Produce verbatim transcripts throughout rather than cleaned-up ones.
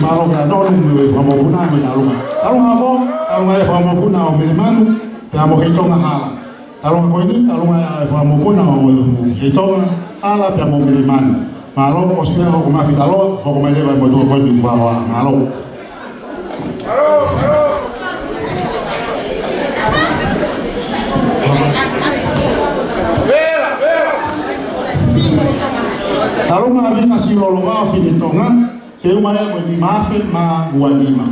Mālō kia Nonu mo e fanga mokopuna mo e Talunga. Talunga hoko, Talunga ʻa e fanga mokopuna ʻo Melemanu, pea mo Heitonga Hala. Talunga ko eni, Talunga ʻa e fanga mokopuna ʻo Heitonga Hala, pea mo Melemanu. Mālō, ʻosi pea hoko mai Fitaloa, hoko mai leva e motuʻa ko eni ʻoku fakahoa. Mālō. Talunga Vika Silolo Vao Fine Tonga, feʻunga ia mo e nima afe mā ua nima.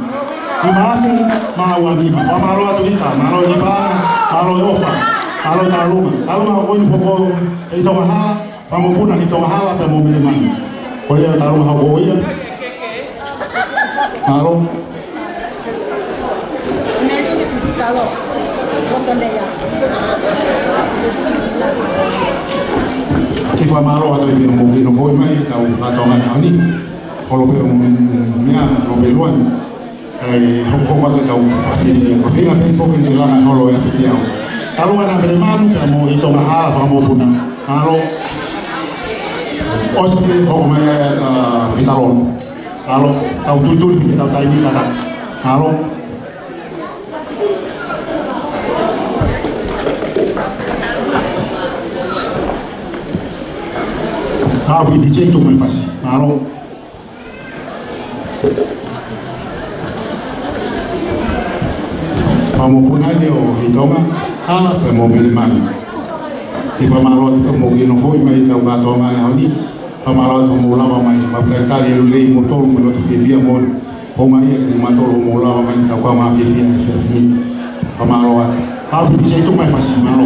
Nima afe mā ua nima. Fakamālō atu Vika, mālō e paʻanga, mālō e ʻofa, mālō e Talunga. Talunga ko eni hoko ʻi Tonga Hala, fanga mokopuna ʻi Tonga Hala pea mo Melemanu. Ko ia Talunga hoko ia. Mālō. Kiʻi fakamālō atu pē mo kimoutolu ʻoku mou foki mai ʻetau kātoanga ʻaho ni. Holo pē ʻo mo, meʻa, holo pē luan. Kae hoko, hoko atu ʻetau fakafiefia. Ko e feinga pē foki eni langa holo e fetiau. Talunga ʻa Melemanu pea mo Heitonga Hala fanga mokopuna. Mālō. ʻOsi pē hoko mai ʻa, ʻa Fitaloa. Mālō. Tau tulituli pē ke tau taimi kata. Mālō. Mālō pē D J, tuku mai e fasi. Mālō. Fanga mokopuna eni ʻo Heitonga Hala pea mo Melemanu. Kiʻi fakamālō atu pē mo kimoutolu ʻoku mou foki mai ʻetau kātoanga ʻaho ni. Fakamālō atu hoʻomou lava mai, mau talitali e lelei kimoutolu mo e loto fiefia mo e houngaʻia kiate kimautolu hoʻomou lava mai ʻetau kaungā fiefia he efiafi ni. Fakamālō atu. Mālō pē D J, tuku mai e fasi, mālō.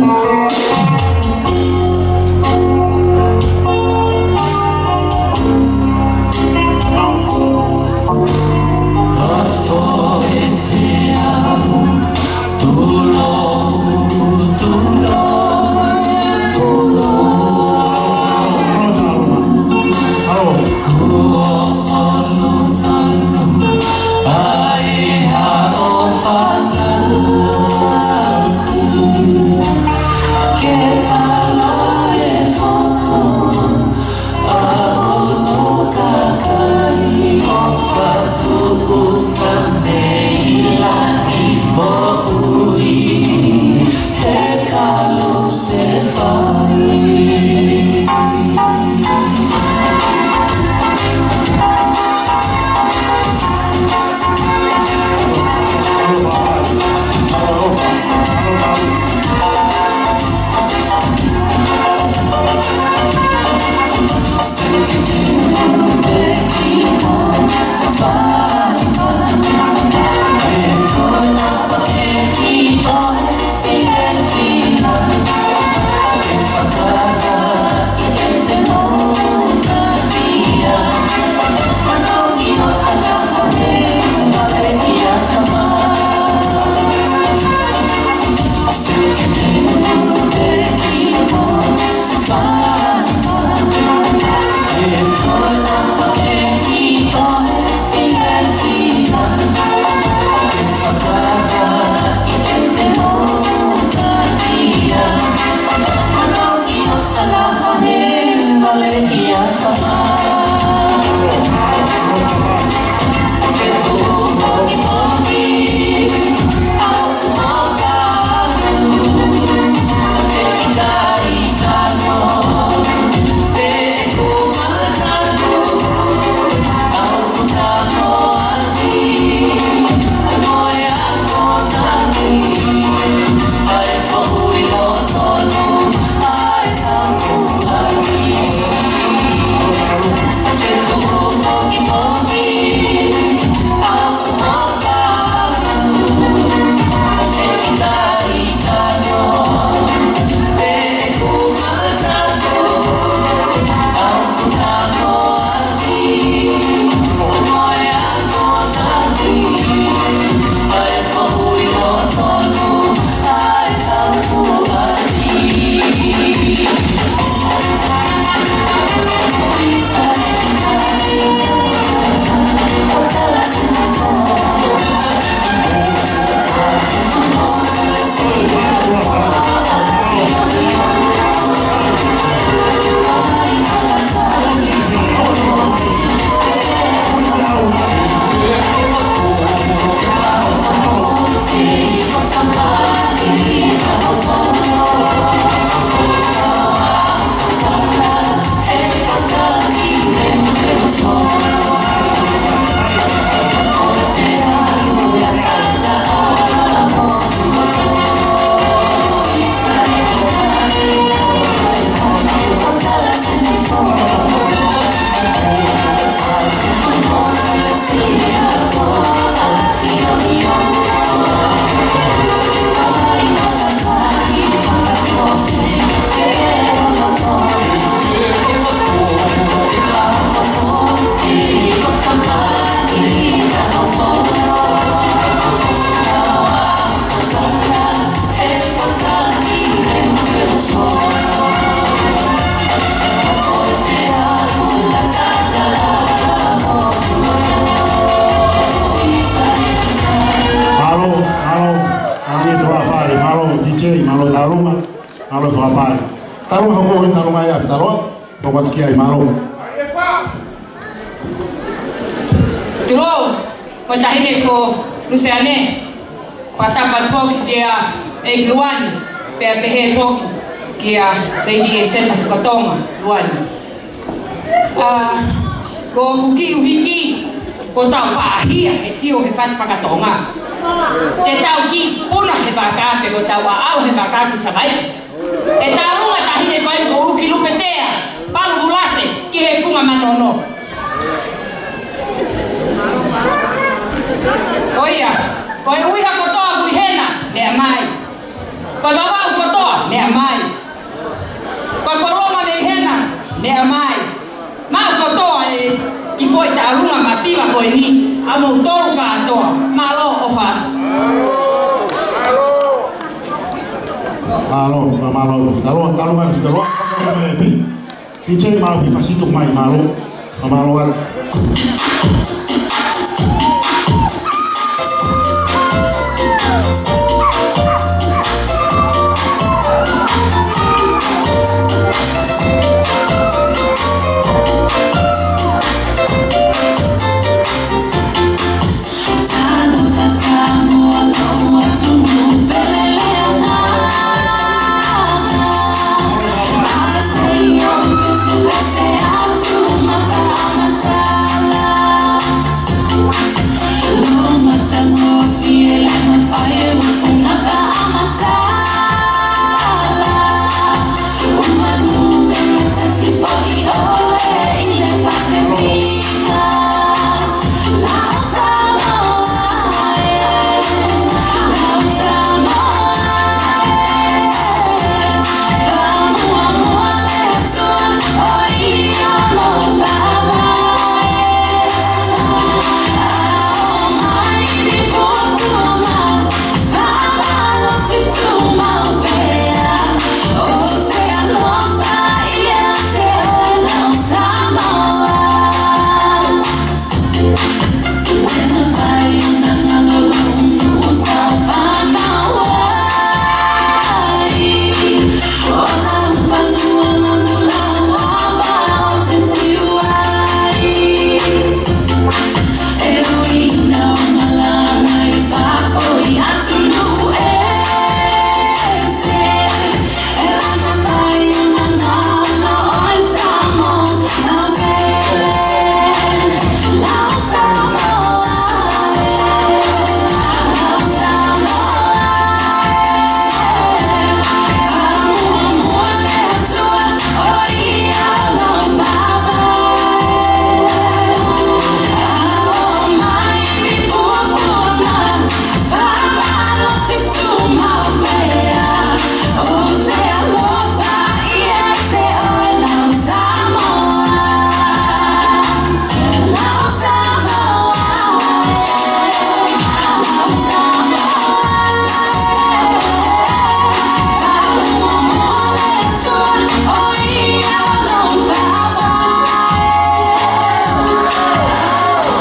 Mālō e fakapale. Talu ha ko e talu mai ʻa Fitaloa, poko atu ki ai, mālō. Tulou, mo e taʻahine ko Luseane, fakatapu atu foki kia ʻEiki Luani, pea pehē foki kia Lady Eseta Fukatonga Luani. ʻA, ko ʻeku kiʻi ʻuhiki, ko ʻetau pāhia he sio he fasi faka-Tonga. Te tau kiʻi puna he vaka pe ko ʻetau ʻaʻalo he vaka ki Savaiʻi. ʻE talu e taʻahine ko eni ko ʻUlukilupetea Paluvulase ki he Funga Manono. Ko ia, ko e ʻuhiha kotoa ʻoku ʻi hena, meʻa mai. Ko e vavau kotoa, meʻa mai. Ko e kolonga mei hena, meʻa mai. Maʻu kotoa e kiʻi foʻi taʻalunga masiva ko eni, ʻa moutolu kātoa. Mālō ʻofa. Mālō, fakamālō, Fitaloa, talu mai Fitaloa, talu mai pē. Kiʻi tei mau ki fasi tuku mai, mālō. Fakamālō atu.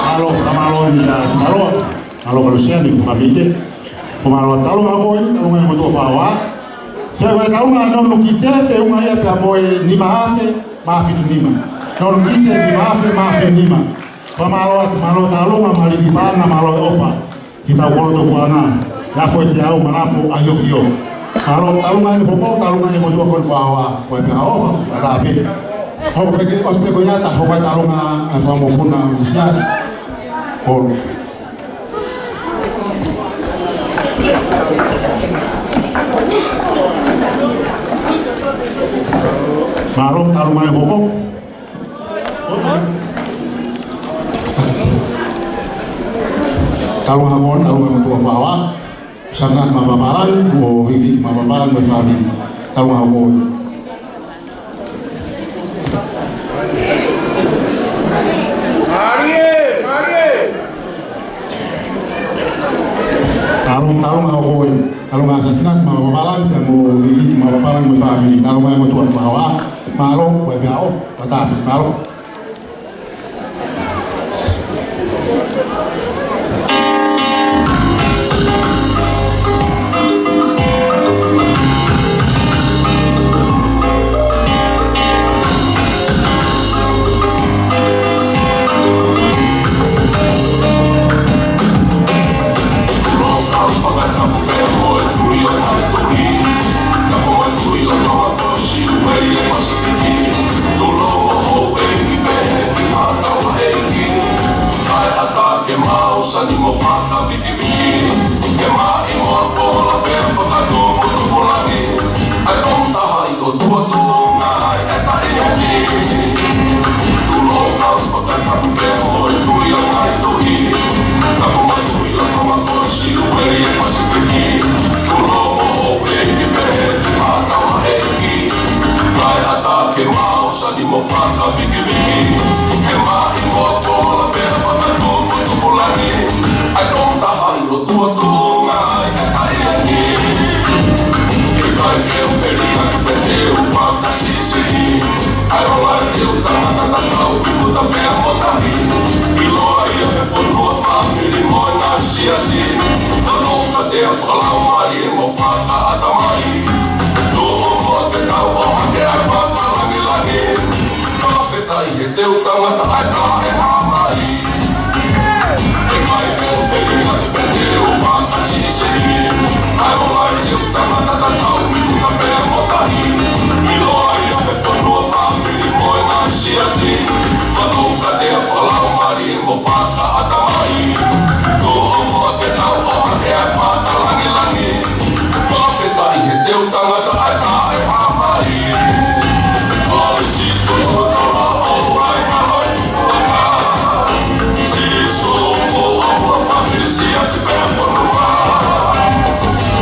Mālō, fakamālō eni ʻa Fitaloa. Mālō ka Luseane, ko Fakamite. Ko mālō taʻalunga ko eni, taʻalunga ʻeni motuʻa Fakahoa. Fē ko e taʻalunga Nonokite, feʻunga ia pea mo e nima afe mā fitu nima. Nonokite nima afe mā fitu nima. Fakamālō atu, mālō taʻalunga, mālō e paʻanga, mālō e ʻofa ki hotau kolo tupuʻanga. ʻIa Foʻi Teau, Manapo, ʻAhiohio. Mālō taʻalunga ʻeni poko, taʻalunga ʻeni motuʻa ko eni Fakahoa, ko e pē ha ʻofa, ʻatā pē. Hoko pē ke, ʻosi pē ko ia ta, hoko e taʻalunga ʻa e Fanga Mokopuna, Misiasi. Kolo. Mālō, taʻalunga ʻeni poko. Taʻalunga ko eni, taʻalunga motuʻa Fakahoa. Safina Mapapalang, mo Vivi Mapapalang, mo e fāmili. Taʻalunga ko eni. Taʻalunga, taʻalunga ko eni. Taʻalunga Safina Mapapalang, pea mo Vivi Mapapalang, mo e fāmili. Taʻalunga motuʻa Fakahoa. Mālō, ko e pē ha ʻofa, ʻatā pē, mālō. Tuʻutuʻuni ʻa e taʻahine. Tuʻu ʻo kau fakatapu pē mo e Tuʻi ʻo e ngaahi tuʻi. Tapu mo e Tuʻi ʻo Tonga ko Siueli ʻi he Pasifiki. Tuʻu ʻo moʻui ki pehē ki ha tama ʻeiki. Kae ʻatā ke mau sani mo fakavikiviki. Ke maʻu mo tola pē fakatupu tupulaki. ʻA e tokotaha ʻi ʻOtua tuʻunga ʻi he taʻahine. ʻIkai ke u peli atu pē te u fakasiʻisiʻi. ʻA e ola ʻa e teu tangata tatau ʻi Kuta pea mo Tahi. ʻIloa ia he fonua, fāmili mo e ngaahi siasi. Fakatoukatea fakalaumālie mo fakaʻatamai. Tuʻu mo ke tau ʻohake ʻa e fakalāngilangi. Fakafetaʻi he teu tangata ʻa e taʻehāmai. ʻIkai ke u peli atu pē te u fakasiʻisiʻi. ʻA e ola ʻa e teu tangata tatau ʻi Kuta pea mo Tahi. ʻIloa ia he fonua, fāmili mo e ngaahi siasi. Fakatoukatea fakalaumālie mo fakaʻatamai. Tuʻu mo ke tau ʻohake ʻa e fakalāngilangi. Fakafetaʻi he teu tangata ʻa e taʻehāmai. Kolisi Tuʻutola ʻo Waimālō ʻi Puanga. Sīsū Puʻopuʻa, fāmili, siasi pea fonua.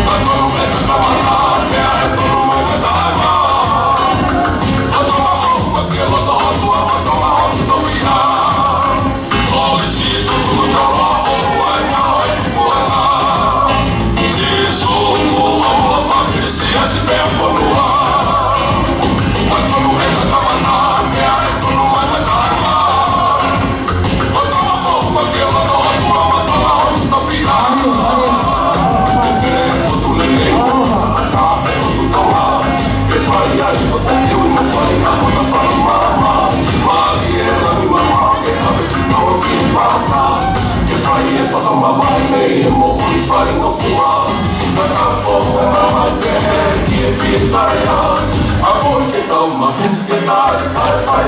Ka tonu e kakamana, pea ʻe tonu mai ka taʻema. Ka tonu ʻo ma ke loto ʻOtua, ma tonu ʻo ki tofiʻa. Kolisi Tuʻutola ʻo Waimālō ʻi Puanga. Sīsū Puʻopuʻa, fāmili, siasi pea fonua. Ka tonu e kakamana, pea ʻe tonu mai ka taʻema. Ka tonu ʻo ma ke loto ʻOtua, ma tonu ʻo ki tofiʻa. Ke fele ʻOtua lelei, ʻa e taʻe ʻOtua. Ke fai ai ʻo ta teu i mo fai ʻa ʻo ta fai māmā. Mālie langi māmā ke ʻave ki tau ki pata. Ke fai e fakamavae mei he moʻui faingofua. Ka tau foka na mai pē ki he fitaia. ʻA ko ke tau mahi ke tali ʻa e fai.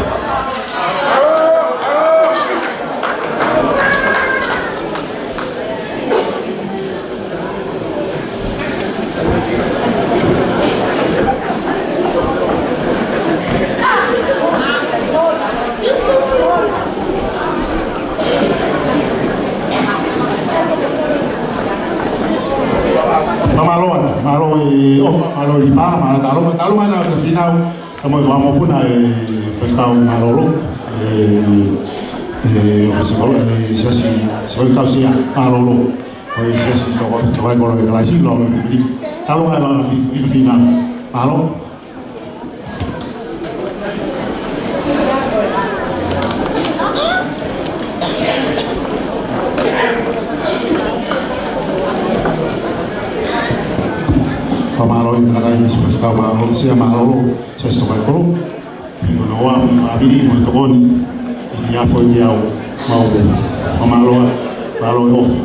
Fakamālō atu, mālō e ʻofa, mālō e lipa, mālō e taʻalo, taʻalo mai na fina finau. Ka mo e fakamokopuna e Faifekau Mālōlō, e, e ʻofisa kolo, e siasi, siasi kau sia, Mālōlō. Ko e siasi toko, toko e kolo e kalaisi, lo me pili. Talo ai ma fi, fi, fina. Mālō. Fakamālō ʻi he kakai ni, Faifekau Mālōlō, sia Mālōlō. Siasi toko e kolo, ʻi hono ʻofa mo e fāmili mo e tokoni, ʻi he ʻaho ni ʻoku mau fakamālō, mālō e ʻofa.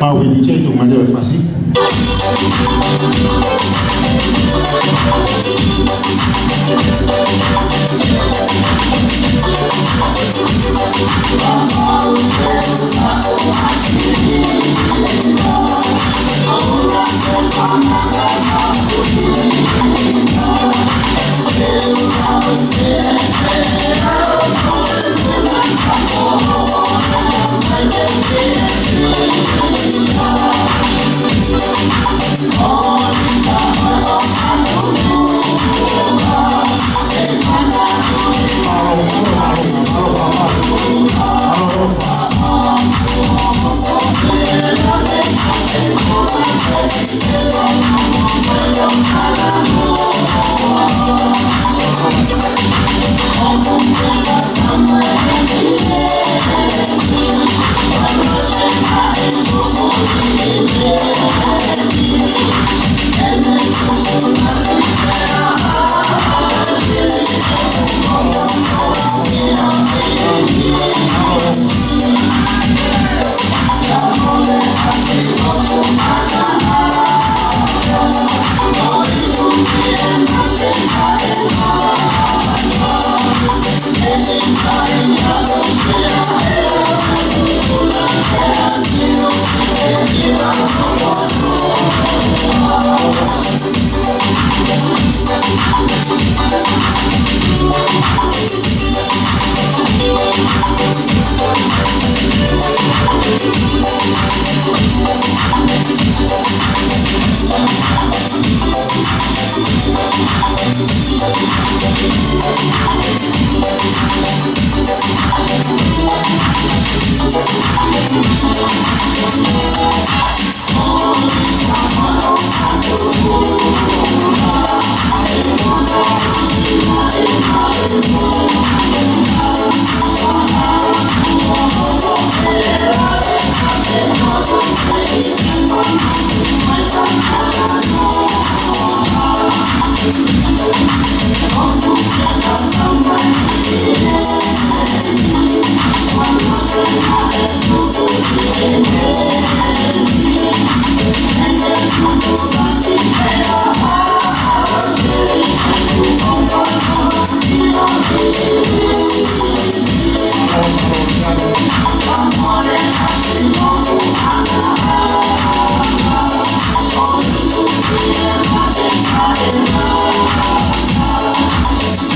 Mau ke D J tuku mai e fasi.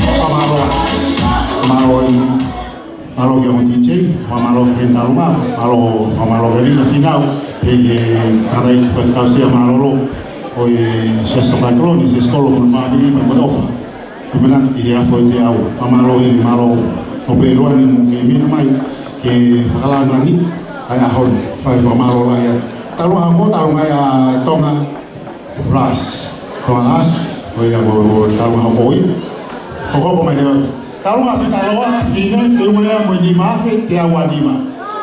Fakamālō. Mālō ʻi, mālō ki he ongo D J, fakamālō ki he Taulunga, mālō, fakamālō ki he Vika Finau, pea ki he tangataʻeiki faifekau sia mālōlō ʻo e Siasi Tokaikoloni, Siasi Kolo mo e fāmili mo e ʻofa. Ko e meʻa ki he afo ʻe teau, fakamālō ʻi, mālō ʻo pē luani mo e meʻa mai, ke fakalāngilangi ʻa e ʻaho ni, fai fakamālō lahi atu. Taulunga ko, Taulunga ia Tonga, Ras. Tonga Ras, ko ia ko, ko Taulunga hoko ia. Hoko, hoko mai leva. Taulunga Fitaloa, Fine, feʻunga ia mo e nima afe teau ua nima.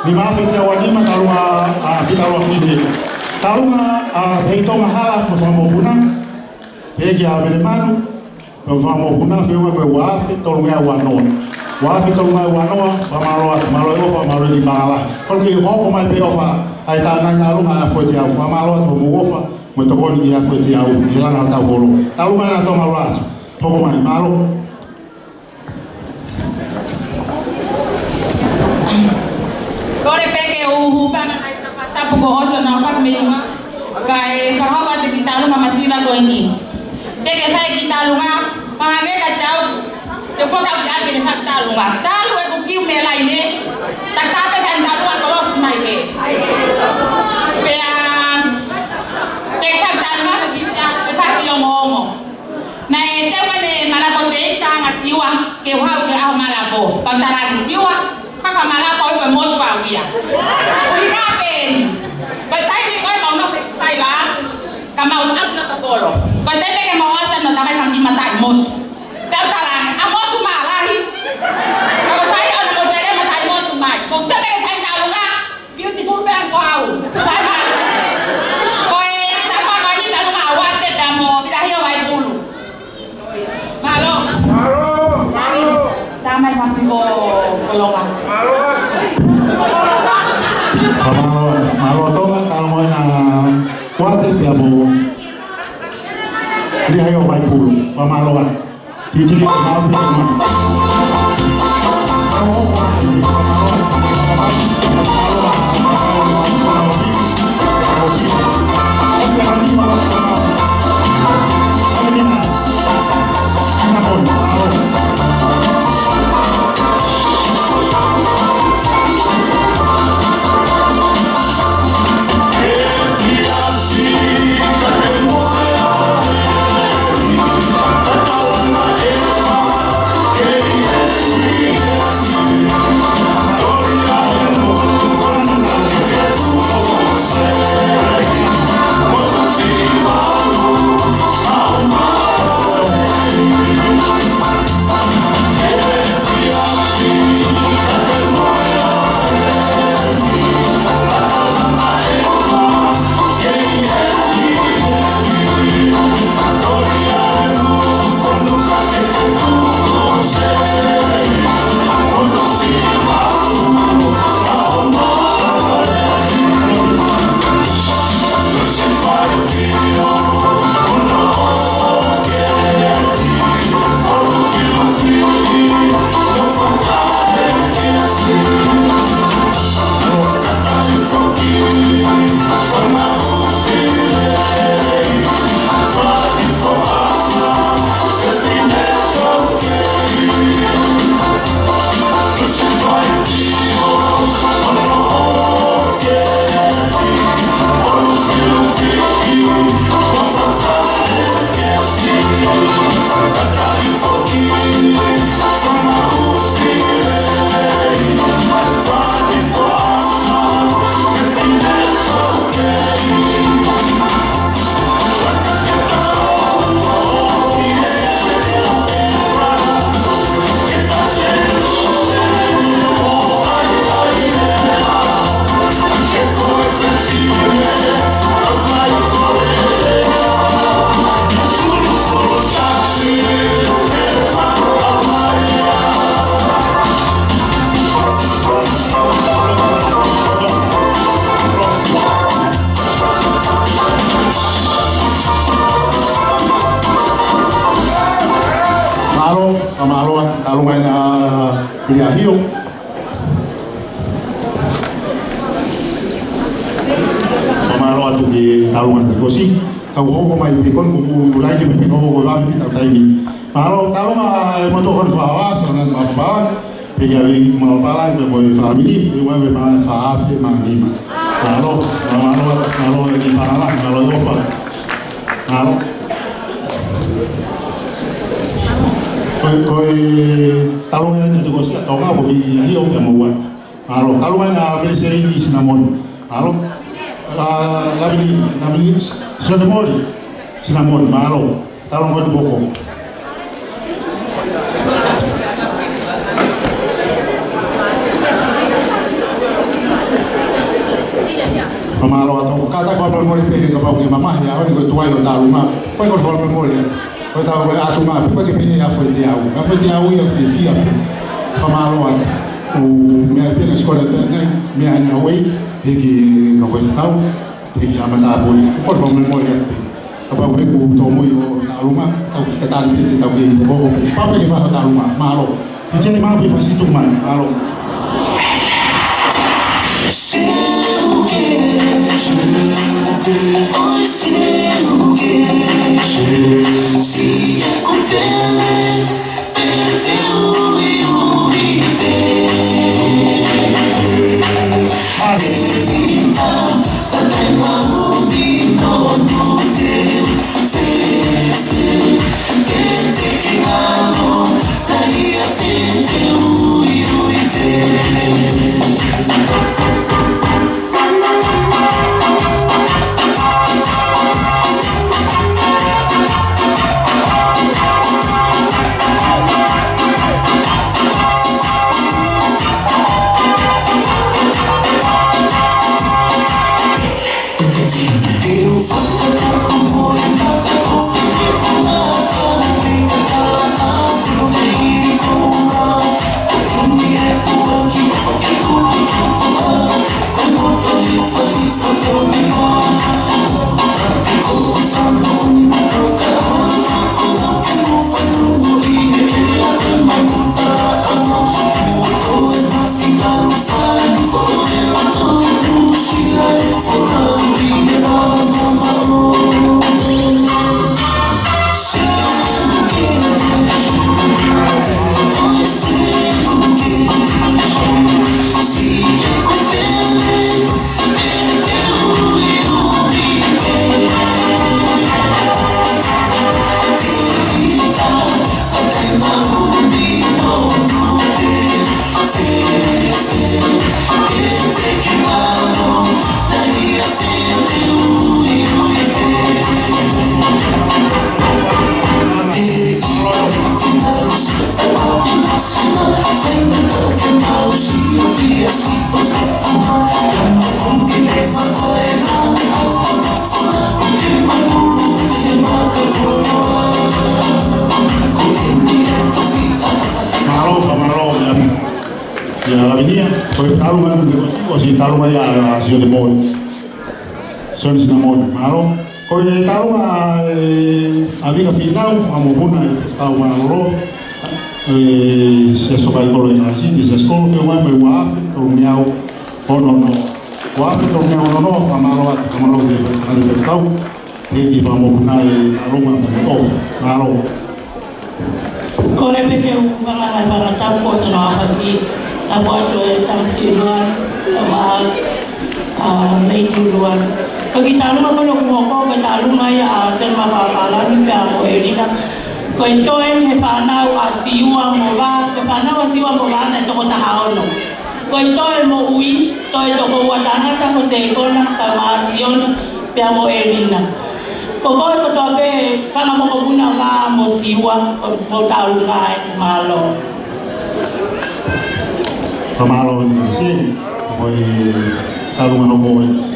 Nima afe teau ua nima, Taulunga, ʻa, Fitaloa Fine. Taulunga, ʻa, Heitonga Hala mo e fanga mokopuna. Pea kia Melemanu, mo e fanga mokopuna, feʻunga mo e ua afe tolungeau ua noa. Ua afe tolungeau ua noa, fakamālō atu, mālō e ʻofa, mālō e ni pangala. Kole ke hoko mai pē ʻofa, ʻa e tānaki Taulunga ʻa e afo ʻe teau, fakamālō atu hoʻomou ʻofa mo e tokoni ki he afo ʻe teau, ʻi he langa hotau holo. Taulunga ʻa Tonga Ras, hoko mai, mālō. Kole pē ke u hūfanga mai he tapatapu kuo ʻosi hono fakameʻa mai, kae fakahoko atu e kiʻi Taulunga masiva ko eni. Te ke fai e kiʻi Taulunga, pea hangē ka tau, te u fakakaukau ki ai pē ʻene fai e kiʻi Taulunga. Talu ʻeku kiu mei laine, ta ka pē fai e Taulunga kolosi mai hē. Pea, te ke fai e kiʻi Taulunga, ke kita, ke fai e kiʻi ongoongo. Naʻe teʻeki ai ke malapo te ika anga Siua, ke u haʻu ki he ʻaho malapo. Pea u talaange Siua, ka ka malapo ʻi ko e motu au ia. ʻUhinga pē eni. Ko e taimi ko ē mau nofo ʻi Sipaila, ka mau ʻalu ʻo tokolo. Ko e taimi ke mau ʻasi ʻo tamai fanga kiʻi mataʻimotu. Pea u talaange, ʻa motu mālahi. Ka ko sai ʻo na mo tele mataʻimotu mai. Mo se pē ke tai Taulunga. Beautiful pē ʻa ko au. Sai mai. Ko e kiʻi Taulunga ko eni, Taulunga ʻa Uate pea mo Vila Hio Vaipulu. Mālō. Mālō, mālō. Tamai fasi ko Kolonga. Mālō. Fakamālō, mālō Tonga, Taulunga ʻa Uate pea mo Vila Hio Vaipulu. Fakamālō. Mālō, fakamālō atu, Taulunga ʻa Vila Hio. Fakamālō atu ki he Taulunga ʻa Nikosi. Tau hoko mai pē, ko eni kuo u laini mai pē, ko e hoko vave pē ʻetau taimi. Mālō, talu mai e motuʻa ko eni, fakaʻosi ʻa e ngaahi mapapala, pea ki he ngaahi mapapala, pea mo e fāmili, ʻi he ʻaho ʻe fā afe mā nima. Mālō, mālō, mālō, ʻEiki Pālangi, mālō e ʻofa. Mālō. Ko e, ko e, talu mai ʻa e tuʻi ko ē ʻa Tonga, ko Vili ʻAhio pea mo Uata. Mālō, talu mai ʻa Mele Selini Sinamoni. Mālō. ʻA, Lavini, Lavini, Sione Moli Sinamoni, mālō. Talu mai ʻa Tupoko. Fakamālō atu. Kātaki fakamolemole pē kapau ʻoku ke mamahi he ʻaho ni, ko e tuai hoʻo tālunga. Ko e, ko e fakamolemole. Ko ʻetau, ko e ʻatunga, pea ko e ke pehē ʻa Foʻi Teau. ʻA Foʻi Teau ia fiefia pē. Fakamālō atu. ʻO meʻa pē na sikole pē ngai, meʻa ʻa e ngāue, pea ki he ngāue fekau, pea ki he matāpule. Ko e fakamolemole atu pē. Kapau ʻoku ke tōmui hoʻo tālunga, tau kiʻi tatali pē, te tau kiʻi hoko pē. Pau pē ke fai hoʻo tālunga. Mālō. He teni mau pē fasi tu mai. Mālō. Mālō, mālō, ia. Ia, Lavinia, ko e tālunga ʻeni, ko e ʻosi, ko e ʻosi tālunga ia, ʻa Sione Moli. Sione Sinamoni, mālō. Ko e tālunga ʻa e, ʻa Vika Fīnau, fakamokopuna ʻe Fefitau Mālōlō. ʻE, Siasi Sokai Kolo ʻi Nāsiti, Siasi Kolo, feʻunga mo e ua afe tolungeau ono noa. Ua afe tolungeau ono noa, fakamālō atu, fakamālō ki he, ki he Fefitau. He ʻi he fakamokopuna e tālunga mo e ʻofa. Mālō. Kole pē ke u hūfanga he ngaahi fanga tapu ʻoku ʻosi hono ʻaofaki. Tapu atu e Tamasiʻi Lua, ʻa, ʻa, Lady Lua. Ko e kiʻi tālunga ko eni ʻoku hoko, ko e tālunga ia ʻa Sione Mapapalani pea mo ʻElina. Ko e toe he fānau ʻa Siua mo Vā, ko e fānau ʻa Siua mo Vā naʻe toko taha ono. Ko e toe moʻui, toe toko ua tangata ko Sekona, kae ʻumaʻā Sione, pea mo ʻElina. Ko koe kotoa pē fanga mokopuna Vā mo Siua, ko, ko e tālunga ē, mālō. Fakamālō ʻElina Seni, ko e tālunga hoko ē.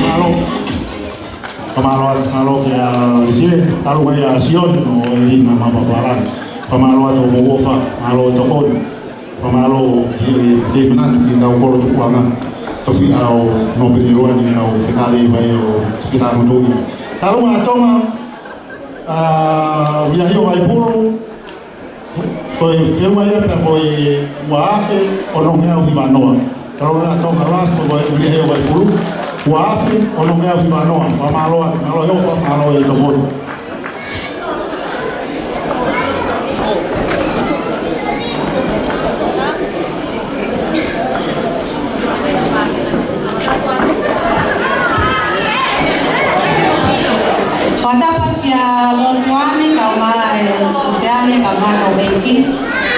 Mālō. Fakamālō atu, mālō kia Lise, talu mai ʻa Sione mo ʻElina Mapapalani. Fakamālō atu hoʻomou ʻofa, mālō e tokoni. Fakamālō he, he manatu ki heʻetau kolo tupuʻanga, tofiʻa ʻo Nōpele ʻUluaki, ʻetau fekale mai ʻo fekale mo Tonga. Talu mai ʻa Tonga, ʻa, Viliahio Vaipulu, ko e feua ia pea ko e ua afe onongeau hiva noa. Talu mai ʻa Tonga Last, ko e Viliahio Vaipulu, ua afe onongeau hiva noa. Fakamālō atu, mālō e ʻofa, mālō e tokoni. Fakatapu atu kia Lotuane, kae ʻumaʻā e Useane, kae ʻumaʻā e kau ʻeiki,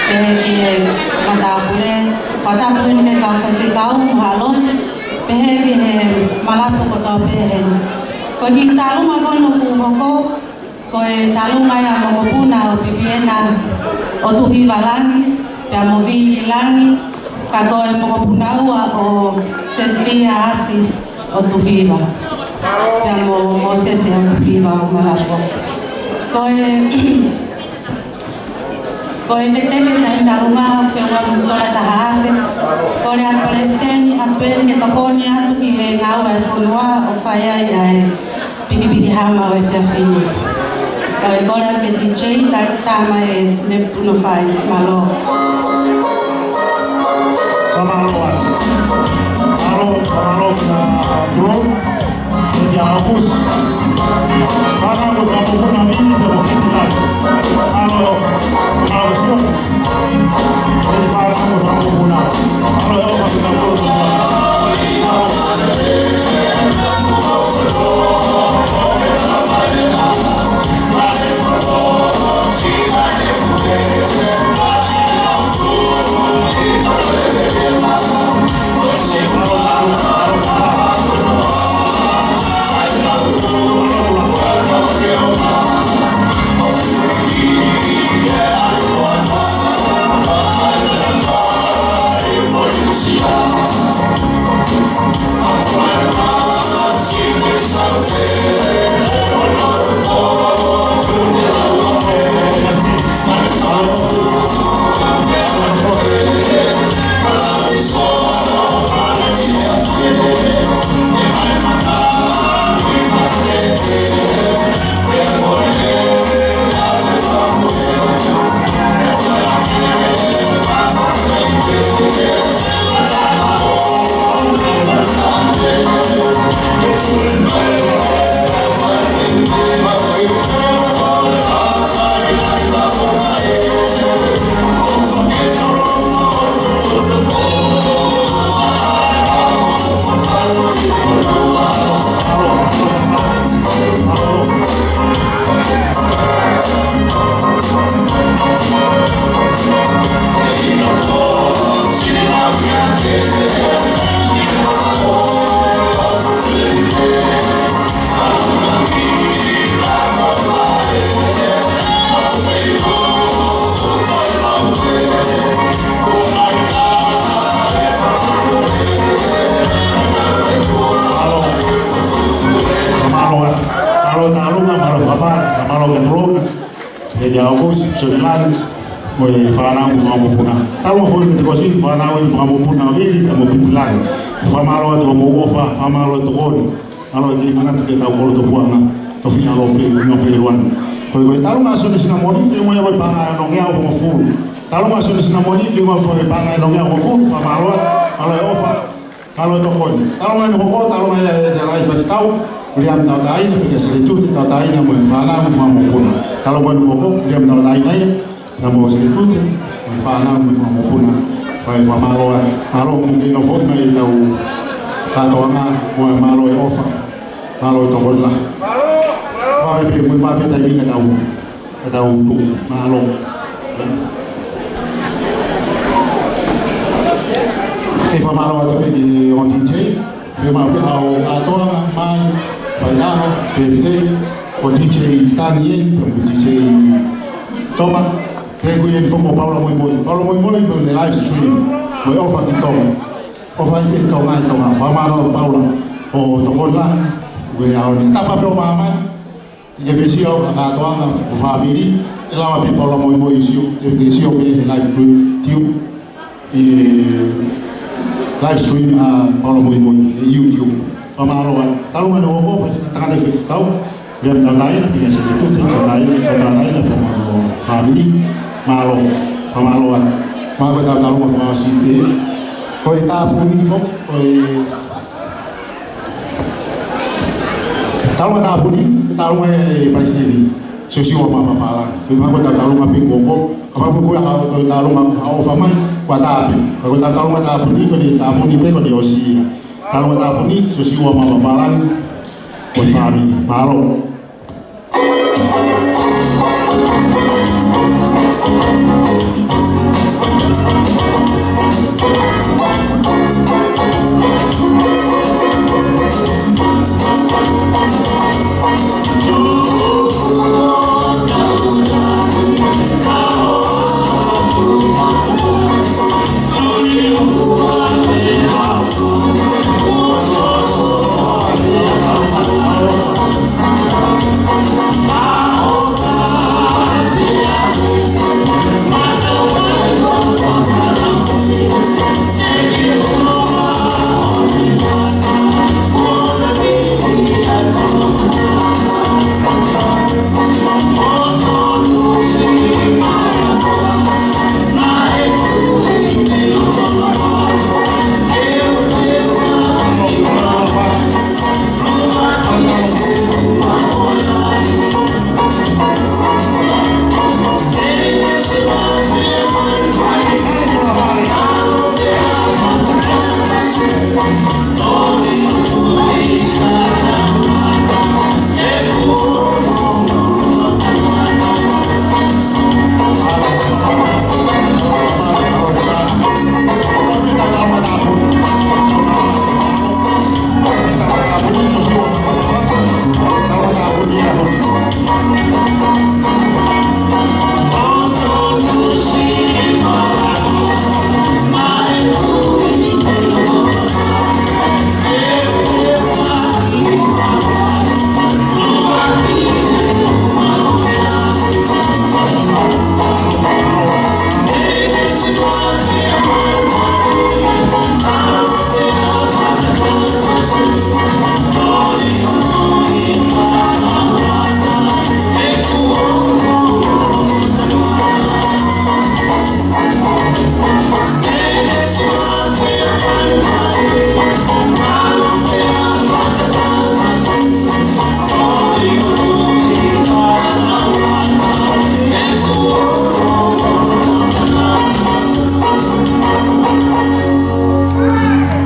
pehē ki he matāpule, fakatapu heni ki he kau faifekau mo haʻa lotu, pehē ki he malapu kotoa pē heni. Ko e kiʻi tālunga ko eni ʻoku hoko, ko e tālunga ia ʻa e mokopuna ʻo Pipiena ʻOtuhivalangi, pea mo Vili Langi, ka ko e mokopuna ua ʻo Sesilia Asi ʻOtuhiva, pea mo Mōsese ʻOtuhiva ʻo Malapo. Ko e, ko e teketeke taimi tālunga ʻoku feʻunga mo e tola ʻe taha afe. Kole atu Palesiteni, ʻa Peni ke tokoni atu ki he ngāue ʻa e fonua ʻo fai ai ʻa e pikipiki hama ʻo e efiafi ni. Kae kole atu ki he D J, tā, tā mai ʻe Neptuno Fai, mālō. Fakamālō atu. Mālō, mālō kia Tulou, kia August. Fānau mo e fanga mokopuna Vili, pea mo Pitilani. Mālō, mālō, mālō. Mālō, mālō e tālunga, mālō e fakapale, mālō e tolona. ʻE kia August, Sione Lani, mo e fānau mo e fanga mokopuna. Talu foki ʻa e kolosi, fānau mo e fanga mokopuna Vili, pea mo Pitilani. Fakamālō atu hoʻomou ʻofa, fakamālō e tokoni. Mālō e kei manatu ki heʻetau kolo tupuʻanga, tofiʻa ʻo Nōpele, Nōpele ʻUluaki. Ko e, ko e tālunga Sione Sinamoni, feʻunga ia mo e paʻanga ʻe onongeau hongofulu. Tālunga Sione Sinamoni, feʻunga mo e paʻanga ʻe onongeau hongofulu, fakamālō atu, mālō e ʻofa, mālō e tokoni. Tālunga ʻeni hoko, tālunga ia ʻa e Laʻi Faifekau Viliami Tauʻatāina, pea kia Seletute Tauʻatāina mo e fānau mo e fanga mokopuna. Tālunga ʻeni hoko, Viliami Tauʻatāina ia, pea mo Seletute, mo e fānau mo e fanga mokopuna, pea fakamālō atu. Mālō hoʻomou kei nofoʻi mai ʻetau kātoanga, mo e mālō e ʻofa, mālō e tokoni lahi. Mālō, mālō. Mālō pē, mo e mālō pē taimi ke tau, ke tau tuʻu. Mālō. ʻE fakamālō atu pē ki he ʻo D J, fiemaʻu pē haʻo kātoanga, mālie, faiʻaho, birthday, ko D J Tangi ē, pea mo D J Toma, pea ko eni foki mo Paula Moimoi, Paula Moimoi, mo e live stream, mo e ʻofa ki Tonga, ʻofa ʻi pē Tonga ʻi Tonga, fakamālō Paula, ʻo tokoni lahi, ʻi he ʻaho ni, tapa pē ʻo māmani, ke fesiʻi ʻa e kātoanga ʻo e fāmili, ʻe lava pē Paula Moimoi ʻo sio, ʻe, ʻe sio pē he live stream, tiu, ʻi he live stream ʻa Paula Moimoi, ʻi he YouTube. Fakamālō atu. Talu manu ʻo ko, fai tangata fai fekau, William Tautaina, pea se le tute, Tautaina, Tautaina, pea mo e fāmili, mālō, fakamālō atu. Mālō ʻetau talu manu fakaʻosi pē. Ko e tāpuni foki, ko e Talu manu tāpuni, talu manu e palesiteni, Siosiua Mapapalagi. Ko e meʻa ko e talu manu pē ko ko, kapau ko e hā ko e talu manu ʻofa mai, ko e tāpuni. Ko e talu manu tāpuni, ko eni tāpuni pē ko eni ʻosi ia. Talu manu tāpuni, Siosiua Mapapalagi, ko e fāmili. Mālō.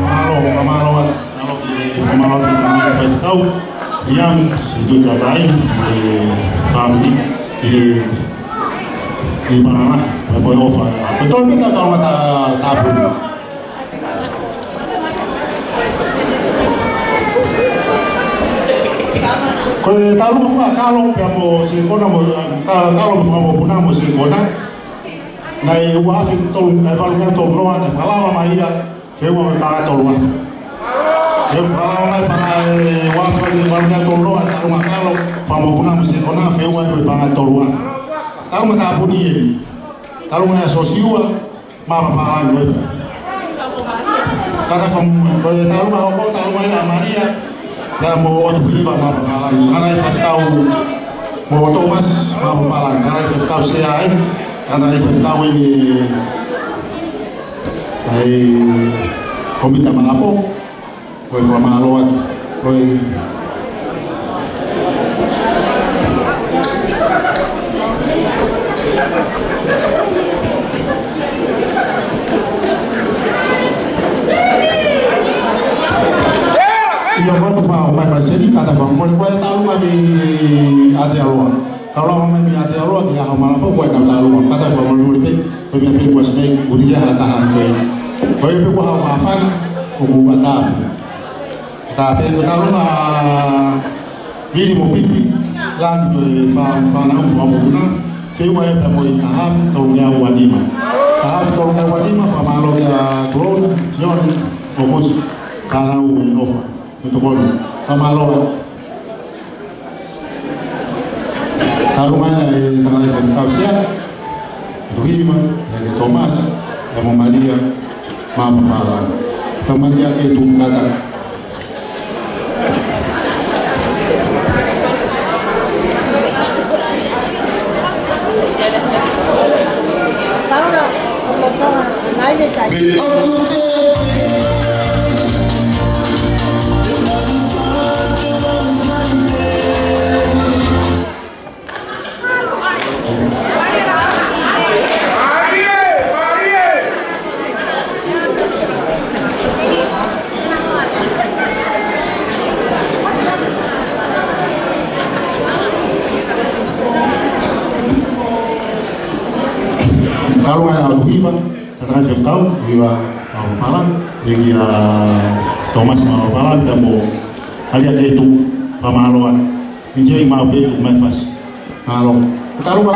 Mālō, fakamālō atu, mālō ki he fakamālō atu ki he faifekau, Ian, Situ Takai, e fāmili, e, e Panana, e poi ʻofa. Ko e toe pē ʻetau talu manu tāpuni. Ko e talu manu fakakalo pea mo Sekona mo, ka-, kalo mo fakamokopuna mo Sekona. Naʻe ua afe tolu, naʻe valungeau tolu noa, naʻe fakalava mai ia, feʻunga mo e paʻanga ʻe tolu afe. ʻE fakalava mai paʻanga ʻe ua afe, naʻe valungeau tolu noa, talu manu kalo, fakamokopuna mo Sekona, feʻunga mo e paʻanga ʻe tolu afe. Talu manu tāpuni eni. Talu manu ʻa Siosiua Mapapalagi. Kātaki fakamolemole, talu manu hoko, talu manu ʻa Malia, pea mo ʻOtu Hiva Mapapalagi. Kātaki faifekau mo Tōmasi Mapapalagi. Kātaki faifekau Sea ē, kātaki faifekau eni ʻa e Kōmiti Malapo. Ko e fakamālō atu. Ko e ʻIo, ko e tufa o mai palesiteni, kātaki fakamolemole, ko e talu manu mei Aotearoa. Talu manu mei Aotearoa ki ʻAho Malapo, ko e nau talu manu, kātaki fakamolemole pē, ko e meʻa pē kuo ʻosi mei, ʻoku ʻikai ha taha ʻe toe Ko ia pē kuo haʻu māfana, ʻoku ʻatā pē. ʻAtā pē, ko e talunga ʻa Vili mo Pipi, langi pē fā-, fānau fakamokopuna, feʻunga ia pea mo e taha afe tolungeau ua nima. Taha afe tolungeau ua nima, fakamālō kia Corona, Sione, ʻo Mosi, fānau ʻe ʻofa, mo e tokoni. Fakamālō. Talunga ʻena ʻe he tangataʻeiki faifekau sea, Tuʻi Hiva, ʻe Tomasi, ʻe mo Malia, Mapapala. Tau Malia ke tuku kata. Talunga ʻa Tuʻi Hiva, tangataʻeiki faifekau, Tuʻi Hiva Mapapala, ʻe kia Tomasi Mapapala, pea mo Malia ke tuku, fakamālō atu. Enjoy maʻu pē tuku mai fasi. Mālō. Talunga.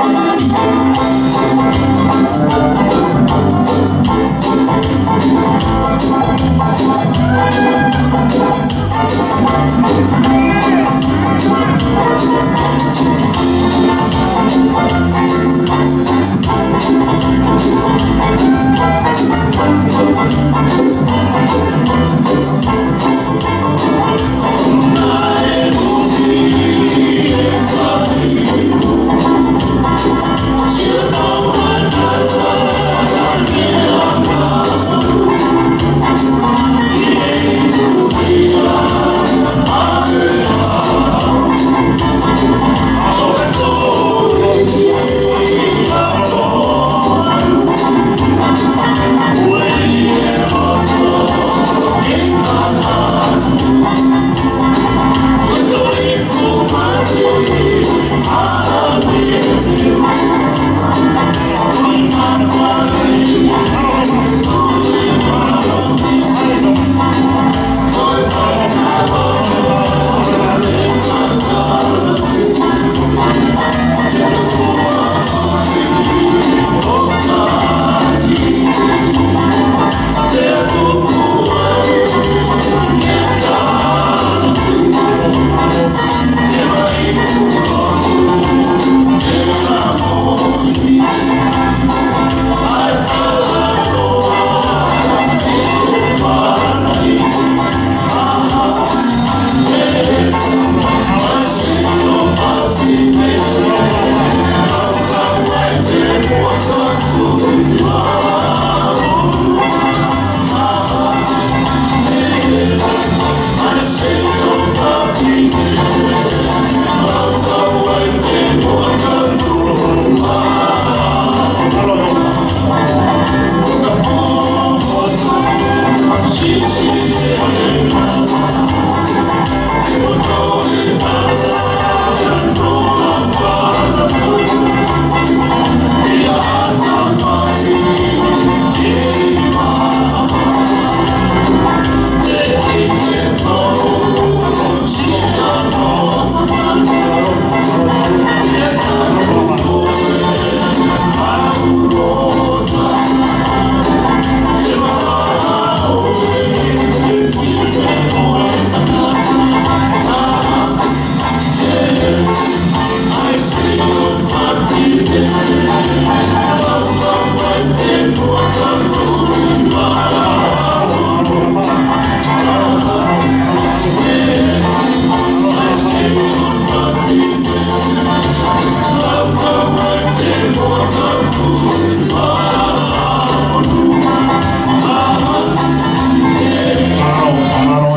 Mālō, mālō,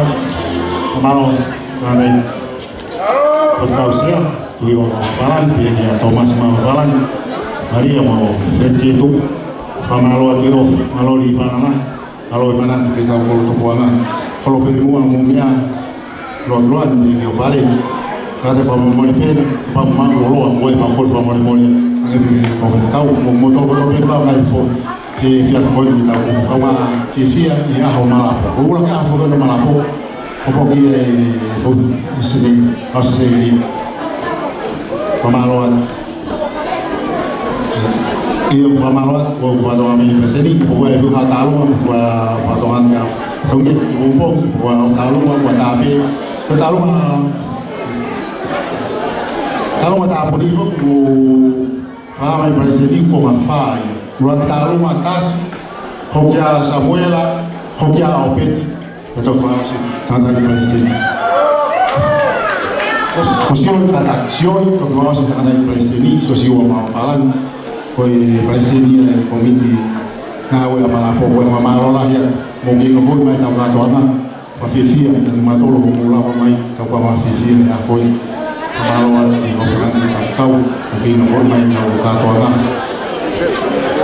mālō, kānai. Faifekau sea, Tuʻi Hiva Mapapala, pea kia Tomasi Mapapala, Malia mo Fred Ketu, fakamālō atu e ʻofa, mālō e lī pānana, mālō e manatu ki heʻetau kolo tupuʻanga, kolo pē muʻa mo meʻa, lotu ʻa e meʻa ki ʻo fale, kātaki fakamolemole pē, kapau ʻoku mau loloa, mo e mau kole fakamolemole, ʻa e meʻa ko faifekau, mo, mo tau kotoa pē pea mai po, Efiafi ko eni ke tau ʻaonga fiefia ʻi he ʻaho Malapo. Ko e ʻuluaki ʻaho foki ʻo Malapo, ʻo poki e foʻi seniti, ʻa e seniti. Fakamālō atu. ʻIo, fakamālō atu, ʻoku ou fakatauange mei Palesiteni, ʻoku ʻi ai pē ha tālunga, ʻoku ou fakatauange ʻa e fatongia ki Tupoupo, ʻoku ou tālunga, ʻoku ou tāpē, ʻoku ou tālunga, tālunga tāpuni foki, ʻoku fakahā mai Palesiteni ko e konga fā ia. ʻUluaki tālunga tasi, hoko kia Samuela, hoko kia ʻAopeti, pea toki fakaʻosi tangataʻeiki Palesiteni. ʻOsi, ʻosi ʻo kātaki, ʻosi ʻo toki fakaʻosi tangataʻeiki Palesiteni, ʻosi ʻo maʻu pālangi, ko e Palesiteni ʻa e kōmiti ngāue ʻa Malapo, ko e fakamālō lahi atu, mou kei nofo mai tau kātoanga. Fiefia, ʻikai ke mou lava mai, tau ʻaonga fiefia ʻi he ʻaho ko eni. Fakamālō atu ki he kau tangata ʻi he faifekau, ʻoku kei nofo mai ʻi he kātoanga.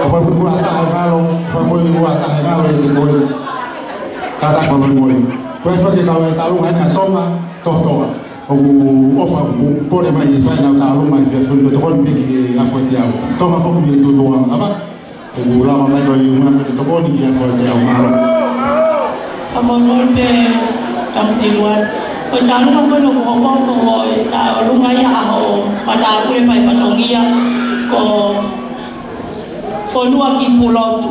Kapau ʻoku ʻi ai ha taha ʻe ngalo, kapau ʻoku ʻi ai ha taha ʻe ngalo ʻiate koe, kātaki fakamolemole. Ko e fai ke kau e tālunga ʻeni ʻa Tonga, Tohotoa. ʻOku ou ʻofa ʻoku pole mai e fai ʻenau tālunga he efiafi ni, ko e tokoni pē ki he ʻAfo ʻa e Teau. Tonga foki mei Tutuʻanga, kava. ʻOku lava mai ko e ʻuhinga ko e tokoni ki he ʻAfo ʻa e Teau, mālō. Fakamolemole pē Tangata Siluan. Ko e tālunga ko eni ʻoku hoko ko e tālunga ia ʻa hoʻo matāpule faifatongia ko Fonuakipu Lotu.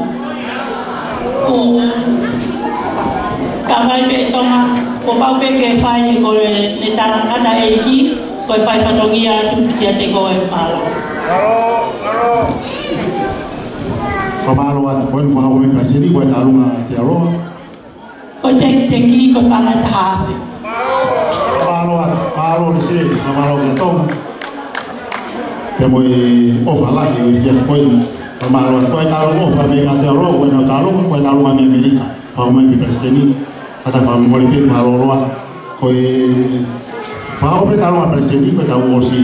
ʻOku talamai pē ʻe Tonga, kuo pau pē ke fai ʻe he kau tangataʻeiki, ko e faifatongia atu kiate koe, mālō. Fakamālō atu, ko eni fakahoko mai Palesiteni, ko e tālunga ʻa Aotearoa. Ko e tekiteki, ko e paʻanga ʻe taha afe. Fakamālō atu, mālō Palesiteni, fakamālō kia Tonga. Pea mo e ʻofa lahi ʻo e efiafi ko eni, fakamālō atu, ko e tālunga ʻofa mei Aotearoa, ko ʻenau tālunga, ko e tālunga mei ʻAmelika. Fakahoko mai mei Palesiteni, kātaki fakamolemole pē, mālō loloa. Ko e fakahoko pē tālunga Palesiteni, ko e tau ʻosi,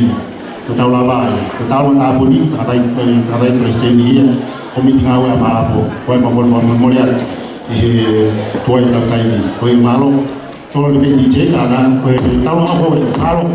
ko e tau lava ai, ko e tālunga tāpuni, tangataʻeiki, tangataʻeiki Palesiteni ia, kōmiti ngāue ʻa Malapo, ko e fakamolemole atu, ʻi he tuai ʻetau taimi, ko e mālō, tolo ni pē D J ka na, ko e tālunga ko e, mālō.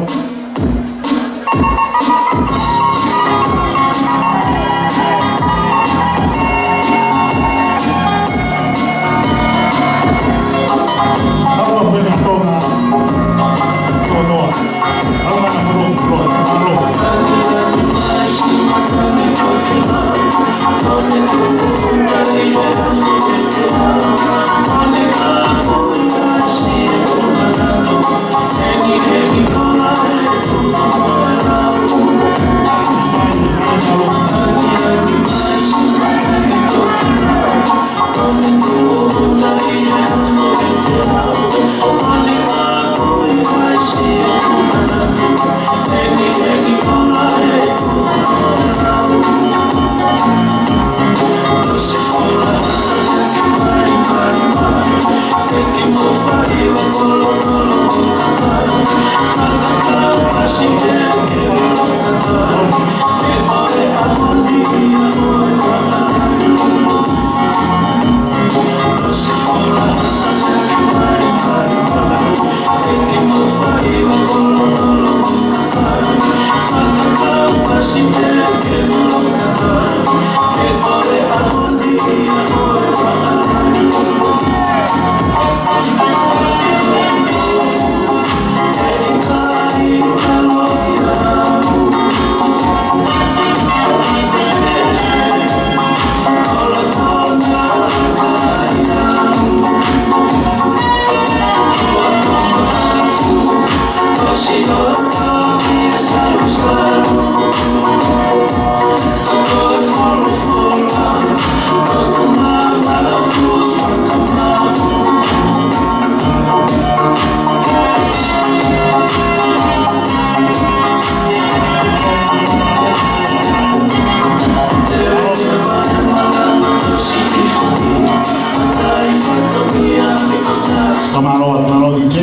Fakamālō atu, mālō D J.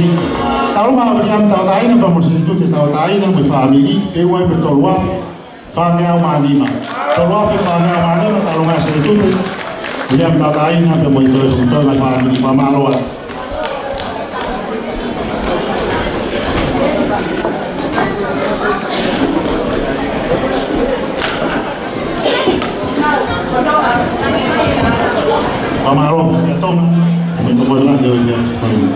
Tālunga ʻa Viliami Tauʻatāina, pea mo Senitute Tauʻatāina, mo e fāmili, feʻunga pē tolu afe fāngeau mā nima. Tolu afe fāngeau mā nima, tālunga Senitute Viliami Tauʻatāina, pea mo e toe, toe ngaahi fāmili, fakamālō atu. Fakamālō kia Tonga, mo e tokolahi ʻo e efiafi ko eni.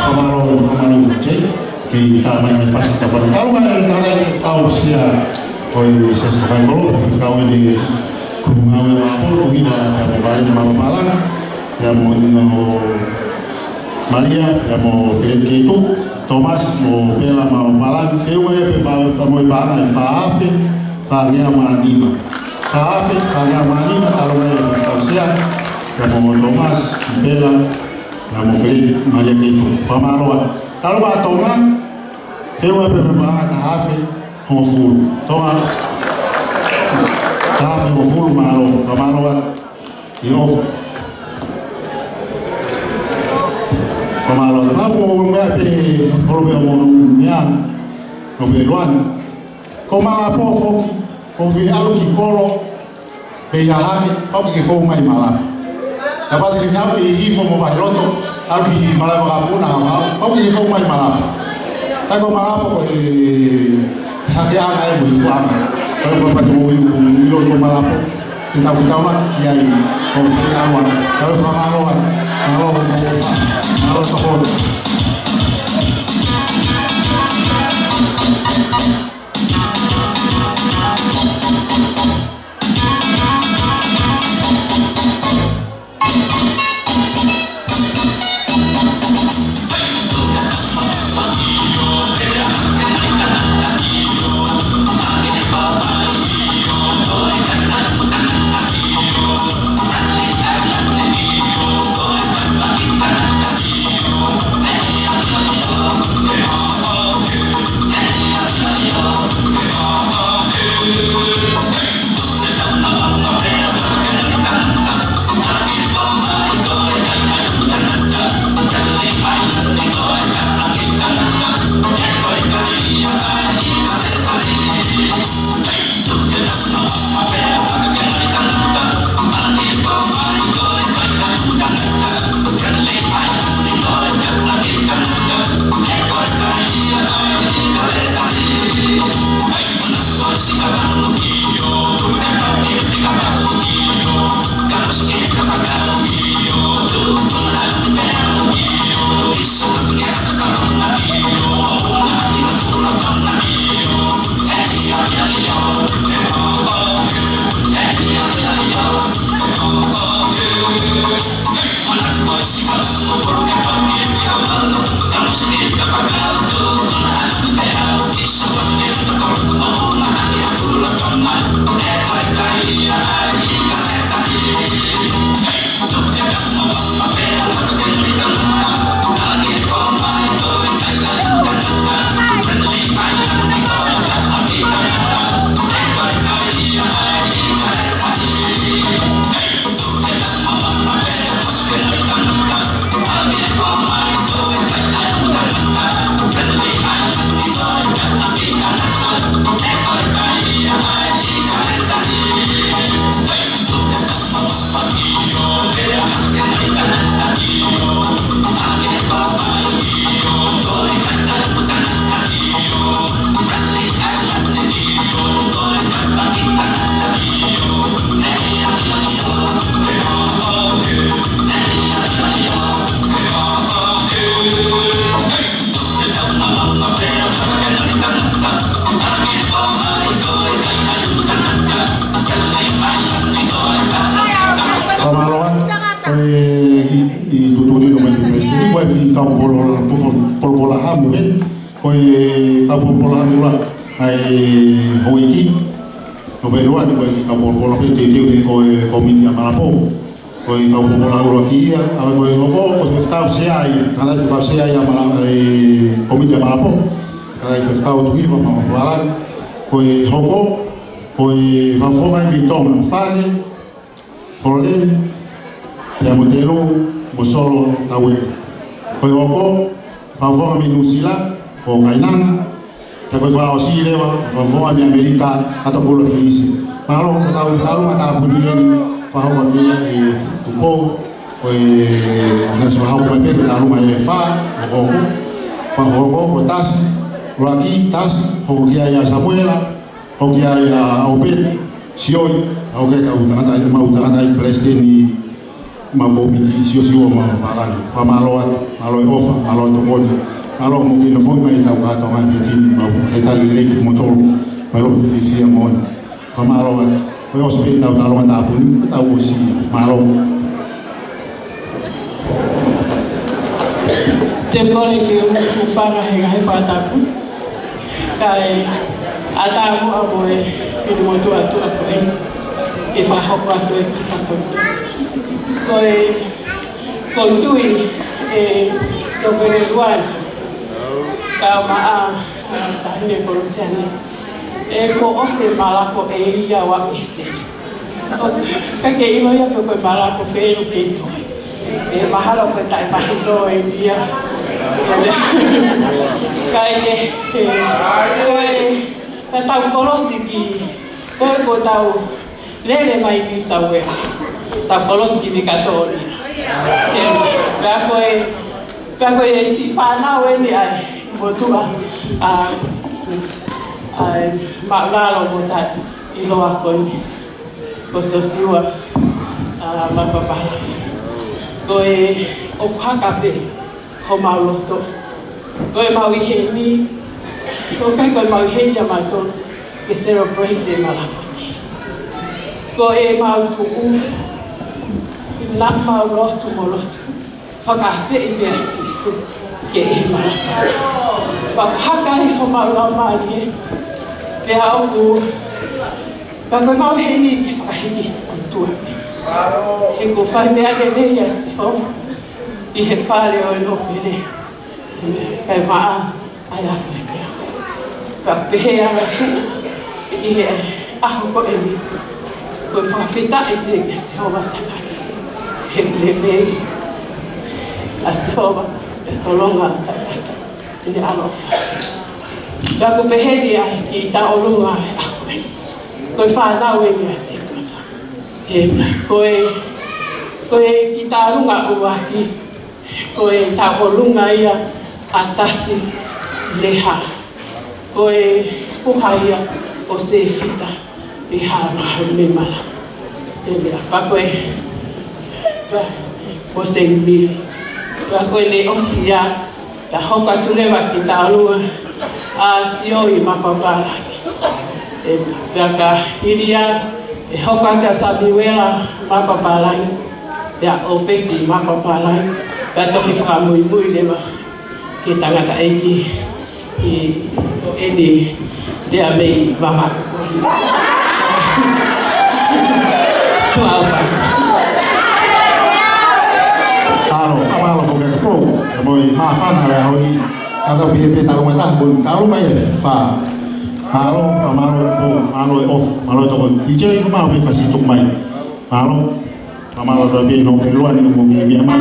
Fakamālō, fakamālō, Jay. Kei tā mai mai fasi ka fana. Tau mai tā mai ke tau sia ko e sia sia kai kolo, ke tau e ni kuru ngāue ma polo, ko hiva, pea mo Vale ma Palanga, pea mo ni no Malia, pea mo Fele Keitu, Thomas, mo Pela ma Palanga, Feua e pe pa, pa mo e Palanga, e fā afe, fā ngeau ma nima. Fā afe, fā ngeau ma nima, tau mai ke tau sia, pea mo Thomas, Pela, pea mo Fele, Malia Keitu. Fakamālō atu. Talu ʻa Tonga, Feua e pe pa, taha afe hongofulu. Tonga, taha afe hongofulu, mālō. Fakamālō atu. ʻIo. Fakamālō atu. Pea mo e meʻa pē, holo pē mo e meʻa, no pē Luan. Ko Malapo foki, ko e fie ʻalu ki kolo, pea hake, pau ke ke fou mai Malapo. Kapau te ke hau ke hifo mo Vaheloto, ʻalu ki Malae Vakapuna, hau, hau, pau ke ke fou mai Malapo. ʻA ia ko Malapo ko e hakeʻanga ʻe mo hifoʻanga. Ko e pau pea te mou ʻilo, ʻilo ko Malapo. Ke tau fetaulaki ki ai, ko e fie ʻalu atu. Tau fakamālō atu. Mālō, mālō, mālō support. Fakamālō atu, ʻe, ʻi, ʻi tutuʻi no mai ki Palesiteni, ko e kiʻi kau polo, polo, polo, polo hamu, ē. Ko e kau polo, polo hamu la, ʻa e houʻeiki. No pē lua ni ko e kiʻi kau polo, polo pē teuteu he ko e kōmiti ʻa Malapo. Ko e kau polo, polo ʻuluaki ia, ʻa ko e hoko, ko e faifekau sea ia, tangataʻi faifekau sea ia ʻa Mala-, ʻa e kōmiti ʻa Malapo. Tangataʻi faifekau Tuʻi Hiva Mapapala. Ko e hoko, ko e fakafofonga mei Tonga, Fale, Fololeni, pea mo Telu, mo Solo, Tauele. Ko e hoko, fakafofonga mei Nuʻusila, ko Kainanga, pea ko e fakaʻosi leva, fakafofonga mei ʻAmelika, Katokula Filisi. Mālō, ko e kau tālunga tāpuni eni, fakahoko atu ia ʻe Tupou, ko e, naʻe fakahoko mai pē ko e tālunga ʻe fā, ko e hoko, fakahoko, ko e tasi, ʻuluaki, tasi, hoko ki ai ʻa Samuela, hoko ki ai ʻa ʻOpeti Sioi, hoko ki ai kau tangataʻi, mau tangataʻi Palesiteni, mau kōmiti Siosiua Mapapala. Fakamālō atu, mālō e ʻofa, mālō e tokoni, mālō hoʻomou kiʻi nofoʻi mai ʻetau kātoanga he efiafi ni, mau talitali lelei kimoutolu, mālō e fiefia moʻoni. Fakamālō atu, ko e ʻosi pē ʻetau tālunga tāpuni, ko ʻetau ʻosi ia. Mālō. Te u kole ke u hūfanga he ngaahi fakatapu. Kae ʻatā muʻa mo e fili motuʻa tuʻa ko ē ke fakahoko atu e kiʻi fatongia. Ko e, ʻoku ou tui ʻe Nōpele Luana, kau maʻa, ʻa, Taʻahine Kolosiane, ʻe kuo ʻosi e malako ʻe ia ʻo aʻu ʻi he seti. ʻOku ʻikai ke ʻilo ia pe ko e malako fē ʻoku kei toe. ʻE mahalo ko e taʻemahino eni ia. Kae kehe, ko e, ka tau kolosi ki, ko e, ko ʻetau lele mai New South Wales, tau kolosi ki Mekatonia. Pea ko e, pea ko e siʻi fānau eni ʻa e motuʻa, ʻa, ʻa e māʻulalo mo taʻeʻiloa ko eni, ko Siosiua, ʻa, Mapapala. Ko e ʻoku haka pē homau loto. Ko ʻemau ʻi heni, ʻoku ʻikai ko ʻemau ʻi heni ʻa mautolu ke celebrate e Malapo Day. Ko ʻemau tuʻu, naʻa mau lotu mo lotu, fakaafeʻi pē ʻa Sīsū ke ʻi he Malapo. Pea ʻoku haka ai homau laumālie, pea ʻoku, pea ko ʻemau ʻi heni ke fakahiki ʻOtua. He kuo fai meʻa lelei ʻa Sihova ʻi he fale ʻo e nōpele. Kae maʻa ʻa e afu ʻi he teau. Ka pehē ʻa e tuʻu ʻi he ʻaho ko eni, ko e fakafetaʻi pē kia Sihova Tamai. He lelei ʻa Sihova, ʻe tolonga ʻa tautolu ʻene ʻaloʻofa. Ka ʻoku pehē ni ʻa e kiʻi tauʻolunga ʻo e ʻaho ko eni. Ko e fānau eni ʻa Sihova. He ko e, ko e kiʻi tauʻolunga ʻuluaki, ko e tauʻolunga ia ʻa Tasi Leha. Ko e foha ia ʻo Sefita Leha Mahalemala. Te mea pa ko e, pa, ko Senimili. Pa ko e leʻosi ia, ka hoko atu leva ki tauʻolunga ʻa Sioi Mapapala. ʻE, pea ka hili ia, ʻE hoko atu ʻa Samiuela Mapapalagi, pea ʻOpeti Mapapalagi, pea toki fakamuimui leva ki he tangataʻeiki ʻi ʻo eni pea mei Vavaku. Tuʻa ʻofa. Mālō, fakamālō ko e Tupou, ʻa e moʻui māfana ʻo e ʻaho ni, ʻa e tau pehē pē tau mai taha, ko e tau mai e fā. Mālō, fakamālō Tupou, mālō e ʻofa, mālō e tokoni. D J, ko mau pē fasi tuku mai. Mālō. Mālō, tau pē no pē luani mo pē mia mai.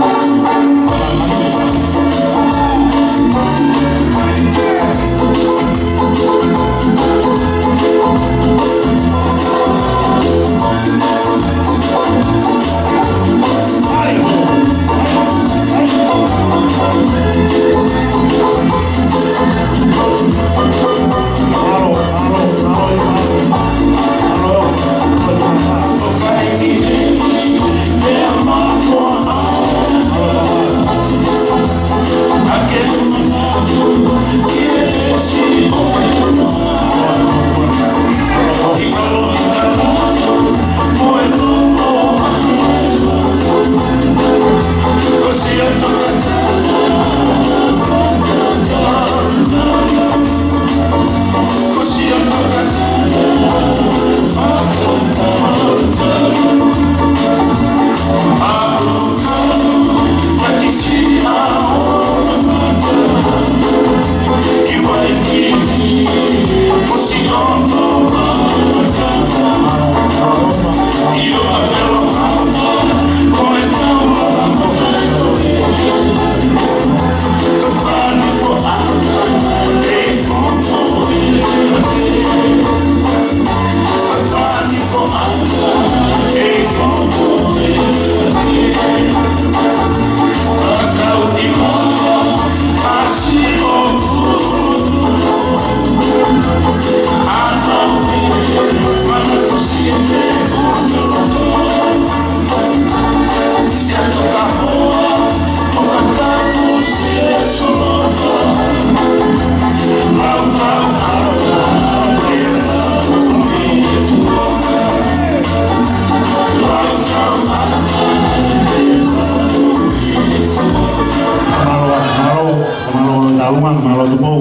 Mālō, mālō, mālō Talunga, mālō Tupou.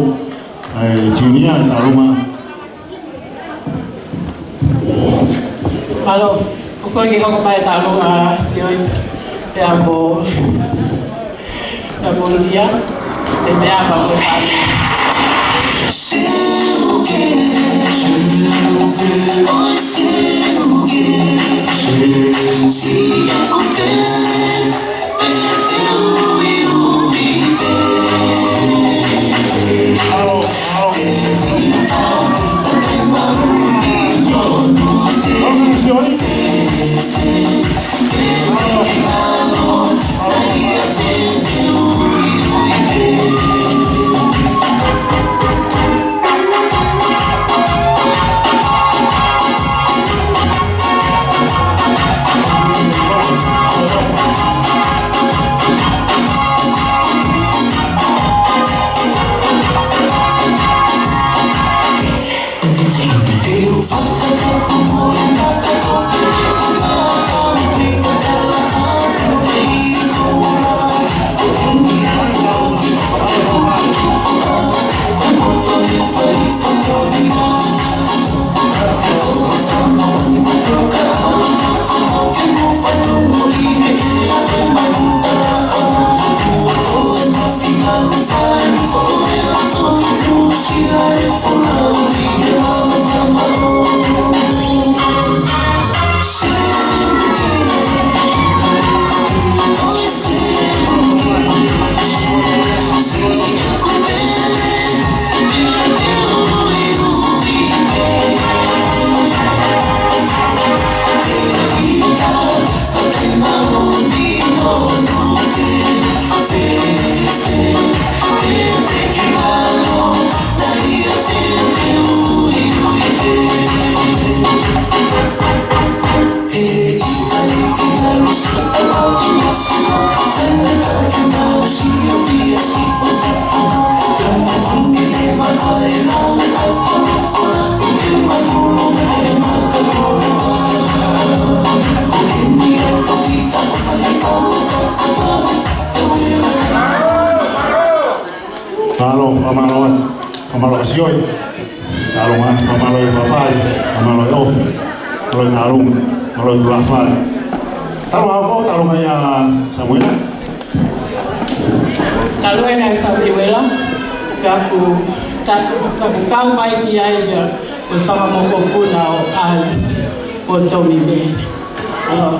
ʻAi, Junior, Talunga. Mālō, ʻoku ou kole ke hoko mai Talunga, Siosi, pea mo, pea mo Lia, e meʻa pea mo e fānau. Fakamālō atu, fakamālō Kasioi. Tālunga, fakamālō e fakapale, fakamālō e ʻofa, mālō e tālunga, mālō e tulafale. Tālunga hoko, tālunga ia Samuela. Tālunga ia Samuela, pea ʻoku ta-, pea ʻoku kau mai ki ai ia, ko e fakamokopuna ʻo ʻAlisi, ʻo Tomi Mele. ʻIo.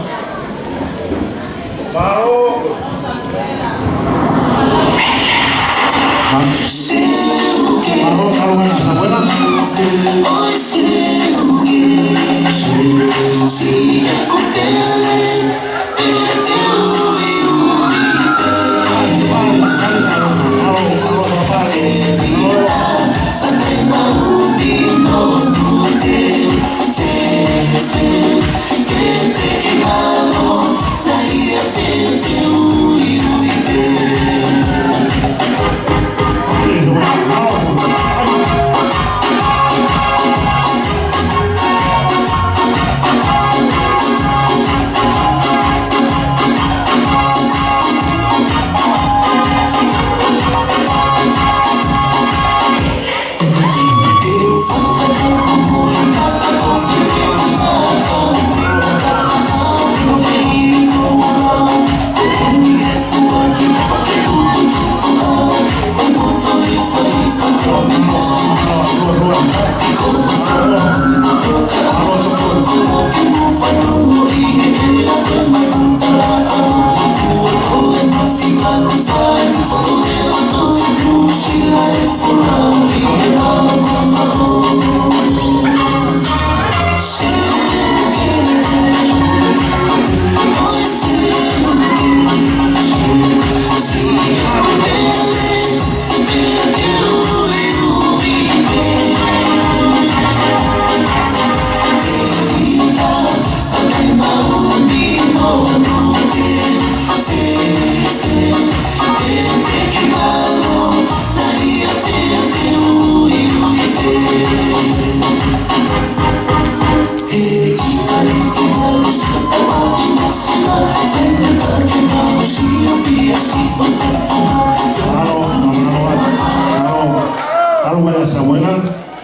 Tālunga ia Samuela,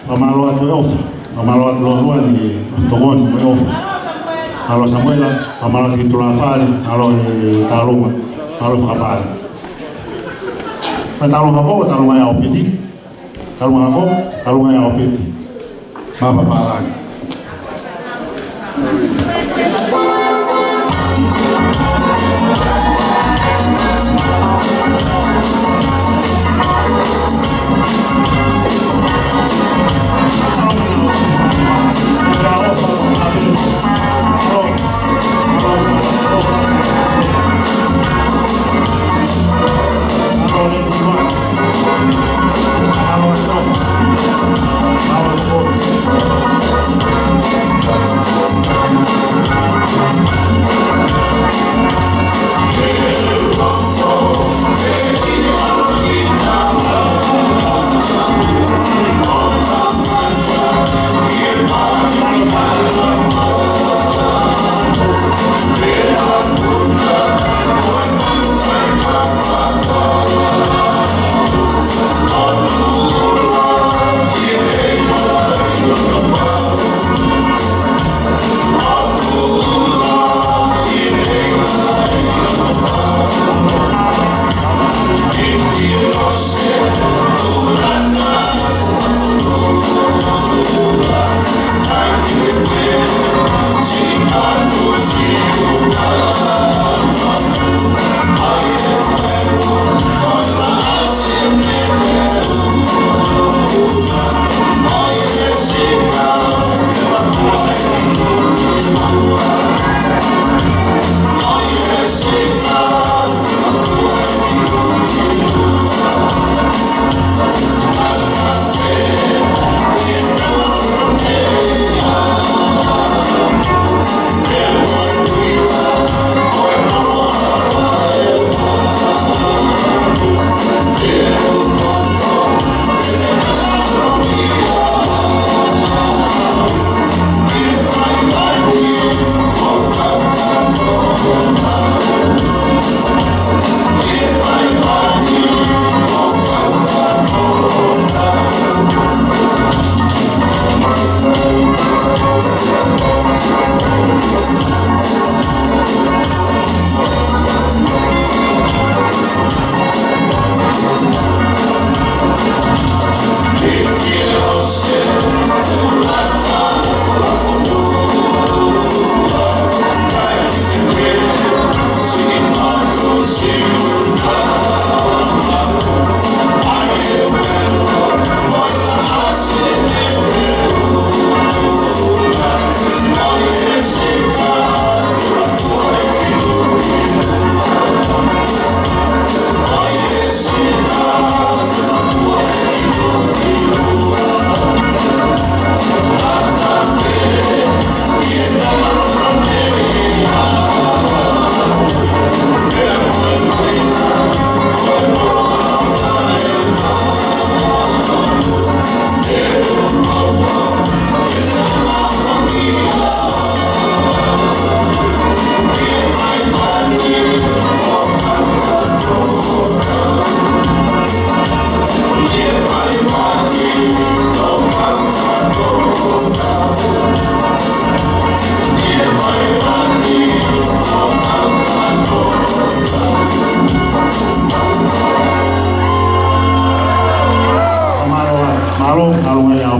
fakamālō atu e ʻofa, fakamālō atu lōlua ni tokoni mo e ʻofa. Mālō Samuela, fakamālō atu e tulafale, mālō e tālunga, mālō e fakapale. Pea tālunga hoko, tālunga ia ʻOpeti. Tālunga hoko, tālunga ia ʻOpeti. Mapapalagi.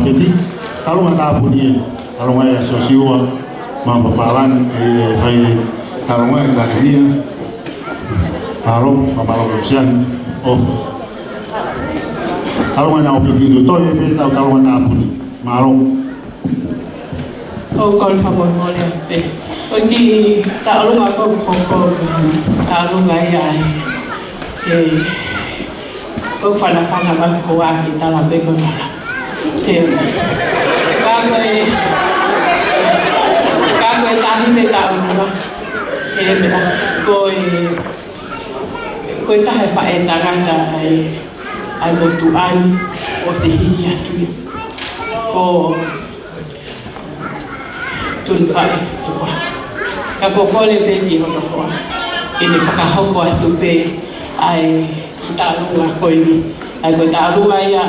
Piti, taʻalonga tāpuni ē, taʻalonga ʻa Siosiua Mapapalani, ʻe fai taʻalonga ʻe Kalevia. Mālō, mālō Lusiani, ʻofa. Taʻalonga naʻa ʻo Piti, toe pē ʻetau taʻalonga tāpuni. Mālō. ʻOku ou kole fakamolemole pē. Ko e kiʻi taʻalonga ko ē ʻoku hoko, taʻalonga ia ʻa e, ʻe, ko e fanafana mai ko ā ke tala pē ko e mala. Ke, ka ko e, ka ko e taʻahine taʻalonga. Ke meʻa, ko e, ko e taha e faʻē tangata ʻa e, ʻa e motuʻa ni ʻosi hiki atu ia. Ko Tunufaʻi Tukuafe. Ka ʻoku ou kole pē ki hono hoa ke ne fakahoko atu pē ʻa e taʻalonga ko eni. ʻA ia ko e taʻalonga ia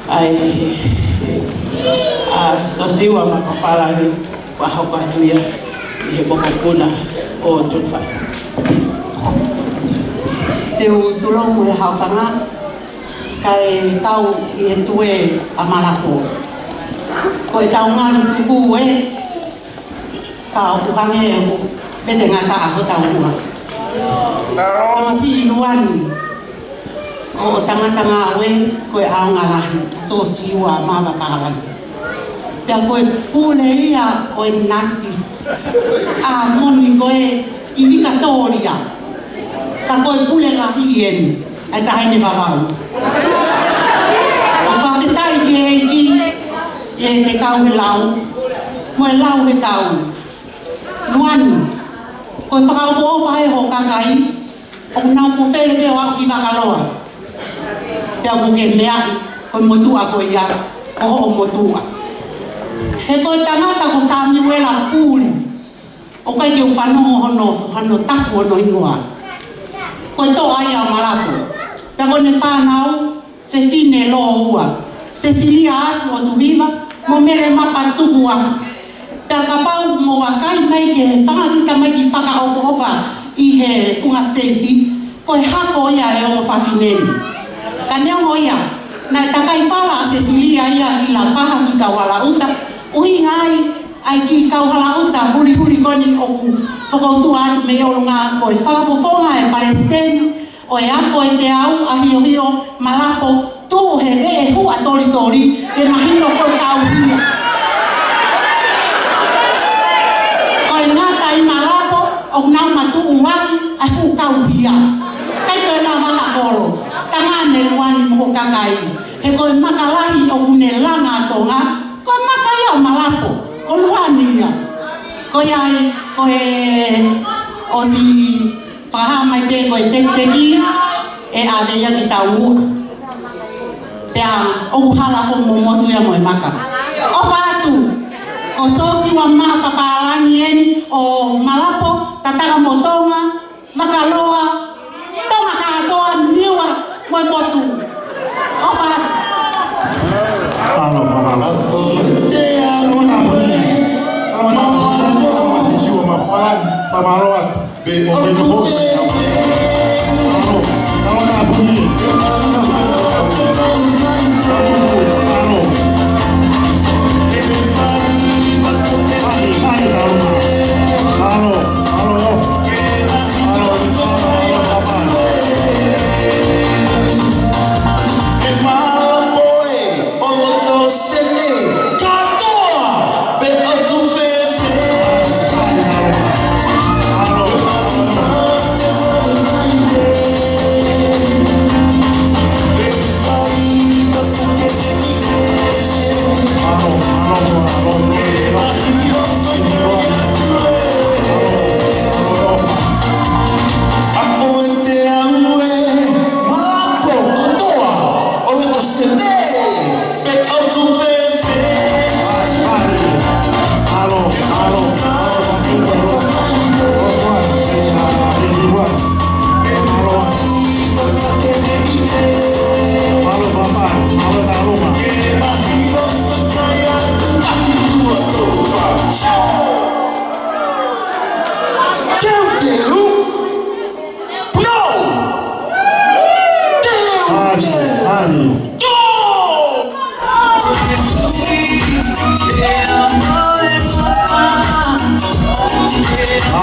ʻa e, ʻa Siosiua Mapapalani, fakahoko atu ia ʻi he mokopuna ʻo Tunufaʻi. Te u tulou mo e haofanga, kae kau ʻi he tuē ʻa Malapo. Ko ʻetau ngalu tuku ē, ka ʻoku hangē ʻoku vete ngata ʻa hotau ua. Tamasiʻi Luani, ko hoʻo tangata ngāue ko e ʻaonga lahi ʻa Siosiua Mapapalani. Pea ko e pule ia ʻo e Nati. ʻA, moʻoni ko e ʻi Vikatōlia. Ka ko e pule lahi eni, ʻa e taʻahine vavau. ʻOku fakafetaʻi ki he ʻEiki, ʻi heʻete kau he lau, mo e lau he kau. Luani, ko e fakaʻofoʻofa ē hoʻo kakai, ʻoku nau kufele pē ʻo aʻu ki Vakaloa. Pea ʻoku ke meaʻi, ko e motuʻa ko ia, ko hoʻo motuʻa. He ko e tangata ko Samiuela Puli, ʻoku ʻikai ke u fanongo hono, hono taku hono hingoa. Ko e toʻa ia ʻo Malapo. Pea ko ʻene fānau, fefine lōua, Sesilia Asi ʻOtuhiva, mo Mele Mapa Tukuafe. Pea kapau mo vakai mai ki he fanga kiʻi tamaiki fakaʻofoʻofa ʻi he funga siteisi, ko e hako ia ʻo e ongo fafine ni. Ka neongo ia, naʻe takai fala ʻa Sesilia ia ki Lapaha ki Kauhalaʻuta, ʻuhinga ai, ʻa e kiʻi Kauhalaʻuta hulihuli ko eni ʻoku fokoutua atu mei ʻolunga ko e fakafofonga ʻa e palesiteni ʻo e afo ʻe teau ʻa Hiohio Malapo, tuʻu he veʻe huʻa tolitoli ke mahino ko e kauhia. Ko e ngata ʻi Malapo, ʻoku nau matuʻuaki ʻa e fuʻu kauhia. ʻIkai toe lava ha kolo, tangane Luani mo hoʻo kakai. He ko e maka lahi ʻoku ne langa ʻa Tonga, ko e maka ia ʻo Malapo, ko Luani ia. Ko ia ai, ko e ʻosi fakahā mai pē ko e tekiteki, ʻe ʻave ia ki Taumuʻa. Pea ʻoku hala foʻi momotu ia mo e maka. ʻOfa atu, ko Siosiua Mapapalani eni ʻo Malapo, Tatakamotonga, Vakaloa, Tonga kātoa, Niua, mo e motu. ʻOfa atu. Mālō, mālō. Mālō, mālō. Mālō atu.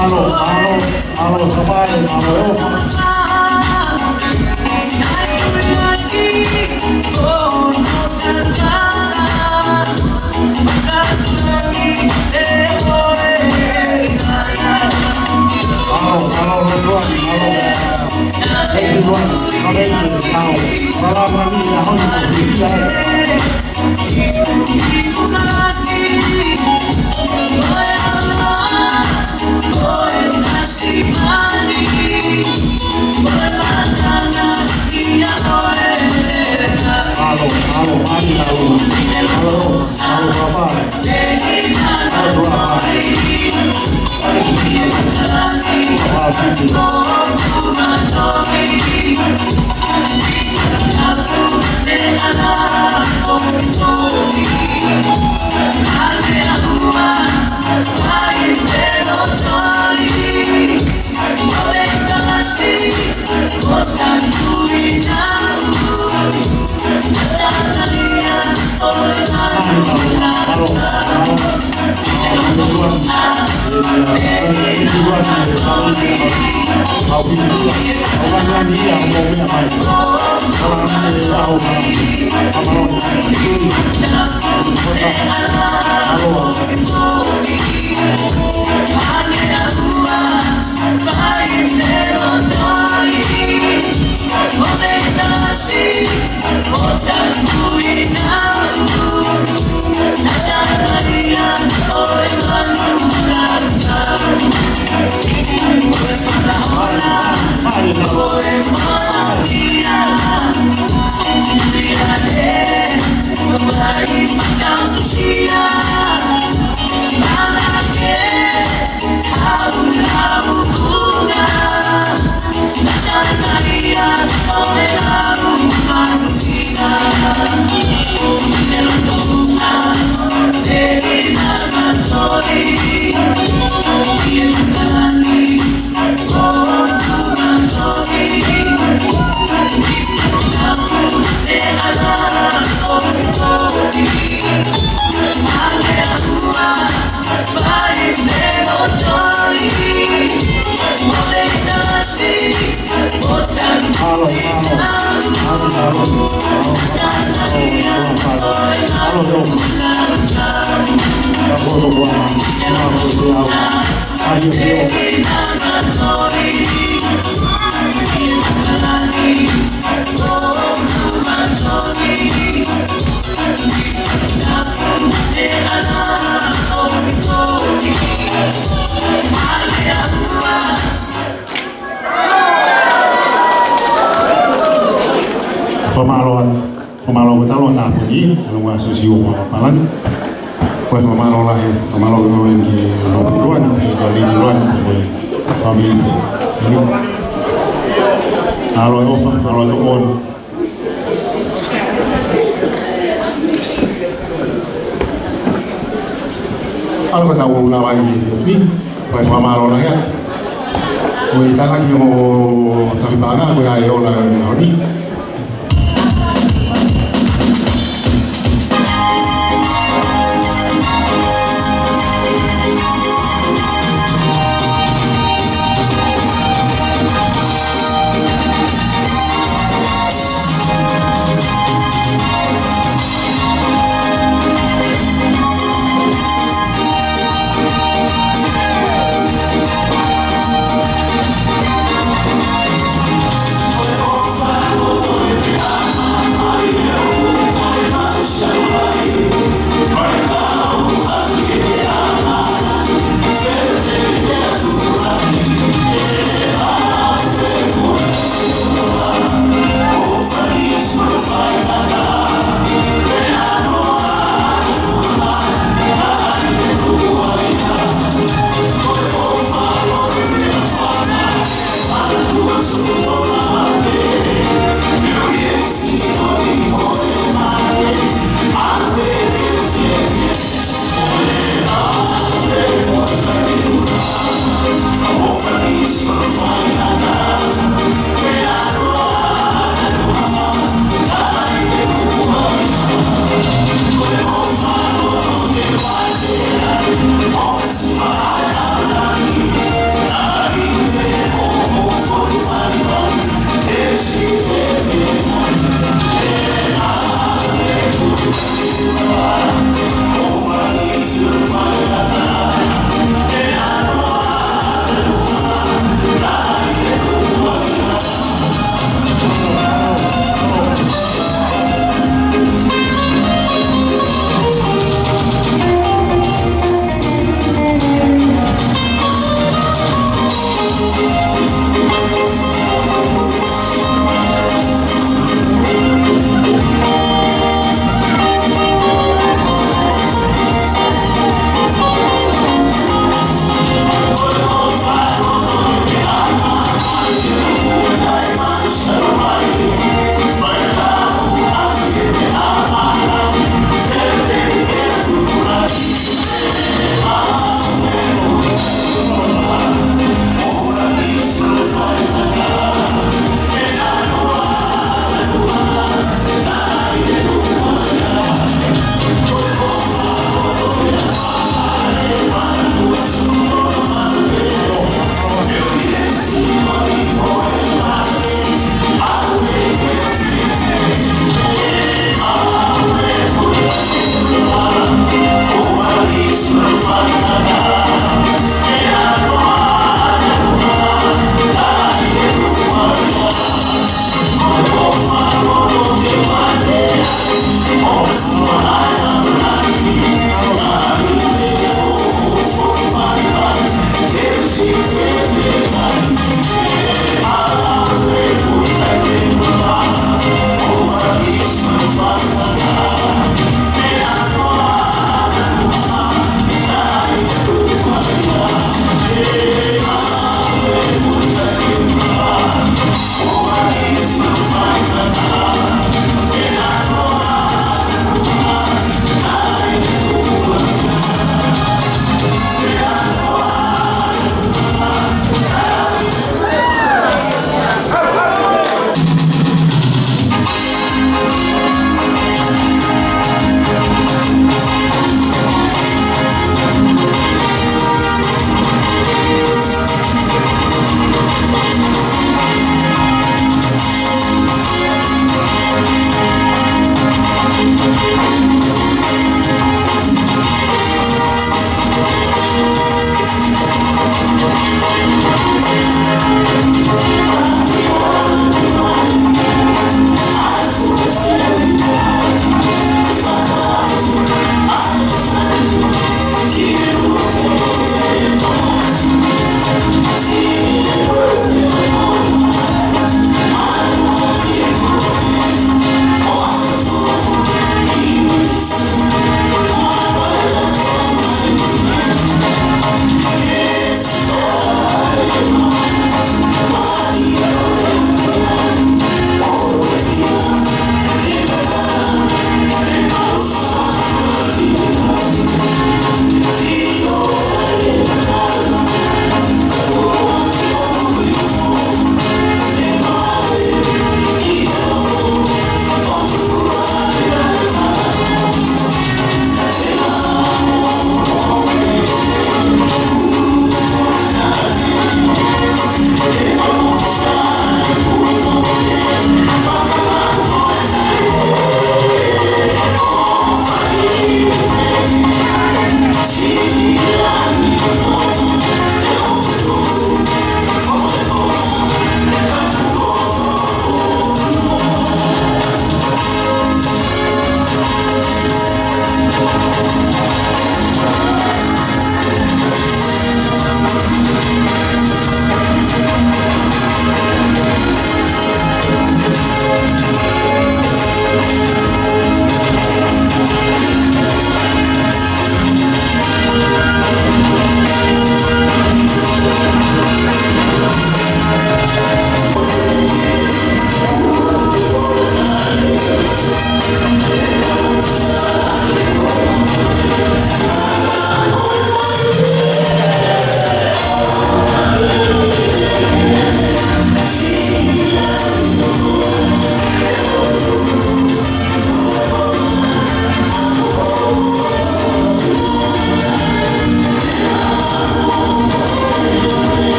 Mālō, mālō, mālō, Sapae, mālō. Mālō, mālō, mālō, mālō. Everyone, come in now. Mālō, mālō, mālō, mālō. Mālō, mālō, mālō, mālō. Mālō, mālō, mālō. Fakamālō atu, fakamālō atu ki he tangataʻeiki, ʻa e Siosiua Papalagi. Ko e fakamālō lahi, fakamālō lahi ki he Lopuluan, ki he Kalitiluan, ko e fāmili. Mālō e ʻofa, mālō e tokoni. ʻAlu ka tau lau ai ki he fī, ko e fakamālō lahi atu. Ko e tānaki ʻo e tauhi paʻanga, ko e ʻai ʻo e ʻaho ni.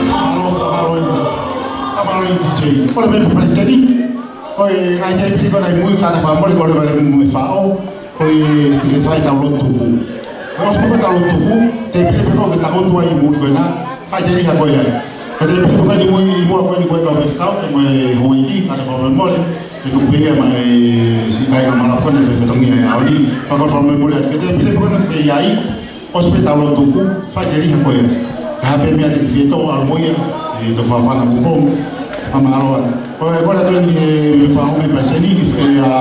Mālō, mālō, mālō, D J. Ko e meʻa palesiteni. Ko e ngaahi tēpile ko ena ʻi mui, kātaki fakamolemole, ko e lele mo e faʻo. Ko e te ke fai tau lotu tuku. Ko e ʻosi pē tau lotu tuku, tēpile pē ko ē ke tangutu ai ʻi mui ko ena, fai tēpile ko ia. Ko e tēpile pē ko eni ʻi mui, ʻi muʻa ko eni ko e kau faifekau, mo e houʻeiki, kātaki fakamolemole, ke tuku pē ia maʻa e siʻi kāinga Malapo ko ena ʻoku fatongia he ʻaho ni, kātaki fakamolemole atu. Ko e tēpile pē ko ena ʻoku ʻi ai, ʻosi pē tau lotu tuku, fai tēpile ko ia. Ka ʻi ai ha meʻa te ke fie toʻo ʻalu mo ia, ʻe toki fakafana kupongi, fakamālō atu. Ko e kole atu eni ki he meʻa fakahoko mei palesiteni, ki he, ʻa,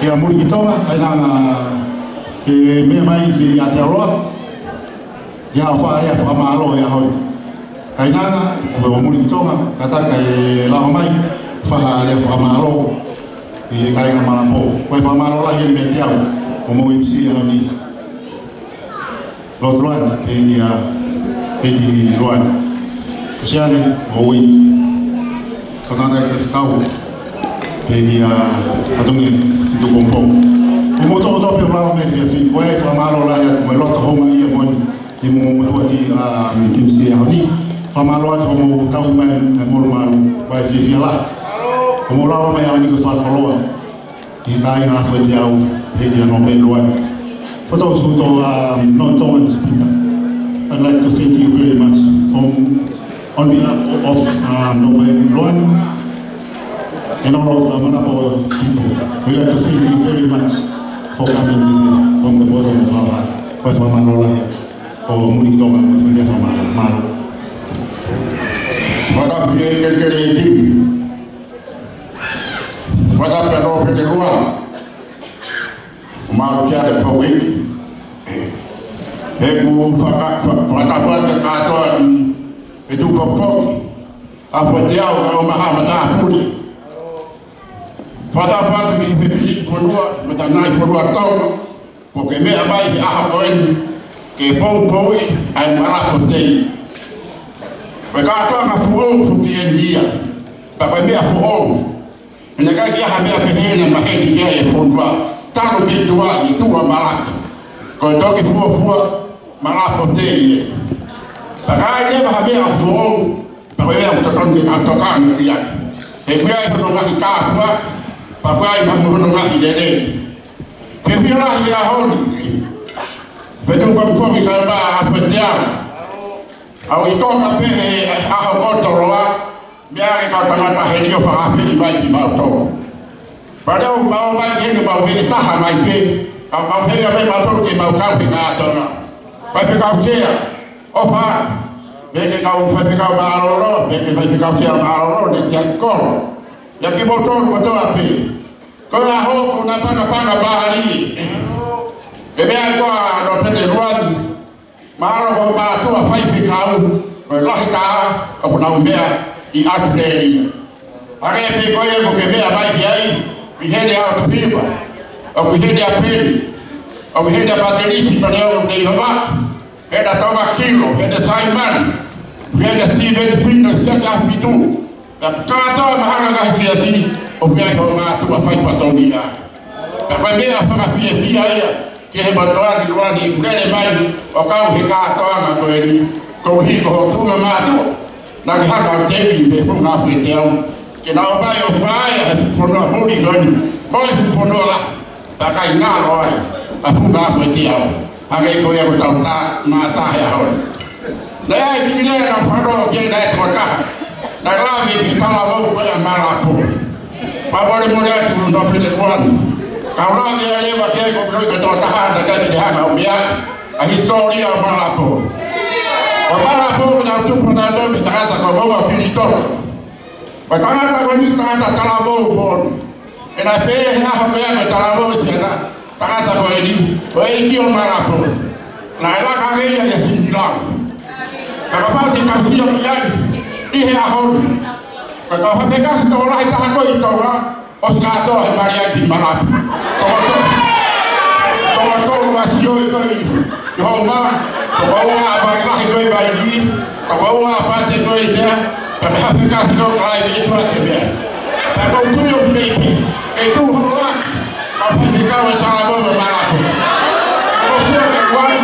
ʻa Mulikitonga, kainanga, ke meʻa mai mei Aotearoa, ke haʻu ʻo fai ha lea fakamālō he ʻaho ni. Kainanga, ko Mulikitonga, kātaki ke lava mai, fai ha lea fakamālō, ki he kāinga Malapo. Ko e fakamālō lahi eni meiate au, hoʻomou M C he ʻaho ni. Lord Luan, pea kia Lady Luan. Ko Siane, ʻo ui. Kātaki faifekau, pea kia Fatongia Tito Kompong. Ko moutolu kotoa pē ʻoku lava mai he efiafi ni, ko e fakamālō lahi atu mo e loto houngaʻia ko eni, ʻi hoʻomou motuʻa ti, ʻa, M C he ʻaho ni. Fakamālō atu hoʻomou tauhi mai e molumalu, ko e fiefia lahi. Hoʻomou lava mai he ʻaho ni ko e fakakoloa ki he kāinga Fuete Au, pea kia Nōpeni Luan. For those who don't, um, know Tongan speaker, I'd like to thank you very much from, on behalf of, um, Nōpeni Luan and all of the Manapo people. We'd like to thank you very much for coming today from the bottom of our heart. Ko e fakamālō lahi atu. Ko Mulikitonga, ko e fakamālō. Mālō. Fakatapu ki he kelekele ʻeiki. Fakatapu kia Nōpeni Luan. Mālō kia te Pouiki. He ʻoku faka-, fa-, fakatapu atu kātoa ki he tuʻu pokipoki ʻa Fuete Au, ʻa e Maha Matāpule. Fakatapu atu ki he fefine fonua, mo e tangataʻi fonua Tonga, kuo ke meʻa mai he ʻaho ko eni, ke poupouʻi ʻa e Malapo Day. Ko e kātoanga foʻou futi eni ia. Pea ko e meʻa foʻou. He naʻe ʻikai ke ʻi ai ha meʻa pehē naʻe maheni ki ai e fonua. Talu mei tuʻa, ʻi tuʻa Malapu. Ko e toki fuofua Malapu tei ē. Pea ka ʻi ai leva ha meʻa foʻou, pea ko e meʻa ʻoku totonu ke tau tokanga ki ai. He ʻoku ʻi ai hono ngaahi tāpuaki, pea ʻoku ʻi ai mo hono ngaahi lelei. Fiefia lahi he ʻaho ni. Fetuʻu pea mo Foki kae ʻumaʻā ʻa Fete au. ʻOku ʻi toka pē he ʻaho kotoa, meʻa ke kau tangata heni ʻo fakaafeʻi mai kimautolu. Pea leo mau mai heni mau veʻe taha mai pē, ka mau feinga pē mautolu ke mau kau he kātoanga. Faifekau Sea, ʻofa atu. Pea ke kau faifekau mālōlō, pea ke faifekau sea mālōlō, ne kia kolo. ʻIa kimoutolu kotoa pē. Ko e ʻaho ko ena pangapanga mālie. Ke meʻa ko ā Nōpele Luani. Mahalo ko e mātuʻa faifekau, ko e lahi taha ʻoku nau meʻa ʻi ʻAositelēlia. Hangē pē ko ia ʻoku ke meʻa mai ki ai, ʻi heni ʻa ʻOtufiva, ʻoku ʻi heni ʻa Peni, ʻoku ʻi heni ʻa Patelisi, Paleolo, Teivava, heni ʻa Tonga Kilo, heni ʻa Saimani, heni ʻa Steven Fino, Siasi ʻAhopitu. Pea kātoa mahalo ngaahi siasi, ʻoku ʻi ai hoʻo mātuʻa fai fatongia. Pea ko e meʻa fakafiefia ia, ki he mātuʻa ni Luani ʻoku lele mai, ʻo kau he kātoanga ko eni, koeʻuhi ko hoʻo tuʻunga mātuʻa. Naʻa ke hanga ʻo temi mei he funga afu ʻe teau. Ke na ō mai ʻo paea he fonua muli ko eni, mo e fonua lahi. Pea ʻikai ngalo ai ʻa e funga afu ʻe teau. Hangē ko ia ko ʻetau tā, mā tā he ʻaho ni. Naʻe ʻi ai e kiʻi lea naʻe fanongo ki ai naʻe tokotaha. Naʻe lave ki he talavou ko ia ʻa Malapu. Pea mole mole atu Nōpele Luani. Ka u lave ai leva ki ai ko e kau tokotaha naʻe ʻikai ke ne hanga ʻo meʻa. ʻA e hisitōlia ʻo Malapu. Ko Malapu ko ʻetau tupu naʻa tau mei tangata ko Moua Pilitoto. Ko e tangata ko eni tangata talavou moʻoni. He naʻe pehē he ʻaho ko ia ko e talavou ʻe siana, tangata ko eni, ko e ʻeiki ʻo Malapu. Naʻe laka ange ia ʻia Sinilau. Ka kapau te tau sio ki ai, ʻi he ʻaho ni. Ko e kau faifekau tokolahi taha ko ē ʻi Tonga, ʻosi kātoa he mali ʻa e kiʻi Malapu. Toko tolu. Toko tolu ʻa Sioi ko ē ʻi Houma, toko ua ʻa Vailahi ko ē ʻi Vainī, toko ua ʻa Pate ko ē ʻi meʻa, pea mei ha faifekau ko ē ʻi meʻa. Pea ko u tui ʻoku mei pē, ke tuʻu holo atu, ʻa e faifekau ʻe talavou ʻo Malapu. Ko Sioi ʻe Luani,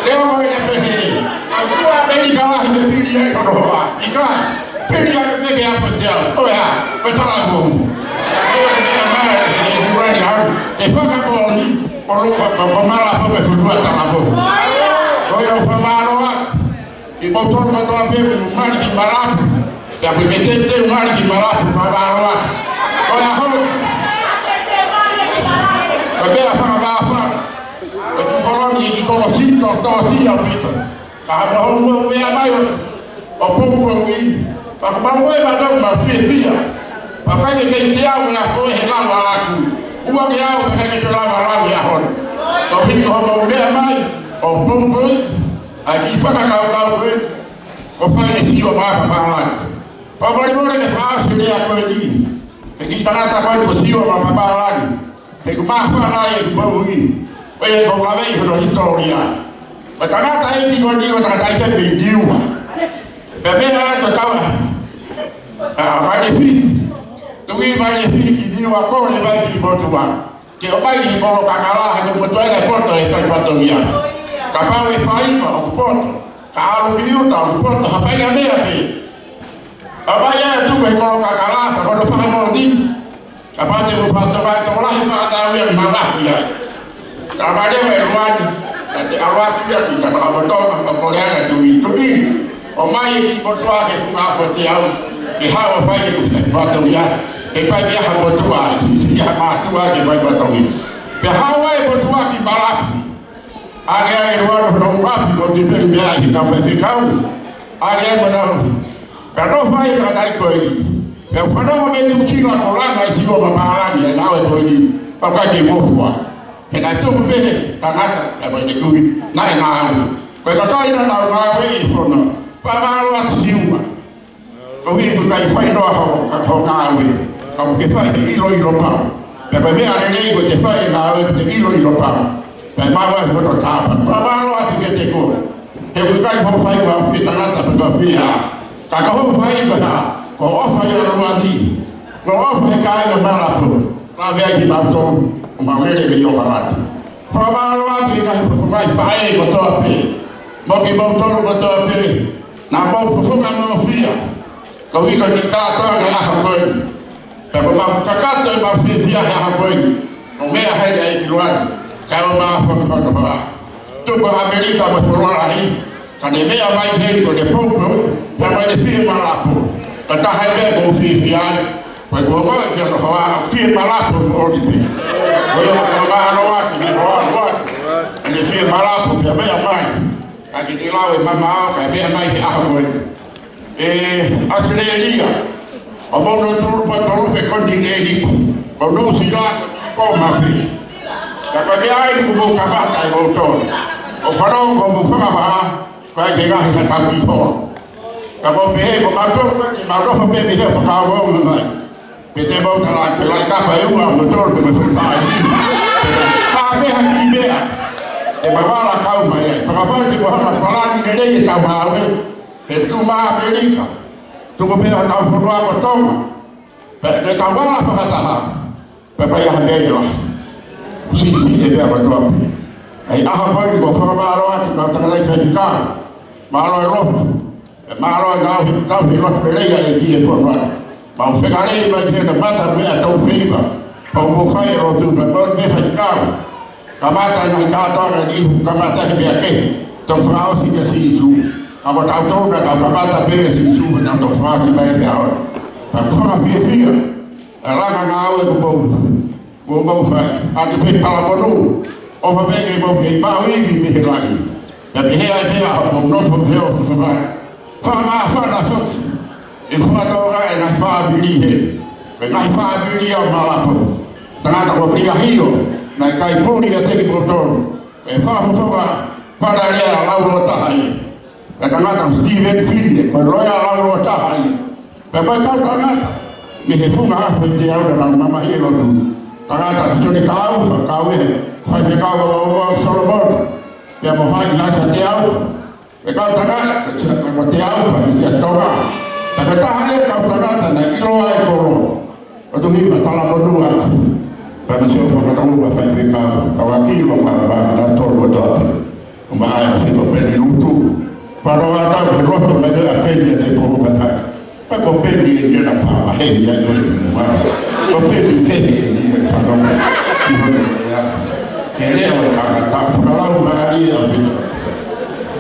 leo mai ʻo pehē, ʻa tua mei ka lahi me pili ai hono hoa, ʻikai. Pili ʻa e meke ʻa Fete au, ko e hā, ko e talavou. Ko e meʻa mai, ʻe Luani au, ke fakamoʻoni, ko Luani, ko, ko Malapu ko e fonua talavou. Ko ia ʻoku fakamālō atu, ʻi he moutolu kotoa pē, mali ki Malapu. Pea ko e ke teuteu mali ki Malapu, fakamālō atu. Ko e ʻaho, ko e meʻa fakamāfana. Ko e kiʻi kolo ni, kiʻi kolo sito, tō sia pito. Ka hapa hoʻomou meʻa mai ʻo, ʻo pongipongi. Pea ko mau ē mātou mau fiefia. Pea ʻikai ke kei teau ʻa e ʻaho he lava ʻaku. Ua ke au pea ʻikai ke toe lava lau he ʻaho ni. Koeʻuhi ko hoʻomou meʻa mai ʻo pongipongi. ʻA e kiʻi fakakaukau ko ē. Ko fai e Siua Mapapalagi. Pea mole mole ke fakaʻosi e lea ko eni. He kiʻi tangata ko eni ko Siua Mapapalagi. He ʻoku māfana ai ʻeku moʻui. ʻOku ou lave ʻi hono hisitōlia. Ko e tangataʻeiki ko eni, ko e tangataʻeiki mei Niua. Pea meʻa atu ʻa Tauʻa. ʻA, Vailefihi. Tuʻi Vailefihi ki Niua, kole mai ki motuʻa. Ke ʻomai ki he kolo kakala, he ko motuʻa ʻena poto he fai fatongia. Kapau ʻe faiva ʻoku poto. Ka ʻalu ki ʻuta ʻoku poto, ha faʻahinga meʻa pē. ʻA mai ʻa e tuku he kolo kakala, pea ko hono fakamoʻoni. Kapau te u fakatonga, tokolahi fānau ia ʻoku mau ʻapi ai. Ka male ʻe Luani, ka te ʻalu atu ia ki he tangata Tonga, ka kole ange tuʻi, tuʻi. ʻOmai e kiʻi motuʻa ki he funga afu ʻe teau, ke haʻu ʻo fai ʻeku fatongia, he ʻikai ke ʻi ai ha motuʻa, siʻisiʻi ha mātuʻa ke fai fatongia. Pea haʻu ai e motuʻa ki Malapu. ʻAke ai ʻe Luani hono ʻapi ko e tipeni meʻa ʻi he kau faifekau. ʻAke ai mo nau. Pea nofo ai e tangataʻeiki ko eni. Pea u fanongo mei Nuʻusila ko e langa ʻe Siua Mapapalagi e ngāue ko eni. Pea ʻikai ke u ʻofa. He naʻe tupu pē he tangata, ʻa mai te kui, naʻe ngāue. Ko e kakai naʻa nau ngāue ʻi Fono. Fakamālō atu Siua. Koeʻuhi ʻoku ʻikai fai noa ho, ho ngāue. Ka ʻoku ke fai he ʻiloʻilo pau. Pea ko e meʻa lelei ko ʻete fai e ngāue ʻoku te ʻiloʻilo pau. Pea maʻu ai hono tāpuaki. Fakamālō atu kiate koe. He ʻoku ʻikai ko hoʻo fai ʻa e fie tangata pe ko e fie ʻā. Ka ko hoʻo fai ko e hā? Ko e ʻofa ʻi ʻAluani, ko e ʻofa he kāinga Malapo. Lave ai kimautolu ʻoku mau lele mei ʻOkalani. Fakamālō atu ki he ngaahi faʻē kotoa pē, mo kimoutolu kotoa pē naʻa mou fofonga nofo ia. Ko e ʻuhi ko e kiʻi kātoanga ʻaho ko eni. Pea ko ʻemau kakato ʻemau fiefia he ʻaho ko eni, ʻo meʻa heni ʻa e ʻEiki Luani kae ʻumaʻā e fanga fakafofonga. Tuku ʻa ʻAmelika mo e fonua lahi, ka ne meʻa mai heni ko ʻene poupou pea mo ʻene fiemalapo. Ka ko e taha e meʻa ʻoku ou fiefia ai, ko e kuo ʻomai ki hono hoa ʻo fiemalapo moʻoni pē. Ko ia ʻoku ou fakamālō atu, ne hoa hoa, ʻene fiemalapo pea meʻa mai. Ka ke te lau e mamaʻo kae meʻa mai he ʻaho ko eni. ʻE ʻAositelēlia, ʻoku mou nofo tolu pē, tolu pē konitinēniti, ko Nuʻusila ko Tonga pē. Ka ko e meʻa eni kuo mou kamata ʻe moutolu. ʻOku ou fanongo ko hoʻomou fakafofonga, ko e ʻai ke ngaahi ha tau ki holo. Ka ʻoku ou pehē ko mautolu ko eni, mau nofo pē mei he fakaongoongo mai. Pea te mau tala ke lai kapa ʻe ua mo tolu pe ko e fai fai. Ka meʻa ki meʻa, ʻe mau ala kau mai ai. Fakapapau te ko e hanga palani lelei ʻetau ngāue. Pea tuku mai ʻAmelika, tuku pē ʻa hotau fonua ko Tonga, pea ke tau ala fakataha, pea ʻai ha meʻa ia. Siʻisiʻi e meʻa kotoa pē. ʻI he ʻaho ko eni ʻoku ou fakamālō atu ki he kau tangataʻeiki faifekau. Mālō e lotu. Pea mālō e ngāue he tau he lotu pē lea e ki he fonua. Mau fekale mai ki he mata meʻa tau feiva. Pea mou fai e lotu pea mou meʻa faifekau. Kamata e ngaahi kātoanga ni, kamata he meʻa kehe. Tau fakaʻosi kia Sīsū. Ka ko tautolu naʻa tau kamata pē kia Sīsū, pea tau fakaʻosi mai pē ʻaho ni. Pea ʻoku ou fakafiefia e langa ngāue kuo mou, kuo mou fai. ʻA e pē talamonū, ʻofa pē ke mou kei maʻu ivi mei he langi. Pea pehē ai pē ʻa hoʻomou nofo feo fafai. Fakamāfana foki ʻi he fakatonga e ngaahi fāmili he, e ngaahi fāmili ʻo Malapo. Tangata ko Pia Hio, naʻe kai puli ʻa Teki Potolo. E fakafofonga, fana lea lau loa taha ia. Pea tangata ko Steven Fine, ko e loea lau loa taha ia. Pea mo e kau tangata mei he funga Afoʻi Teau naʻa nau mamahi e lotu. Tangata ko Sione Taufa, kau e faifekau ʻo, ʻo, ʻo Solomona. Pea mo Haʻi Laisa Teau. E kau tangata, ko Teau, pea mo Tonga. Pea ko e taha e kau tangata naʻe ʻiloa e kolo. ʻOtu hiva talamonū atu. Pea mo Sione Fakatau, pea faifekau, kau ʻaki mo kau ʻa Fakatau kotoa pē. ʻO maʻa e ʻosi ko Peni Lutu. Pea ʻoku tau he lotu mai ʻa Peni ʻi he pō pata. Pea ko Peni ʻe ia naʻa pā mahe ia ʻi he lotu mai. Ko Peni kehe ʻe ia pano. ʻI hono ia. Ke lea ʻo e kaka tau fakalau mai ia ʻo pita.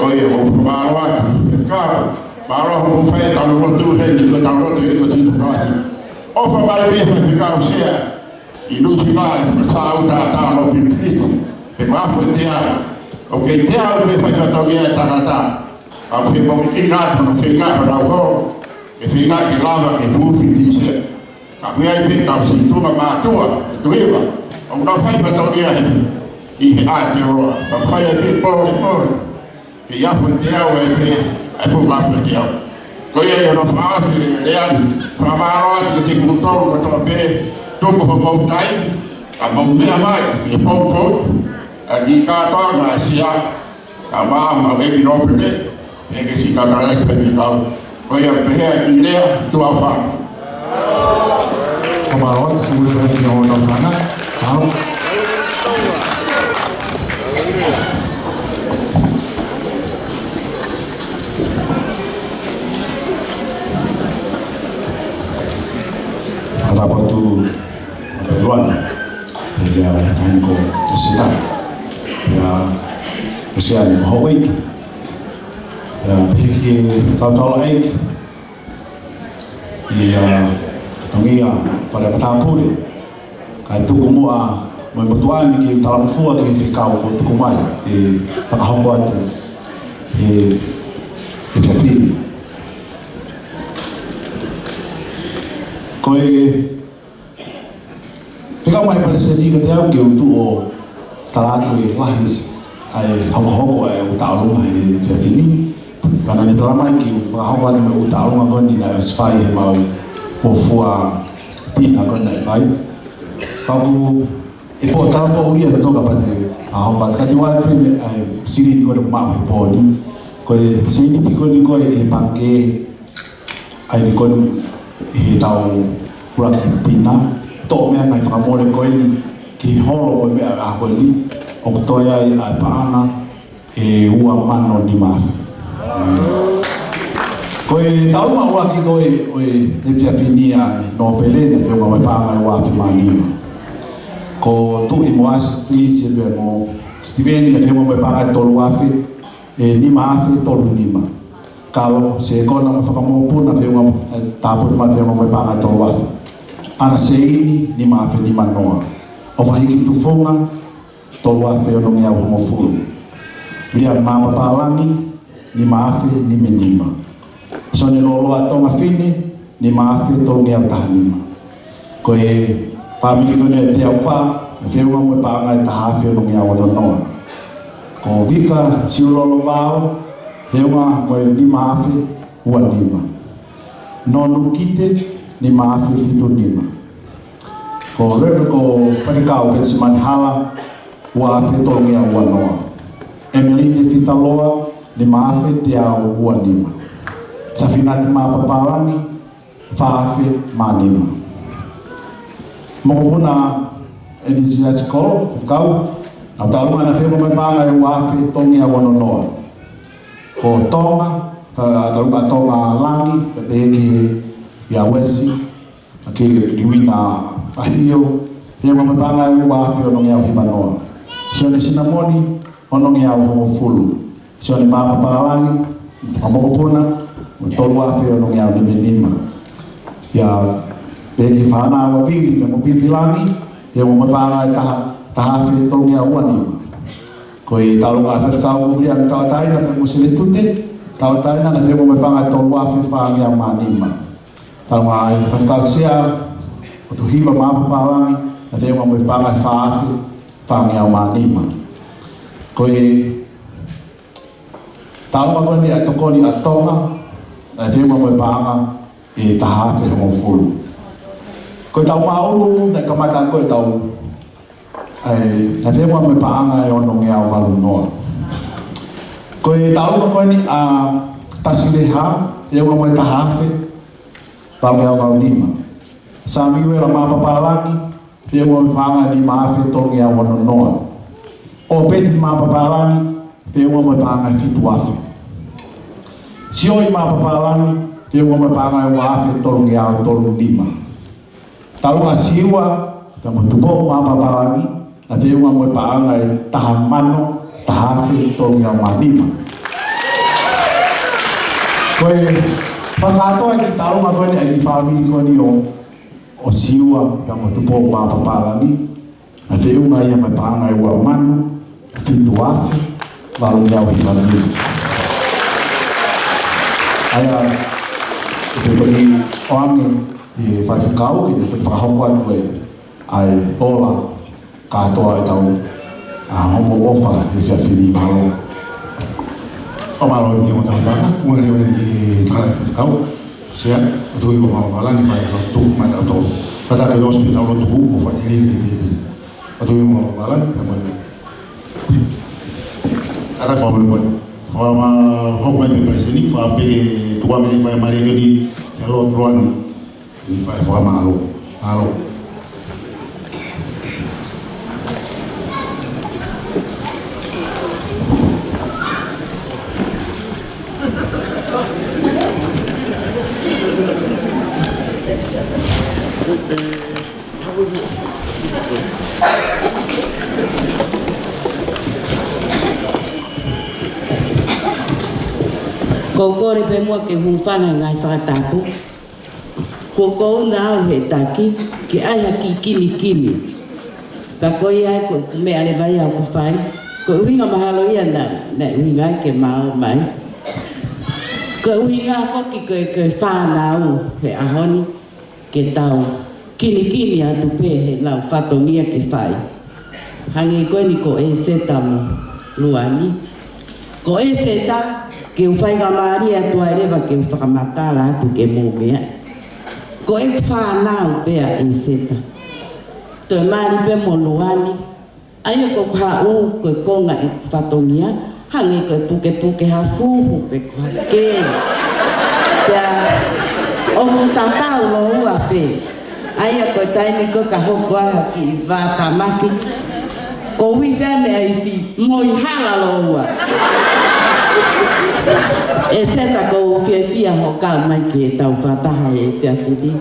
ʻOi ʻoku ou fakamālō atu. Kau, mālō hoʻomou fai ʻetau lotu heni, ko ʻetau lotu ʻi he ko Sīsū Kalaisi. ʻOfa mai pē faifekau Sea. ʻI Nuʻusila ʻe fakasaʻu tātā lo pipiliti, ʻe mafu e teau. ʻOku kei teau pē fai fatongia e tangata. ʻOku fepōkikina atu hono feinga fanau ho, ke feinga ke lava ke hufi tise. Ka ʻoku ʻi ai pē kau siʻi tuʻunga mātuʻa, ʻoku tuʻu hiva, ʻoku nau fai fatongia he, ʻi he ʻapi ʻo loa. Ka fai ai pē pole pole. Ke ʻi Afoʻi Teau ai pē, ʻa e fuʻu Afoʻi Teau. Ko ia ʻi hono fakaʻosi e lea ni, fakamālō atu kiate kimoutolu kotoa pē, tuku hoʻomou taimi, ka mou meʻa mai, ke poupou, ʻa e kiʻi kātoanga ʻa Sea, ka mau ʻomi ʻenvelope, ʻe ke siʻi kātoanga ki he kau. Ko ia pē he kiʻi lea, tuʻa ʻofa. Fakamālō atu, tuku leva ki hono fanga. Mālō. Ata patu, ata luan. Ia, tahan ko Teseta. Ia, usiani, hoʻi. Ia, pehē ki he kau taulaʻeiki. Ia, tongia, fale matāpule. Kae tuku muʻa, mo e motuʻa ni ke talamafua ki he fekau kuo tuku mai, ʻe fakahoko atu, ʻe, ʻe fefine. Ko e, fekau mai palesiteni kiate au ke u tuʻu ʻo tala atu e lahi ʻa e hokohoko ʻa e ʻū tauʻolunga he efiafi ni. Pea naʻa ne tala mai ke u fakahoko atu mo e ʻū tauʻolunga ko eni naʻe ʻosi fai he mau fuofua tina ko eni naʻe fai. Ka ʻoku ʻi ai pē ʻetau pōʻuli ʻa e toka pea te fakahoko atu. Ka te u ʻai pē mei ai silini ko eni ʻoku maʻu he pō ni. Ko e silini ko eni ko e pangikē ʻa eni ko eni ʻi heʻetau ʻuluaki tina, toʻo mai e ngaahi fakamole ko eni ki he holo ko e meʻa ʻa ko eni, ʻoku toe ʻi ai ʻa e paʻanga ʻe ua mano nima afe. Ko e taʻu ʻuluaki ko ē ʻo e efiafi ni ʻa e nōpele naʻe feʻunga mo e paʻanga ʻe ua afe mā nima. Ko Tuʻi mo ʻAsi Felisi pea mo Sitiveni naʻe feʻunga mo e paʻanga ʻe tolu afe, ʻe nima afe tolu nima. Kalo, Sekona mo Fakamokopuna feʻunga, ʻe, Tāpuni mo feʻunga mo e paʻanga ʻe tolu afe. ʻAna Seini, nima afe nima noa. ʻOfa Hiki Tufunga, tolu afe onongeau hongofulu. Viliami Mapapalagi, nima afe nima nima. Sione Loloa Tongafine, nima afe tolungeau taha nima. Ko e fāmili ko eni ʻa Teaupa, naʻe feʻunga mo e paʻanga ʻe taha afe onongeau ono noa. Ko Vika Siulolo Vao, feʻunga mo e nima afe ua nima. Nonu Kite, nima afe fitu nima. Ko Reverend ko Faifekau Benjamin Hala, ua afe tolungeau ua noa. Emeline Fitaloa, nima afe teau ua nima. Safinati Mapapalagi, fā afe mā nima. Mokopuna ʻEnisiasi Kolo, Faifekau, naʻa tau ʻalu naʻe feʻunga mo e paʻanga ʻe ua afe tolungeau ono noa. Ko Tonga, fa-, tau ka Tonga Langi, ka pehē ki he, ʻia Uesi, ʻa Kiliwina ʻAhio, feʻunga mo e paʻanga ʻe ua afe onongeau hiva noa. Sione Sinamoni, onongeau hongofulu. Sione Mapapalagi, Fakamokopuna, ʻe tolu afe onongeau nima nima. ʻIa, pehē ki he fānau ʻa Vili, pea mo Pipilangi, feʻunga mo e paʻanga ʻe taha, taha afe tolungeau ua nima. Ko e taʻu ʻuluaki ʻa Faifekau Viliami Tauʻatāina pea mo Sele Tute Tauʻatāina naʻe feʻunga mo e paʻanga ʻe tolu afe fāngeau mā nima. Taʻu ʻuluaki ʻa Faifekau Sea ʻOtuhiva Mapapalagi naʻe feʻunga mo e paʻanga ʻe fā afe fāngeau mā nima. Ko e taʻu ʻuluaki ko eni ʻa e tokoni ʻa Tonga naʻe feʻunga mo e paʻanga ʻe taha afe hongofulu. Ko e taʻu māʻolunga naʻe kamata ko e taʻu ʻa e, naʻe feʻunga mo e paʻanga ʻe onongeau valu noa. Ko e taʻu ʻuluaki ko eni ʻa Tasileha, feʻunga mo e taha afe valungeau valu nima. Samiuela Mapapalagi, feʻunga mo e paʻanga ʻe nima afe tolungeau ono noa. ʻOpeti Mapapalagi, feʻunga mo e paʻanga ʻe fitu afe. Sioi Mapapalagi, feʻunga mo e paʻanga ʻe ua afe tolungeau tolu nima. Taʻu ʻuluaki ʻa Siua pea mo Tupou Mapapalagi, naʻe feʻunga mo e paʻanga ʻe taha mano, taha afe tolungeau mā nima. Ko e fakakātoa ki he taʻu ʻuluaki ko eni ʻa e kiʻi fāmili ko eni ʻo, ʻo Siua pea mo Tupou Mapapalagi, naʻe feʻunga ia mo e paʻanga ʻe ua mano, fitu afe, valungeau hiva nima. ʻA ia, ʻe pehē ko eni ʻoange ʻe he Faifekau, ke ne toki fakahoko atu ʻa e, ʻa e ola kātoa ʻetau, ʻa, homo ʻofa he efiafi ni. Mālō. ʻO mālō ni mo tau paka, mo le wen ki tala Faifekau. Sea, ʻOtuhiva Mapapalagi, fai ʻa e lotu maʻatautolu. Pata ke losi pita lotu mo fakili ki te. ʻOtuhiva Mapapalagi, ka mo. Ata fa mo mo. Fa ma hok mai pe palesini, fa pe tuwa me fa ma le ni, ya lo tuan. Ni fa fa ma lo. Alo. Ko u kole pē muʻa ke u hūfanga he ngaahi fakatapu. Ko u kole ʻaupito he taki, ke ʻai ha kiʻi kinikini. Pea ko ia ko e meʻa leva ia ʻoku fai. Ko e ʻuhinga mahalo ia naʻa, naʻe ʻuhinga ai ke ma ō mai. Ko e ʻuhinga foki ko e, ko e fānau he ʻaho ni. Ke tau kinikini atu pē he lau fatongia ke fai. Hangē ko eni ko ʻEseta mo Luani. Ko ʻEseta, ke u fai ka mālie atu ai leva ke u fakamatala atu ke mou meaʻi. Ko e fānau pē ʻa ʻEseta. Toe mali pē mo Luani. ʻA ia ko e haʻu, ko e konga ʻeku fatongia, hangē ko e pukepuke ha fuhu pe ko ha kē. Pea, ʻOku tatau lōua pē. ʻA ia ko e taimi ko ē ka hoko ai ha kiʻi vātamaki, ko e ui fē meʻa ifi, mo e hala lōua. ʻEseta, ʻoku ou fiefia hoʻo kau mai ki heʻetau fakataha he efiafi ni.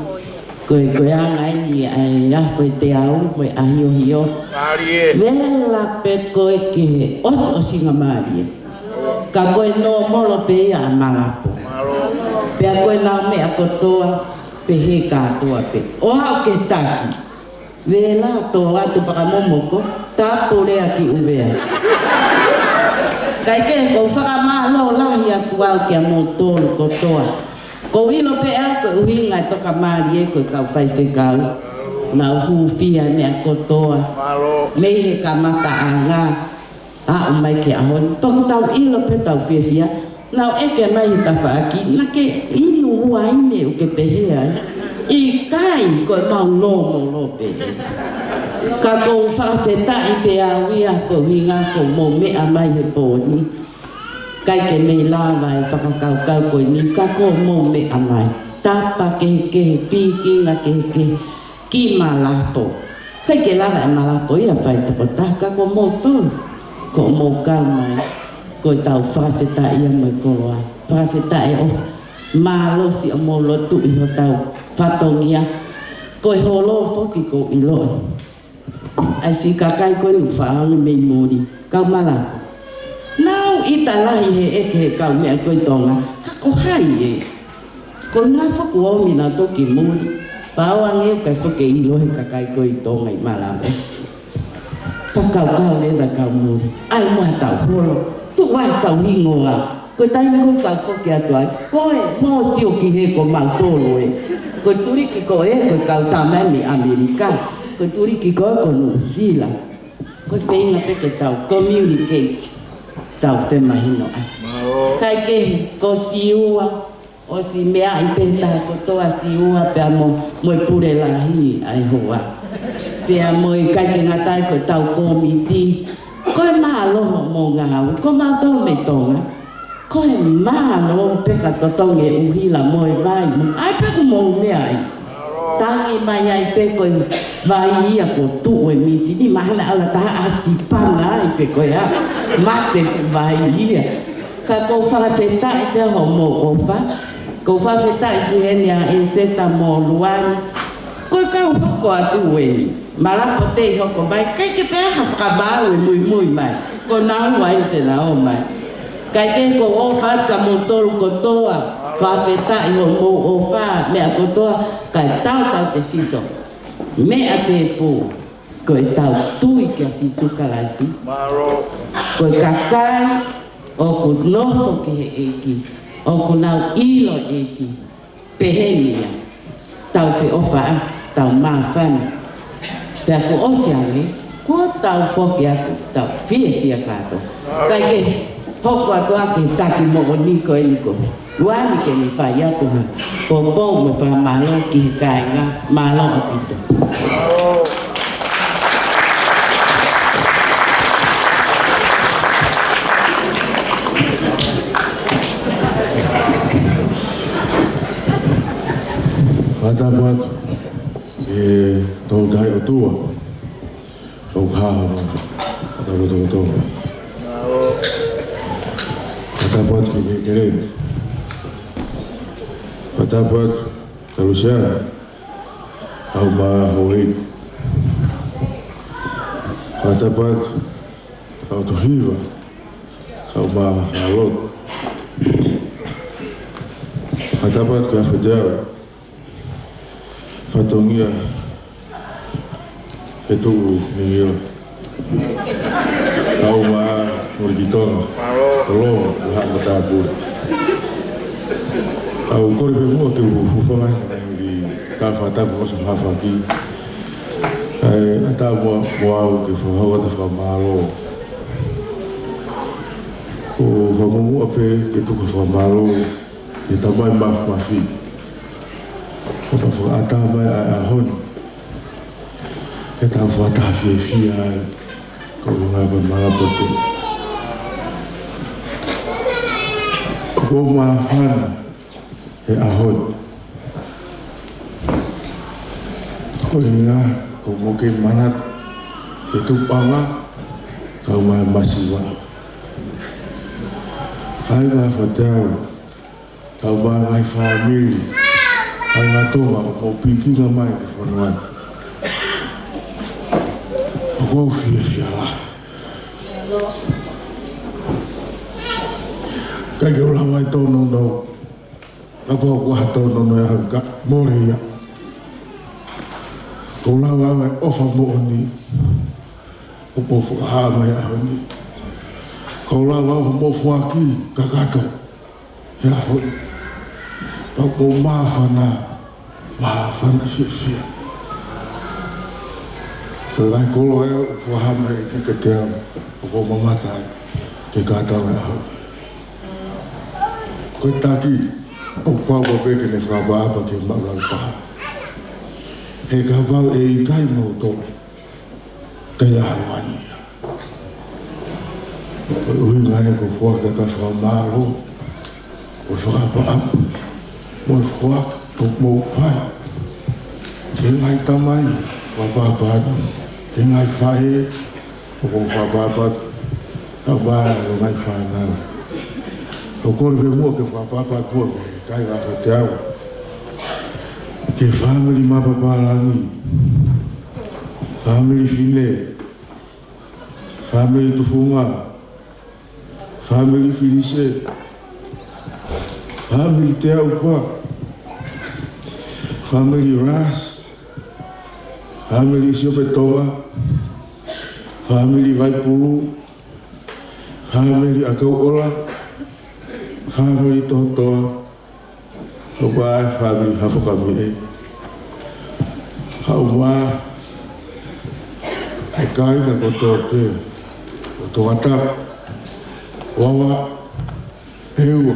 Ko e, ko e anga eni ʻa e afo ʻe teau mo e ʻahiohio. Mālie. Vela pē koe ki he ʻosiʻosingamālie. Ka ko e nōmolo pē ia ʻa Malapo. Pea ko e lau meʻa kotoa, pehē kātoa pē. ʻO aʻu ki he taki. Vela, tō atu pea ka momoko, tapu lea ki ʻUvea. Kae kehe, ʻoku ou fakamālō lahi atu au kia moutolu kotoa. ʻOku ou ʻilo pē au ko e ʻuhinga e tokamālie ko e kau faifekau. Nau hūfia e meʻa kotoa. Mei he kamataʻanga aʻu mai ki he ʻaho ni. Pea ʻoku tau ʻilo pē, tau fiefia. Nau ʻeke mai he tafaʻaki, naʻa ke inu uaine ʻo ke pehē ai. ʻIkai, ko e mau nōmolo pē. Ka ʻoku ou fakafetaʻi pē au ia ko e ʻuhinga ko hoʻomou meʻa mai he pō ni. ʻIkai ke mei lava e fakakaukau ko eni ka ko hoʻomou meʻa mai. Tapa kehekehe, pikinga kehekehe, ki Malapo. ʻIkai ke lava e Malapo ia fai tokotaha ka ko moutolu. Ko hoʻomou kau mai. Ko ʻetau fakafetaʻi ia mo e koloa. Fakafetaʻi ʻo mālō siʻomou lotu ʻi hotau fatongia. Ko e holo foki ʻoku ou ʻiloʻi. ʻA e siʻi kakai ko eni ʻoku faʻa ō ange mei muli, kau Malapo. Nau ʻita lahi he ʻeke he kau meʻa ko ē ʻi Tonga, ka ko hai ē? Ko e ngaahi foki ʻomi nautolu ki muli, pea ō ange ʻo ʻikai foki ke ʻilo he kakai ko ē ʻi Tonga ʻi Malapo. Fakakaukau leva kau muli, ʻai muʻa ʻetau holo, tuʻu ʻetau hingoa. Ko e taimi ko ē ʻoku ou foki atu ai, ko e mōsio ki he ko mautolu ē. Ko e tuliki ko ē, ko e kau tama ē mei ʻAmelika. Ko e tuliki ko ē ko Nuʻusila. Ko e feinga pē ke tau communicate, tau femahinoʻaki. Mālō. Kae kehe, ko Siua, ʻosi meaʻi pē taha kotoa Siua pea mo, mo e pule lahi ʻa e hoa. Pea mo e ʻikai ke ngata ai ko ʻetau kōmiti. Ko e mālō hoʻomou ngāue, ko mautolu mei Tonga. Ko e mālō pē ka totongi e ʻuhila mo e vai. ʻAi pē ʻoku mou meaʻi. Tangi mai ai pē ko e vai ia kuo tuʻu e misi ni, mahalo ʻe ala taha ʻasi pana ai pē ko e hā. Mate fuʻu vai ia. Ka ʻoku ou fakafetaʻi pē hoʻomou ʻofa. ʻOku ou fakafetaʻi ki heni ʻa ʻEseta mo Luani. Ko e kau hoko atu eni. Malapo tei hoko mai, ʻikai ke pehē ha fakamaau ʻe muimui mai. Ko naua eni te nau ō mai. Kae kehe ʻoku ou ʻofa atu kia moutolu kotoa, fakafetaʻi hoʻomou ʻofa, meʻa kotoa, kae tautautefito. Meʻa tēpū, ko ʻetau tui kia Sīsū Kalaisi. Mālō. Ko e kakai ʻoku nofo ki he ʻEiki, ʻoku nau ʻilo e ʻEiki. Pehē ni ia, tau feʻofaʻaki, tau māfana. Pea kuo ʻosi ange, kuo tau foki atu, tau fiefia kātoa. Kae kehe, hoko atu ʻa e taki moʻoni ko eni ko Luani ke ne fai atu ha poupou mo e fakamālō ki he kāinga, mālō ʻaupito. Fakatapu atu ki he Tolu Tahaʻi ʻOtua. ʻOku hā hono fakatapu ʻa e Tonga. Fakatapu atu ki he Keleni. Fakatapu atu kia Lusiana, kau mā Houʻeiki. Fakatapu atu kia ʻOtu Hiva, kau mā Halotu. Fakatapu atu kia Feteau, fatongia Fetuʻu Mingila. Kau mā Molikitonga, Koloa, Haʻa Matāpule. ʻOku ou kole pē muʻa ke u hūfanga he ngaahi kiʻi fakatapu ʻosi mo hafaki. ʻAi, ʻatā muʻa mo au ke fakahoko ʻa e fakamālō. ʻOku ou fakamuʻomuʻa pē ke tuku ha fakamālō ki he Tamai Māfimafi. Ko hono fakaʻatā mai ʻa e ʻaho ni ke tau fakataha fiefia ai, ko e ʻuhinga ko e Malapo tē. ʻOku ou māfana he ʻaho ni. Ko ia, ʻoku mou kei manatu ki he tupuʻanga, kae ʻumaʻā e masiva. Kāinga fānau, kae ʻumaʻā e ngaahi fāmili, kāinga Tonga ʻoku mou pikinga mai ki he fonua ni. ʻOku ou fiefia lahi. ʻIkai ke u lava ʻo tōnounou, ka ko e ʻoku ou tōnounou ia, ka mole ia. Ko e lau ʻa e ʻofa moʻoni ʻoku mou fakahā mai he ʻaho ni. Ko e lau ʻa hoʻomou foaki kakato he ʻaho ni. Pea ʻoku mou māfana, māfana fiefia. Ko e ngaahi koloa ʻoku fakahā mai kiate au, ʻoku ou mamata ai ki he kātoanga he ʻaho ni. Ko e taki, ʻoku pau pē ke ne fakaʻapaʻapa ki he maʻulalo taha. He kapau ʻe ʻikai moutolu, ʻikai ha ʻaho ni ia. Ko e ʻuhinga ia ʻoku ou foaki atu e fakamālō, ko e fakaʻapaʻapa mo e foaki ʻoku mou fai ki he ngaahi tamai, fakaʻapaʻapa atu ki he ngaahi faʻē, ʻoku ou fakaʻapaʻapa atu, kae ʻumaʻā e ngaahi fānau. ʻOku ou kole pē muʻa ke fakaʻapaʻapa atu ki he kāinga fānau, ki he fāmili Mapa Pālangi, fāmili Fine, fāmili Tufunga, fāmili Filise, fāmili Teaupa, fāmili Ras, fāmili Siope Tonga, fāmili Vaipulu, fāmili ʻAkauʻola, fāmili Tohotoa, kae ʻumaʻā e fāmili Hafakamiʻe. Kae ʻumaʻā e kāinga kotoa pē ʻo Tongatapu, Vavaʻu, ʻEua,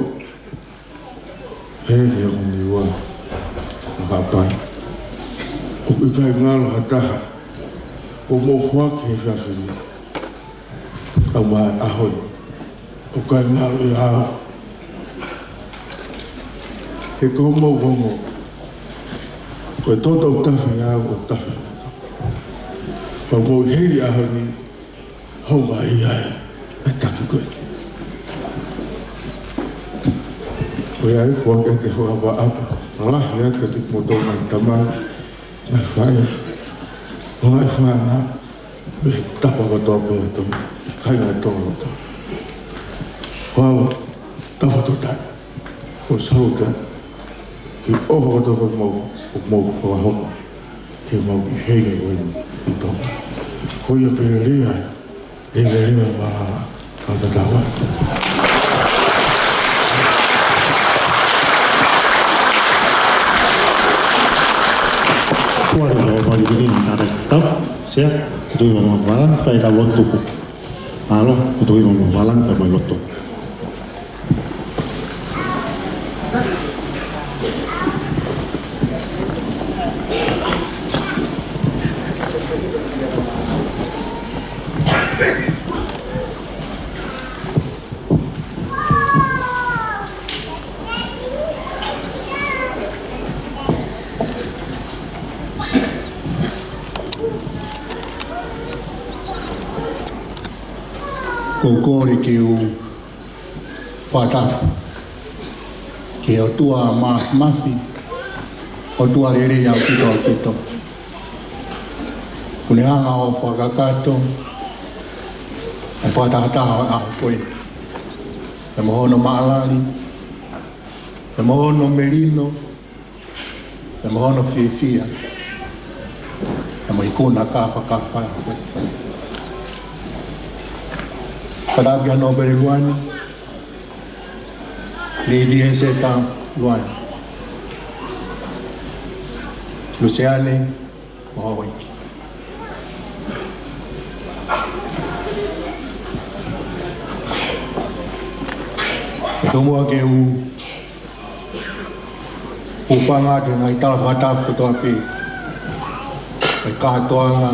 Heke, Niua mo Haʻapai. ʻOku ʻikai ngalo ha taha ʻoku mou foaki he efiafi ni, kae ʻumaʻā e ʻaho ni. ʻOku ʻikai ngalo ia au. He ko hoʻomou ongo, ko e toto ʻoku tafe au, ʻoku tafe. Pea mou ʻi heni he ʻaho ni, houngaʻia ai e taki ko ē. Ko ia ai, foaki atu e fakaʻapaʻapa lahi atu kiate kimoutolu ngaahi tamai, ngaahi faʻē, ngaahi fānau, mei he tapa kotoa pē ʻo Tonga, kāinga Tonga kotoa. Ko au, tafa totai, ko e salute ki he ʻofa kotoa pē ʻoku mou, ʻoku mou fakahoko ki heʻemau kiʻi feinga ko eni ʻi Tonga. Ko ia pē, lea, lea, lea, mālō. Ka tatau ai. Kuo lava ʻo pali kini na tata tau. Sea, Tuʻi Mamavala, fai lau lotu. Mālō, Tuʻi Mamavala, fai mai lotu. ʻOku ou kole ke u fakatapu ki he ʻOtua Māfimafi, ʻOtua lelei ʻaupito ʻaupito. Kuo ne hanga ʻo fakakakato e fakatahataha ʻo e ʻaho ko ē, pea mo hono maʻalali, pea mo hono melino, pea mo hono fiefia, pea mo e ikuna kāfakafa ko ē. Fakatapu kia Nōpele Luani, Lady Eseta Luani, Luseane mo Hoiki. Tomuʻa ke u hūfanga ki he ngaahi tala fakatapu kotoa pē, ʻa e kātoanga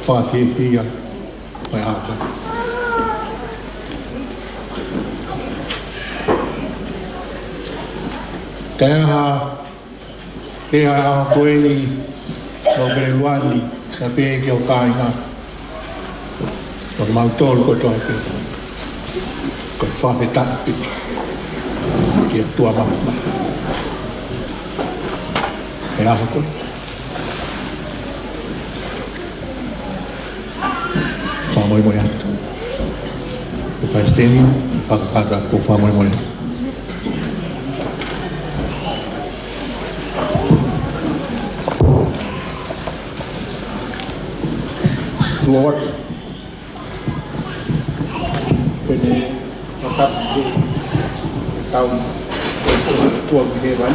fakafiefia ʻo e ʻaho. Kae ʻai ha Pea ko eni, ʻo Peleluani, na pē ki he kāinga, ʻo mautolu kotoa pē. Ko e fakafetaʻi pē ki he ʻOtua Māfimafi. He ʻaho ko eni. Fakamolemole atu. ʻE Palesiteni, fakakata ko e fakamolemole atu. Lord, pene fakapē tau tua ki he vai.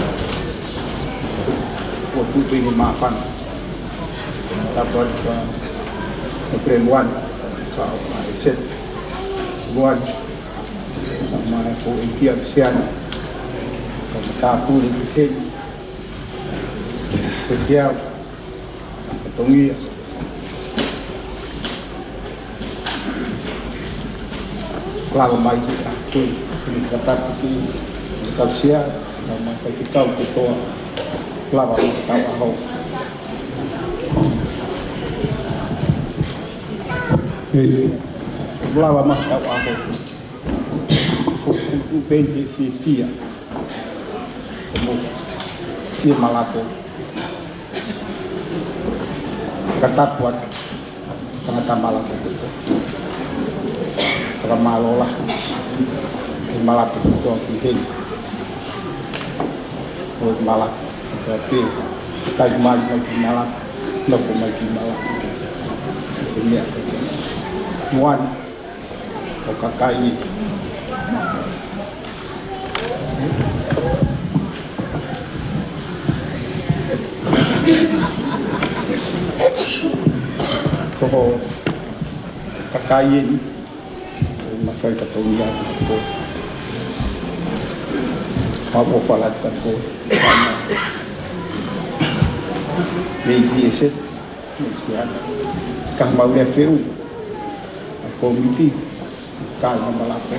Ua tu pene māfana. Tapu atu kia Peleluani, ka o mai set. Luani, ka mai ko e kia siana. Ka tāpuni ki heni. Ko e kia, ka tongia. Lava mai ki a kui, ki ka tapu ki, ki ka sia, ka mai ki kau kotoa. Lava mai tau ʻaho. Hei. Lava mai tau ʻaho. Fokutu peni he fiefia. Mo fie malato. Ka tapu atu. Tangata malato. Fakamālō lahi. He malato kotoa ki heni. Ko e malato. Ko e pē. Kai mai mai ki malato. Nofo mai ki malato. Ko e meʻa ko ē. Moani. ʻO kakai. Ko ho kakai eni. Mafai ka tau ia ko. Mau ʻofa lahi ka ko. Mei pieset. Ka mau lea feu. ʻA e kōmiti. Kāinga malato.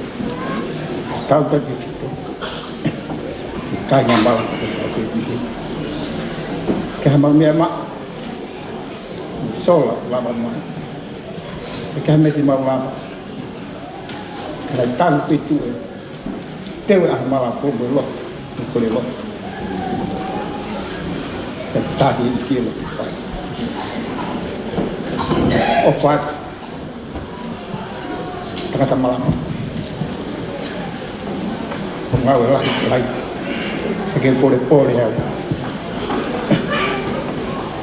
Tau ka ke fito. Kāinga malato. Tau ke fito. Ke ha mau meʻa ma. Sola, lava mai. Ke ha meʻa te mau lava. Ka nai tau ke tuʻu. Teu ʻa e malapo mo e lotu, mo e kole lotu. Pea tahi ki he lotu pai. ʻOfa atu. Tangata malapo. ʻO ngāue lahi, lahi. Ke polepole au.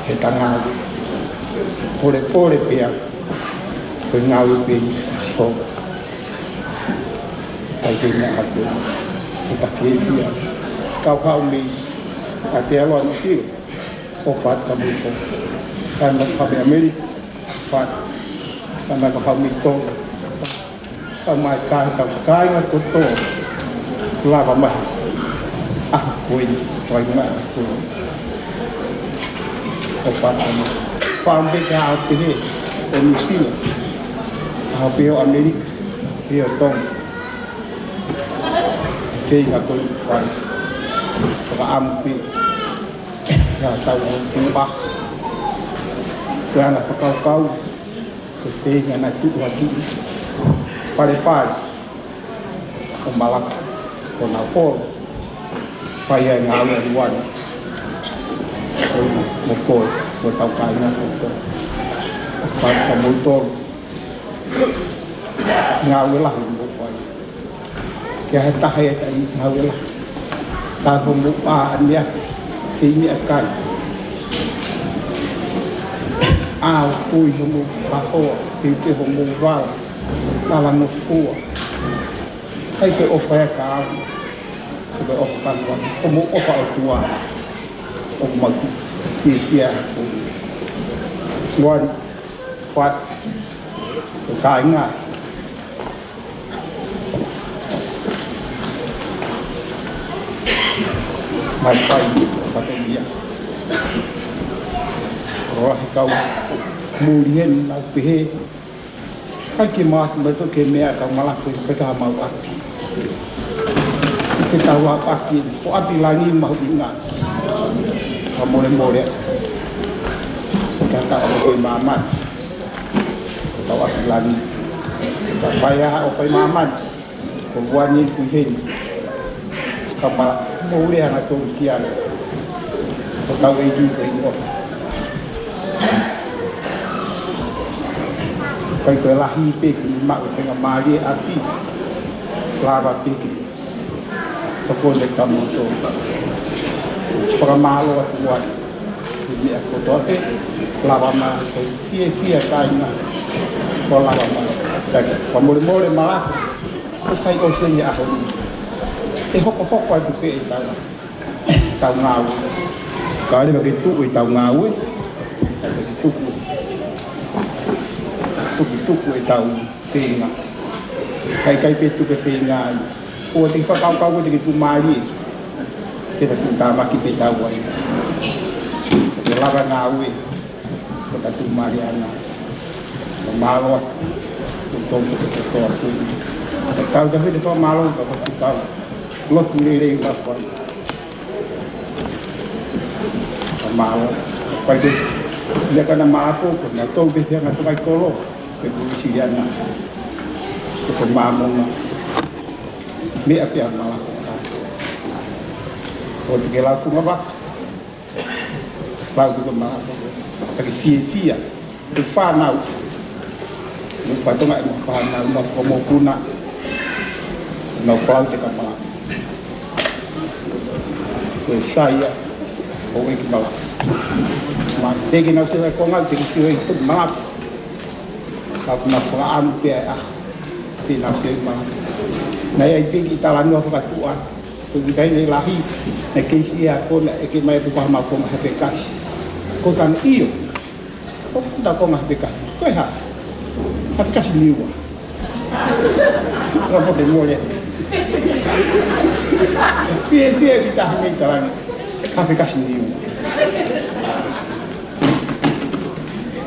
He tangata. Polepole pē au. Ko e ngāue pē ni. So. Kai ke na atu. Ke ta ke fia. Kau hau mei. ʻA te alo anu sio. ʻOfa atu ka mui ko. Kai mai ka mei ʻAmelika. ʻOfa atu. Kai mai ka hau mei tō. Kai mai ka tau kāinga kotoa. Lava mai. ʻA ko e. Kai mai ko e. ʻOfa atu ka mui. Fāmili ka ʻaho pehē. ʻO Nuʻusila. ʻAho pehē ʻo ʻAmelika. Pehē ʻo Tonga. Feinga ko e fai. Fakaʻamu pē. Ia tau ʻo tuʻa. Ko e anga fakakaukau. Ko e feinga naʻe tuʻu atu. Palepale. ʻO malaku. Ko nau polo. Fai ai ngāue ʻa Luani. Ko e mo koe. Ko e tau kāinga kotoa. Fai ka mou tolo. Ngāue lahi mo fai. Ke he taha e tai ngāue lahi. Ka ko mo a ania. Ke ini a kai. A o kui homo kahoa. Ke ke homo vala. Tala mo fua. Kai ke ʻofa e ka au. Ko ke ʻofa ka Luani. Ko mo ʻofa ʻOtua. ʻO mau tu. Fie fie a ko. Luani. Fat. Ko kāinga. Mai pai, fatongia. Ko lahi kau muli heni nau pehē. Kai ke mātu mai toke meʻa kau malaku kai ka mau ʻapi. Ke tau ʻapi, ko ʻapi langi mahuʻinga. Fakamolemole atu. Ka tau ʻalu ki māmani. Ka tau ʻalu ki langi. Ka fai ʻa e ʻaho fai māmani. Ko Vuani Kuiheni. Ka mala, mou lea hangatonu ki ai. Ko tau ʻEiki ko e ʻOtua. Kai ko e lahi pē ke maʻu e faingamālie ʻapi. Lava pē ke tokoni ʻa kimoutolu. Fakamālō atu ai. Ko e meʻa kotoa pē, lava mai, ko e fiefia kāinga, ko e lava mai. Pea fakamolemole Malako, ʻoku ʻikai ʻosi ia ʻaho ni. ʻE hokohoko atu pē ʻetau, tau ngāue. Ka leva ke tuʻu ʻetau ngāue, ka ke tuku, tuku, tuku ʻetau feinga. Kai kai pē tuku e feinga ai. ʻOua te ke fakakaukau ko e te ke tuʻumālie. Ke ta tuʻutāmaki pē tau ai. Ke lava ngāue. Ko ta tuʻumālie ana. Ko e mālō atu. Ko e tau ko e tau atu. Ko e tau ta fete fakamālō ka ko e tau. Lotu lelei la fai. Ka mālō. Fai te. Lea ka na mālō ko na tau pē te anga tokai kolo. Ke Nuʻusila na. Ko e Māmonga. Meʻa pē ʻa Malako ka. ʻOua te ke lau funga vaka. Lau funga Malako. Ka ke fiefia. Ko e fānau. Mo e fatongia ʻema fānau. Mo e fakamokuna. Nau palau te ka Malako. Ko e saia. ʻO e ki Malako. Ma te ke nau sila ko ngau te ke sila i tuku Malako. Ka kuna fakaʻamu pē ʻa e ʻaho. Te nau sila i Malako. Naʻe ʻi ai pē ki talanoa fakatuʻa. Ko e kiʻi taimi lahi. Naʻe kei siʻi ʻa kona ʻeke mai ʻoku fakamau ko e ngaahi hafekasi. Ko e kani ʻio. Ko e kani ta ko e ngaahi hafekasi. Ko e hā? Hafekasi Niua. Ka pote mole. Pie, pie ki taha mei talani. Hafekasi Niua.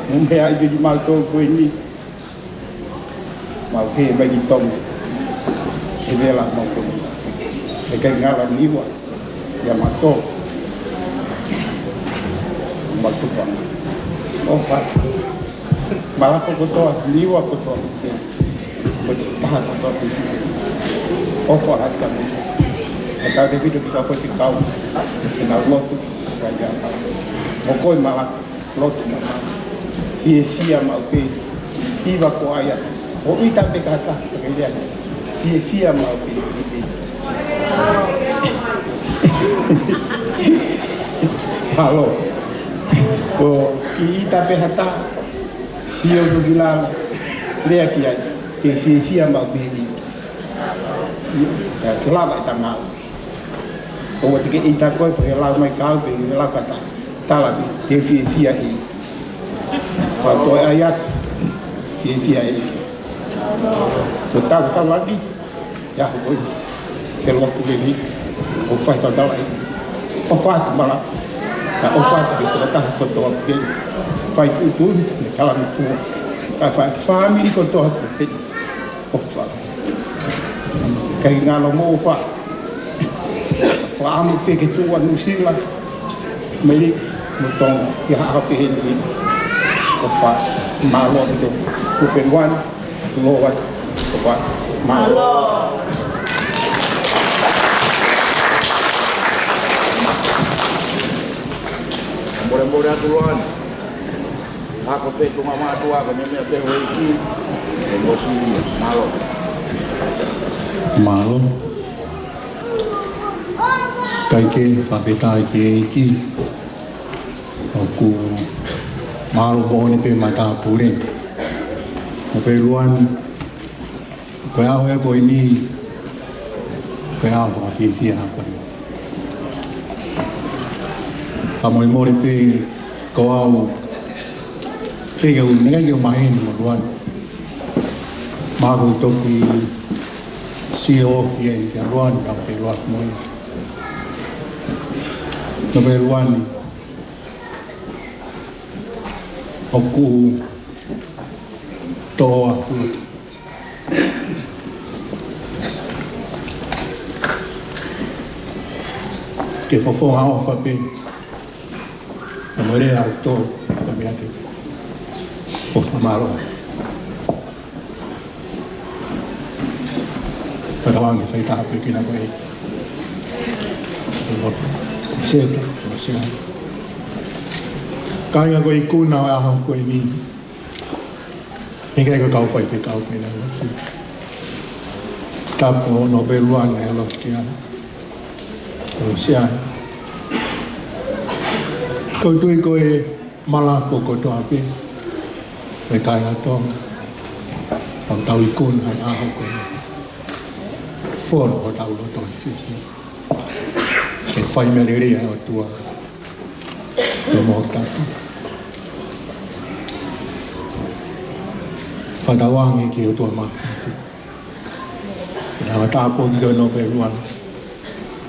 Mo e meʻa ʻi he mau tō ko eni. Mau he mai ki Tonga. He vela mau ko. He kai ngala Niua. Ia mato. Mato pa. ʻOfa. Malako kotoa, Niua kotoa. Mo e taha kotoa. ʻOfa atu. Ka tau te fito ki ka fo ki kau. Ke nau lotu. Ka ia. Mo koe Malako. Lotu maʻu. Fiefia maʻu pē. Hiva ko ia. ʻO ʻita pē ka ta, ka ke lea. Fiefia maʻu pē. Halo. Ko e ʻita pē ha taha. Sio ki lalo. Lea ki ai. Ke fiefia maʻu pē. Ka ke lava ʻeta ngāue. ʻOua te ke ʻita koe, pea ke lau mai kau, pea ke lau ka ta. Tala pē, ke fiefia ʻi. Pea toe ʻai atu, fiefia ʻi. Ko e tau tau lagi, ia ko koe. Ke lotu ke ni, ʻo fai tau tau ai. ʻOfa atu Malako. Ka ʻofa atu ke tau taha kotoa ke. Fai tuʻutuʻuni, ke tala mo fua. Ka fai fāmili kotoa ke. ʻOfa. Kai ngalo mo ʻofa. Fakaʻamu pē ke tuʻu ʻa Nuʻusila. Mei mo Tonga. Ia ha ʻaho pē heni. ʻOfa. Mālō ʻaupito. Kupe Luani. Lō atu. ʻOfa. Mālō. Mole mole atu Luani. Ako pē ko e mātuʻa ko e meʻa pē ʻo e ʻEiki. ʻE mosi ia. Mālō. Mālō. Kae kehe fakafetaʻi ki he ʻEiki. ʻOku mālō moʻoni pē matāpule. Kupe Luani. Ko e ʻaho ia ko eni, ko e ʻaho fakafiefia ʻaʻaku. Fakamolemole pē ko au, te ke u ngai ke u maheni mo Luani. Māku toki sio ofi ai kia Luani, ka feʻiloaki mo ia. Nō pē Luani, ʻoku toʻa. Ke fofonga ʻofa pē. Ka mo e lea ʻaupito, ko e meʻa te u fakamālō ai. Fakatauange fai tāpuekina koe. Seto, Seto. Kāinga ko e ikuna ʻo e ʻaho ko eni. ʻIkai ko e kau faifekau pē naʻe lotu. Tapu mo Nōpele Luana e lotu kia Lusiana. Ko e tui ko e malapo kotoa pē ʻo e kāinga Tonga, ʻoku tau ikuna he ʻaho ko eni. Fonu hotau loto ʻi he fiefia. Ke fai meʻa lelei ʻa e ʻOtua. Ke mo tatu. Fakatauange ki he ʻOtua Māfimafi. Ke lava tāpuaki koe Nōpele Luana.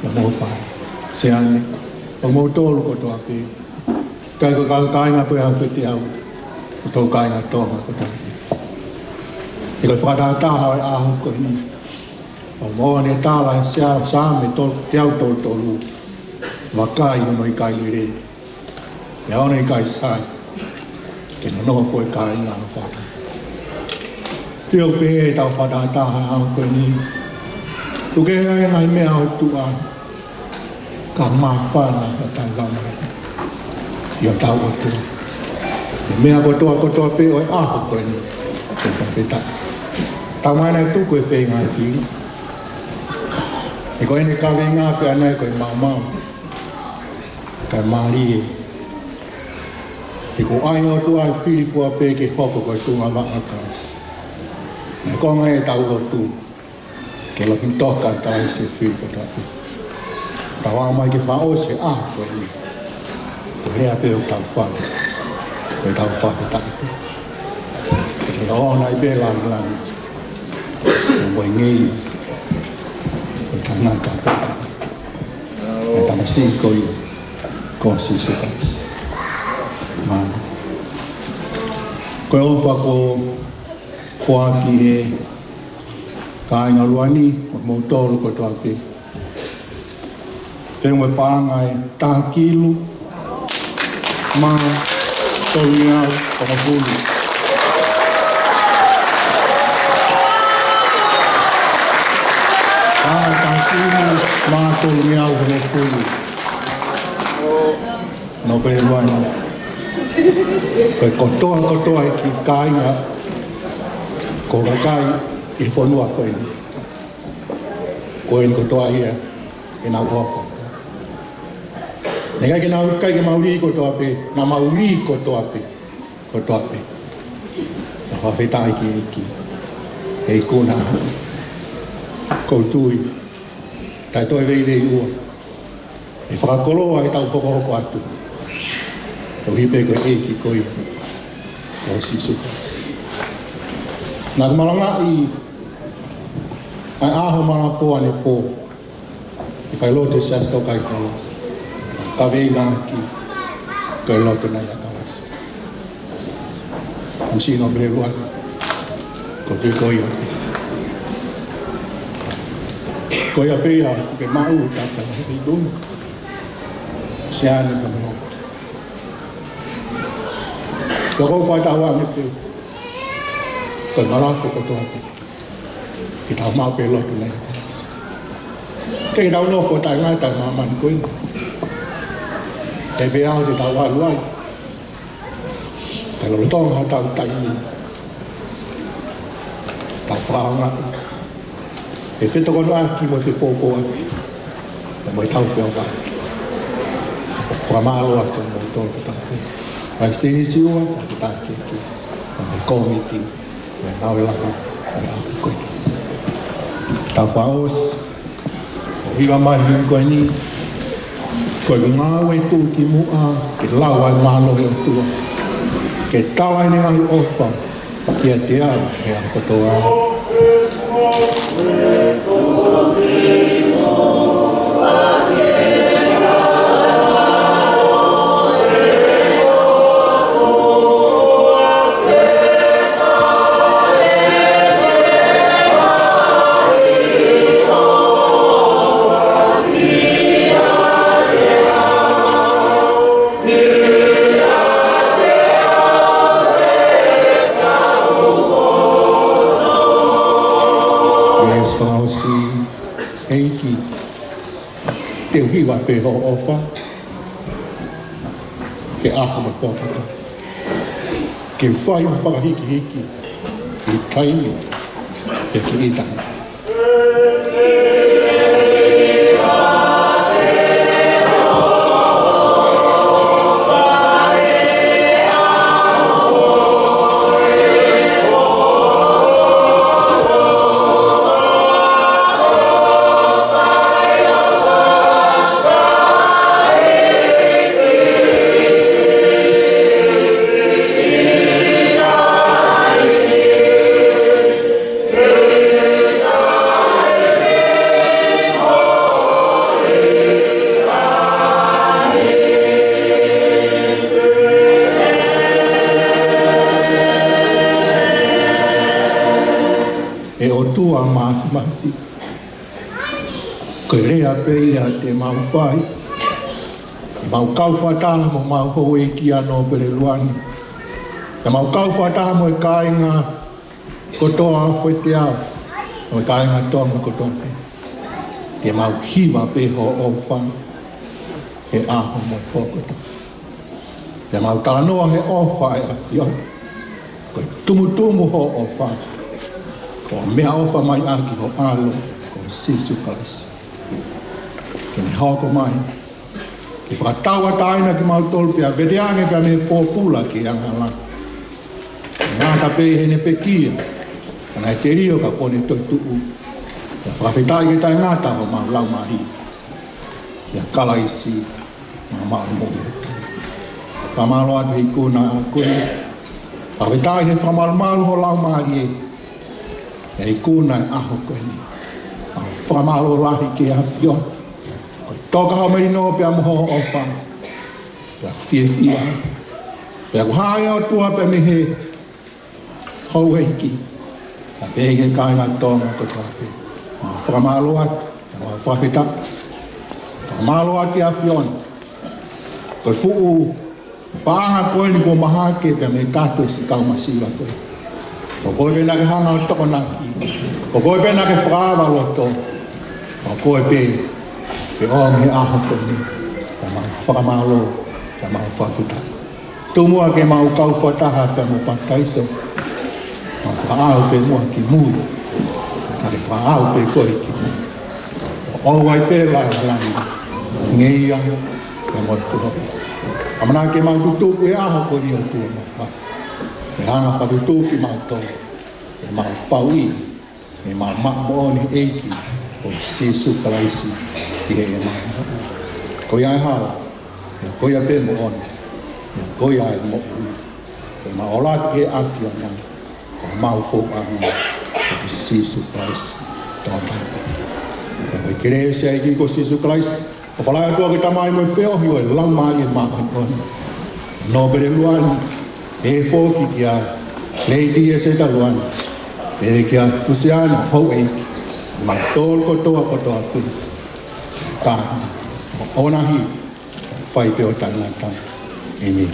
Ia mo fai. Seane. ʻO moutolu kotoa pē. ʻIkai ko e kau kāinga pē ʻa Fete au. Ko e kau kāinga Tonga kotoa pē. He ko e fakatātā ʻo e ʻaho ko eni. ʻOku moʻoni e tala ʻa e Sa-, Saame tolu, teau tolu tolu. Vakai hono ʻikai lelei. Pea hono ʻikai sai. Ke nonofo e kāinga ʻo fakatātā. Tio pē ʻetau fakatātā he ʻaho ko eni. Tuku ke ʻi ai e ngaahi meʻa ʻa e ʻOtua. Ka māfana ʻa e tangata. ʻIo tau ʻOtua. He meʻa kotoa kotoa pē ʻo e ʻaho ko eni. Ke fakafetaʻi. Tau mai naʻe tuku e feinga ʻa e fili. He ko ʻene kaveinga pē ʻaʻana ko e maumau. Kae mālie. He ko e ʻai ʻOtua e fili fua pē ke hoko ko e tuʻunga maʻa Kalaisi. He ko e ngaahi ʻetau lotu. Ke lotu toka ʻa Kalaisi e fili kotoa pē. Tau ō mai ke fakaʻosi e ʻaho ko eni. Ko e lea pē ʻoku tau fai. Ko ʻetau fakafetaʻi pē. Ke ʻoua naʻa pē langilangi. Ko e ngeia. Ko e tangata pē. ʻA e tamasiʻi ko ia. Ko Sīsū Kalaisi. Mālō. Ko e ʻofa ko foaki he kāinga Luani, mo moutolu kotoa pē. Fenua paʻanga ʻe taha kilu mā tolungeau hongofulu. Paʻanga ʻe taha kilu mā tolungeau hongofulu. Nōpele Luana. Ko e kotoa kotoa e kiʻi kāinga. Ko e kakai ʻi he fonua ko eni. Ko eni kotoa ia ʻenau ʻofa. Naʻe ʻikai ke nau ʻikai ke mau lī kotoa pē, naʻa mau lī kotoa pē, kotoa pē. Naʻa fakafetaʻi ki he ʻEiki, he ikuna. Ko e tui, taʻe toe veiveiua. ʻE fakakoloa ʻetau hokohoko atu. Koeʻuhi pē ko e ʻEiki ko ia. Ko Sīsū Kalaisi. Naʻa ku malangaʻi ʻa e ʻaho malapo ʻanepō. ʻI he failotu ʻa e Siasi Taukaikolo. Kaveinga ki he lotu nai ʻa Kalaisi. Misi Nōpele Luana. Ko e tui ko ia. Ko ia pē ia, ke maʻu, tata, si tunu. Siane ka mo. Ko e ʻoku ou fakatauange pē. Ko e malapo kotoa pē. Ke tau maʻu pē lotu nai ʻa Kalaisi. Ke tau nofo taʻengata ʻi māmani ko eni. He pē ʻaho te tau ʻalu ai. Ka lolotonga hotau taimi. Tau fakaʻaongaʻi. ʻE fetokotoʻaki mo e fepōpōʻaki. Mo e tau feʻofaʻaki. Fakamālō atu mo e tolu kotoa pē. Rai sēnisi ua, fakataki ki. Mo e kōmiti. Mo e ngāue lahi. Mo e ʻapi koe. Tau fakaʻosi. ʻO hiva mai he ko eni, ko e ngāue tuʻukimuʻa, ke lau ai mālohi ʻOtua. Ke tala ʻene ngaahi ʻofa, kiate au, he ʻaho kotoa. Pē hoʻo ʻofa he ʻaho mo e pō kotoa. Ke fai hoʻo fakahīkihiki ʻi he taimi pea ki he taimi. ʻE ʻOtua Māfimafi, ko e lea pē ia te mau fai, mau kau fakataha mo homau houʻeiki ʻa Nōpele Luani, pea mau kau fakataha mo e kāinga kotoa ʻo Fuete Au, mo e kāinga Tonga kotoa pē. Ke mau hiva pē hoʻo ʻofa he ʻaho mo e pō kotoa. Pea mau talanoa he ʻofa ʻa e ʻAfiona. Ko e tumutumu hoʻo ʻofa, ko e meʻaʻofa mai ʻaki ho ʻAlo ko Sīsū Kalaisi. Ke ne hoko mai ke fakatauʻatāina kimautolu pea vete ange pea mei he pōpula ki he angahala. Ngata pē heʻene pekia, ka naʻe telio ka kuo ne toetuʻu. Pea fakafetaʻi ke taʻengata homau laumālie ʻia Kalaisi, ma maʻu moʻui ʻOtua. Fakamālō atu he ikuna ʻa koe. Fakafetaʻi he fakamalumalu ho laumālie ʻi he ikuna ʻo e ʻaho ko eni. Mau fakamālō lahi ki he ʻAfiona. Ko e toka hoʻo melino pea mo hoʻo ʻofa. Pea ʻoku fiefia, pea ʻoku hā ʻa e ʻOtua pea mei he houʻeiki, pea pehē ki he kāinga Tonga kotoa pē. Mau fakamālō atu, mau fakafetaʻi. Fakamālō atu ki he ʻAfiona. Ko e fuʻu paʻanga ko eni kuo mahaki pea mei he taha ʻo e siʻi kau masiva ko ē. Ko koe pē naʻa ke hanga ʻo tokonaki. Ko koe pē naʻa ke fakaava loto. Ko koe pē ke ʻomi he ʻaho ko eni. Pea mau fakamālō, pea mau fakafetaʻi. Tuku muʻa ke mau kau fakataha pea mo Papitaiso. Mau fakaʻau pē muʻa ki mui. Naʻa ke fakaʻau pē koe ki mui. ʻO ʻoua ʻe pehē ʻa e langi, ngeia, pea mo e kolōlia. ʻAmanaki ke mau tutuku he ʻaho ko eni ʻOtua Māfimafi. Ke hanga ʻo fakatutuki kimautolu, ke mau pauʻi, ke mau maʻu moʻoni ʻEiki ko Sīsū Kalaisi ʻi heʻemau moʻui. Ko ia ʻa e hala, pea ko ia pē moʻoni, pea ko ia ʻa e moʻui. Ke mau ʻola ki he ʻAfiona, ko homau fakaʻamu, ko Sīsū Kalaisi, tau tau. Pea ko e kelesi ʻa e ʻEiki ko Sīsū Kalaisi, ʻofa lahi ʻa e ʻOtua ko e Tamai mo e feohi ʻo e Laumālie Māʻoniʻoni, Nōpele Luani, pehē foki kia Lady Eseta Luani, pehē kia Lusiana houʻeiki, mo kimoutolu kotoa kotoa pē. Ka, ʻo ʻonahi, fai pē ʻo taʻengata. ʻĒmeni.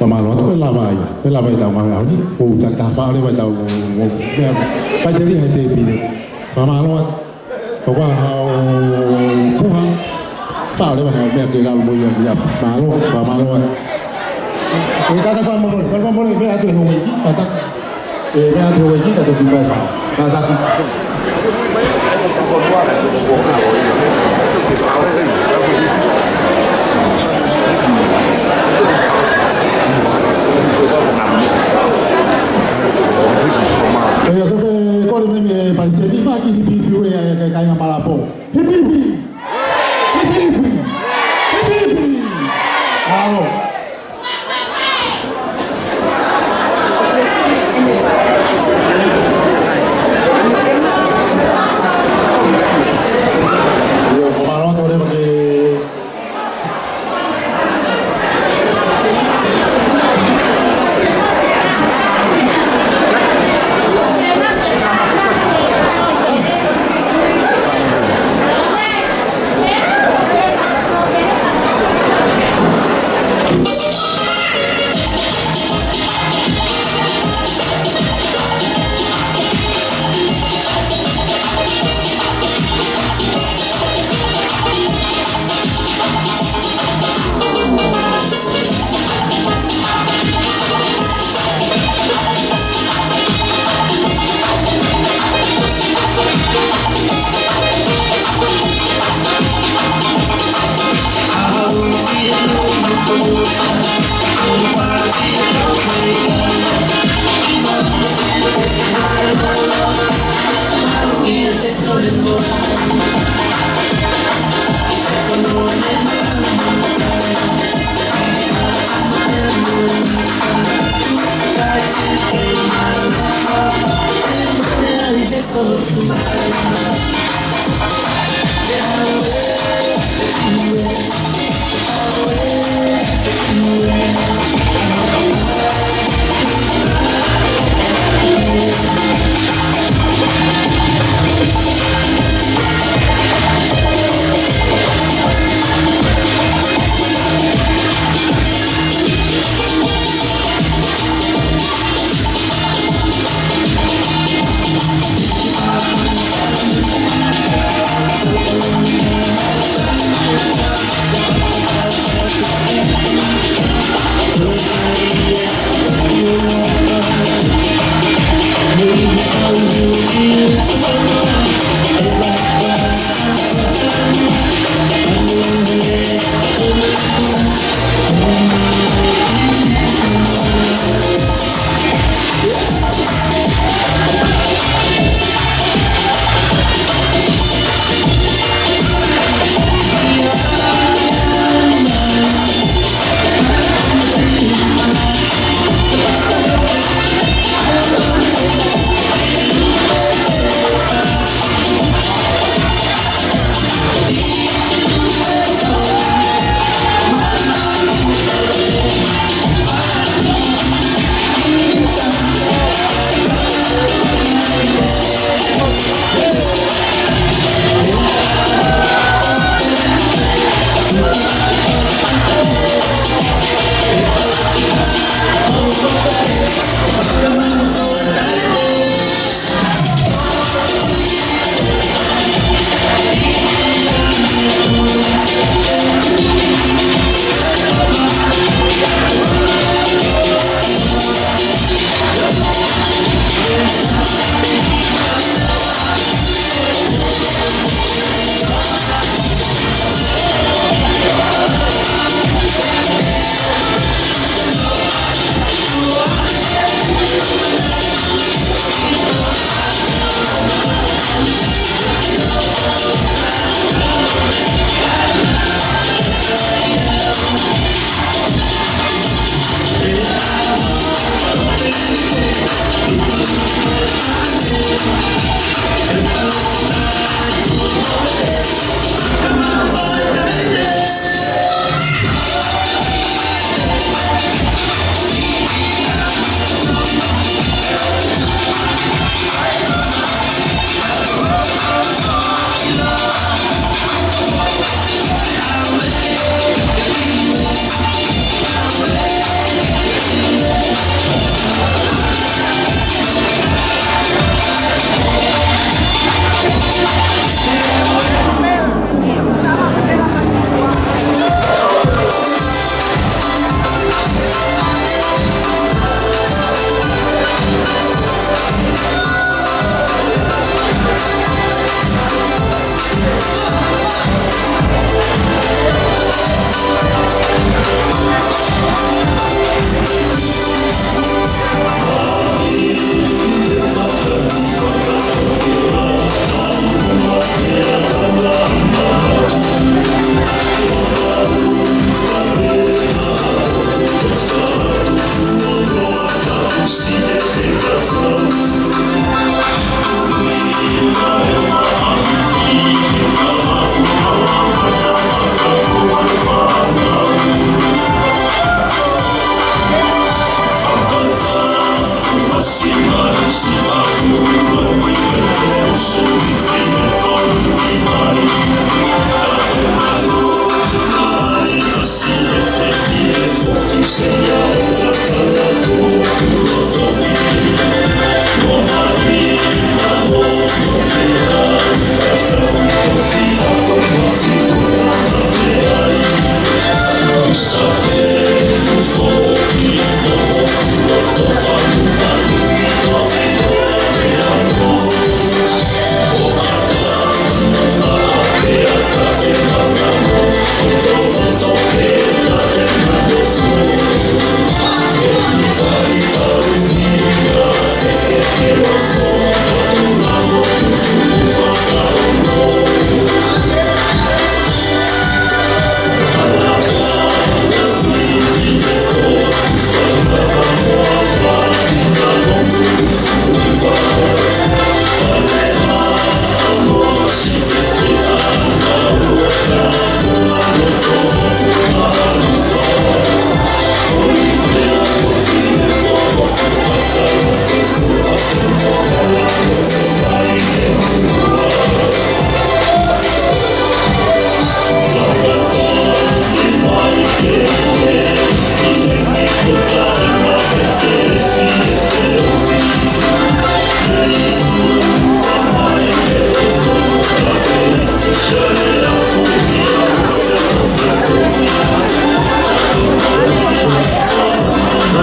Fakamālō atu, ko e lava ia, ko e lava ia ʻetau ngāue ʻaho ni, ʻoku tau tā faʻa leva ʻetau, ʻo, ʻo, meʻa, faʻiteliha he tēpile. Fakamālō atu, ko e hā haʻo puha, faʻa leva haʻo meʻa ke lava mo ia, ia, mālō, fakamālō atu. ʻE kātaki fakamālō, kātaki fakamālō, meʻa atu he houʻeiki, kātaki. ʻE, meʻa atu he houʻeiki, kātaki fai fai. Kātaki. ʻE, ʻoku ou kole mai mei he palesiteni, fakakisi Ke, ke kāinga Malapō. Hipi hipi! Hipi hipi! Hipi hipi! Mālō. ʻIo, ko mālō atu leva ke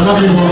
Hello.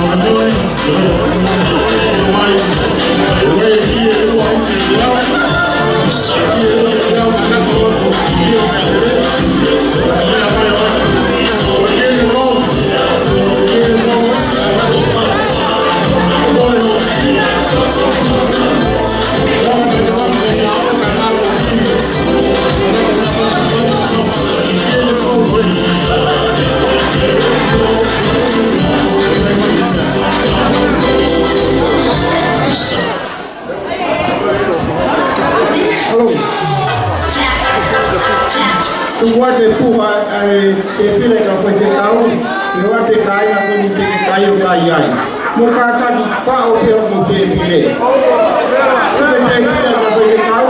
Tuku atu e puha ʻa e tēpile ka fai fekau, ʻoua te kai na ko ni te ke kai ʻo kai ai. Mo kātaki faʻo pē hoʻomo tēpile. Tuku e tēpile ka fai fekau,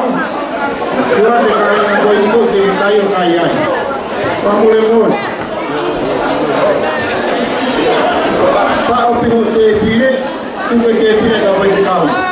ʻoua te kai na ko ni ko te ke kai ʻo kai ai. Fakamolemole. Faʻo pē hoʻo tēpile, tuku e tēpile ka fai fekau.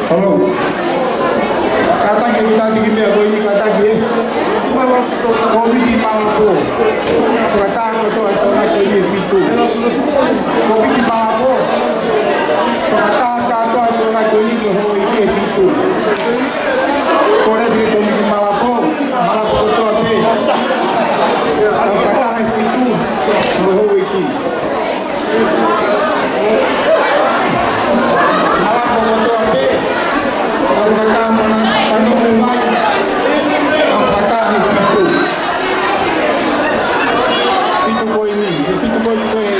Hello. Kātaki e kiʻi meʻa ko eni, kātaki e. Kōmiti Malapō. Fakataha kotoa e toʻonga ko eni ʻe fitu. Kōmiti Malapō. Fakataha kātoa e toʻonga ko eni mo e houʻeiki ʻe fitu. Kole ki he Kōmiti Malapō. Malapō kotoa pē. Fakataha e fitu mo e houʻeiki. Malapō kotoa pē, ʻoku tau kata mona, tanu mo mai, ʻoku tau kata he fitu. Fitu ko eni, fitu ko eni ko e,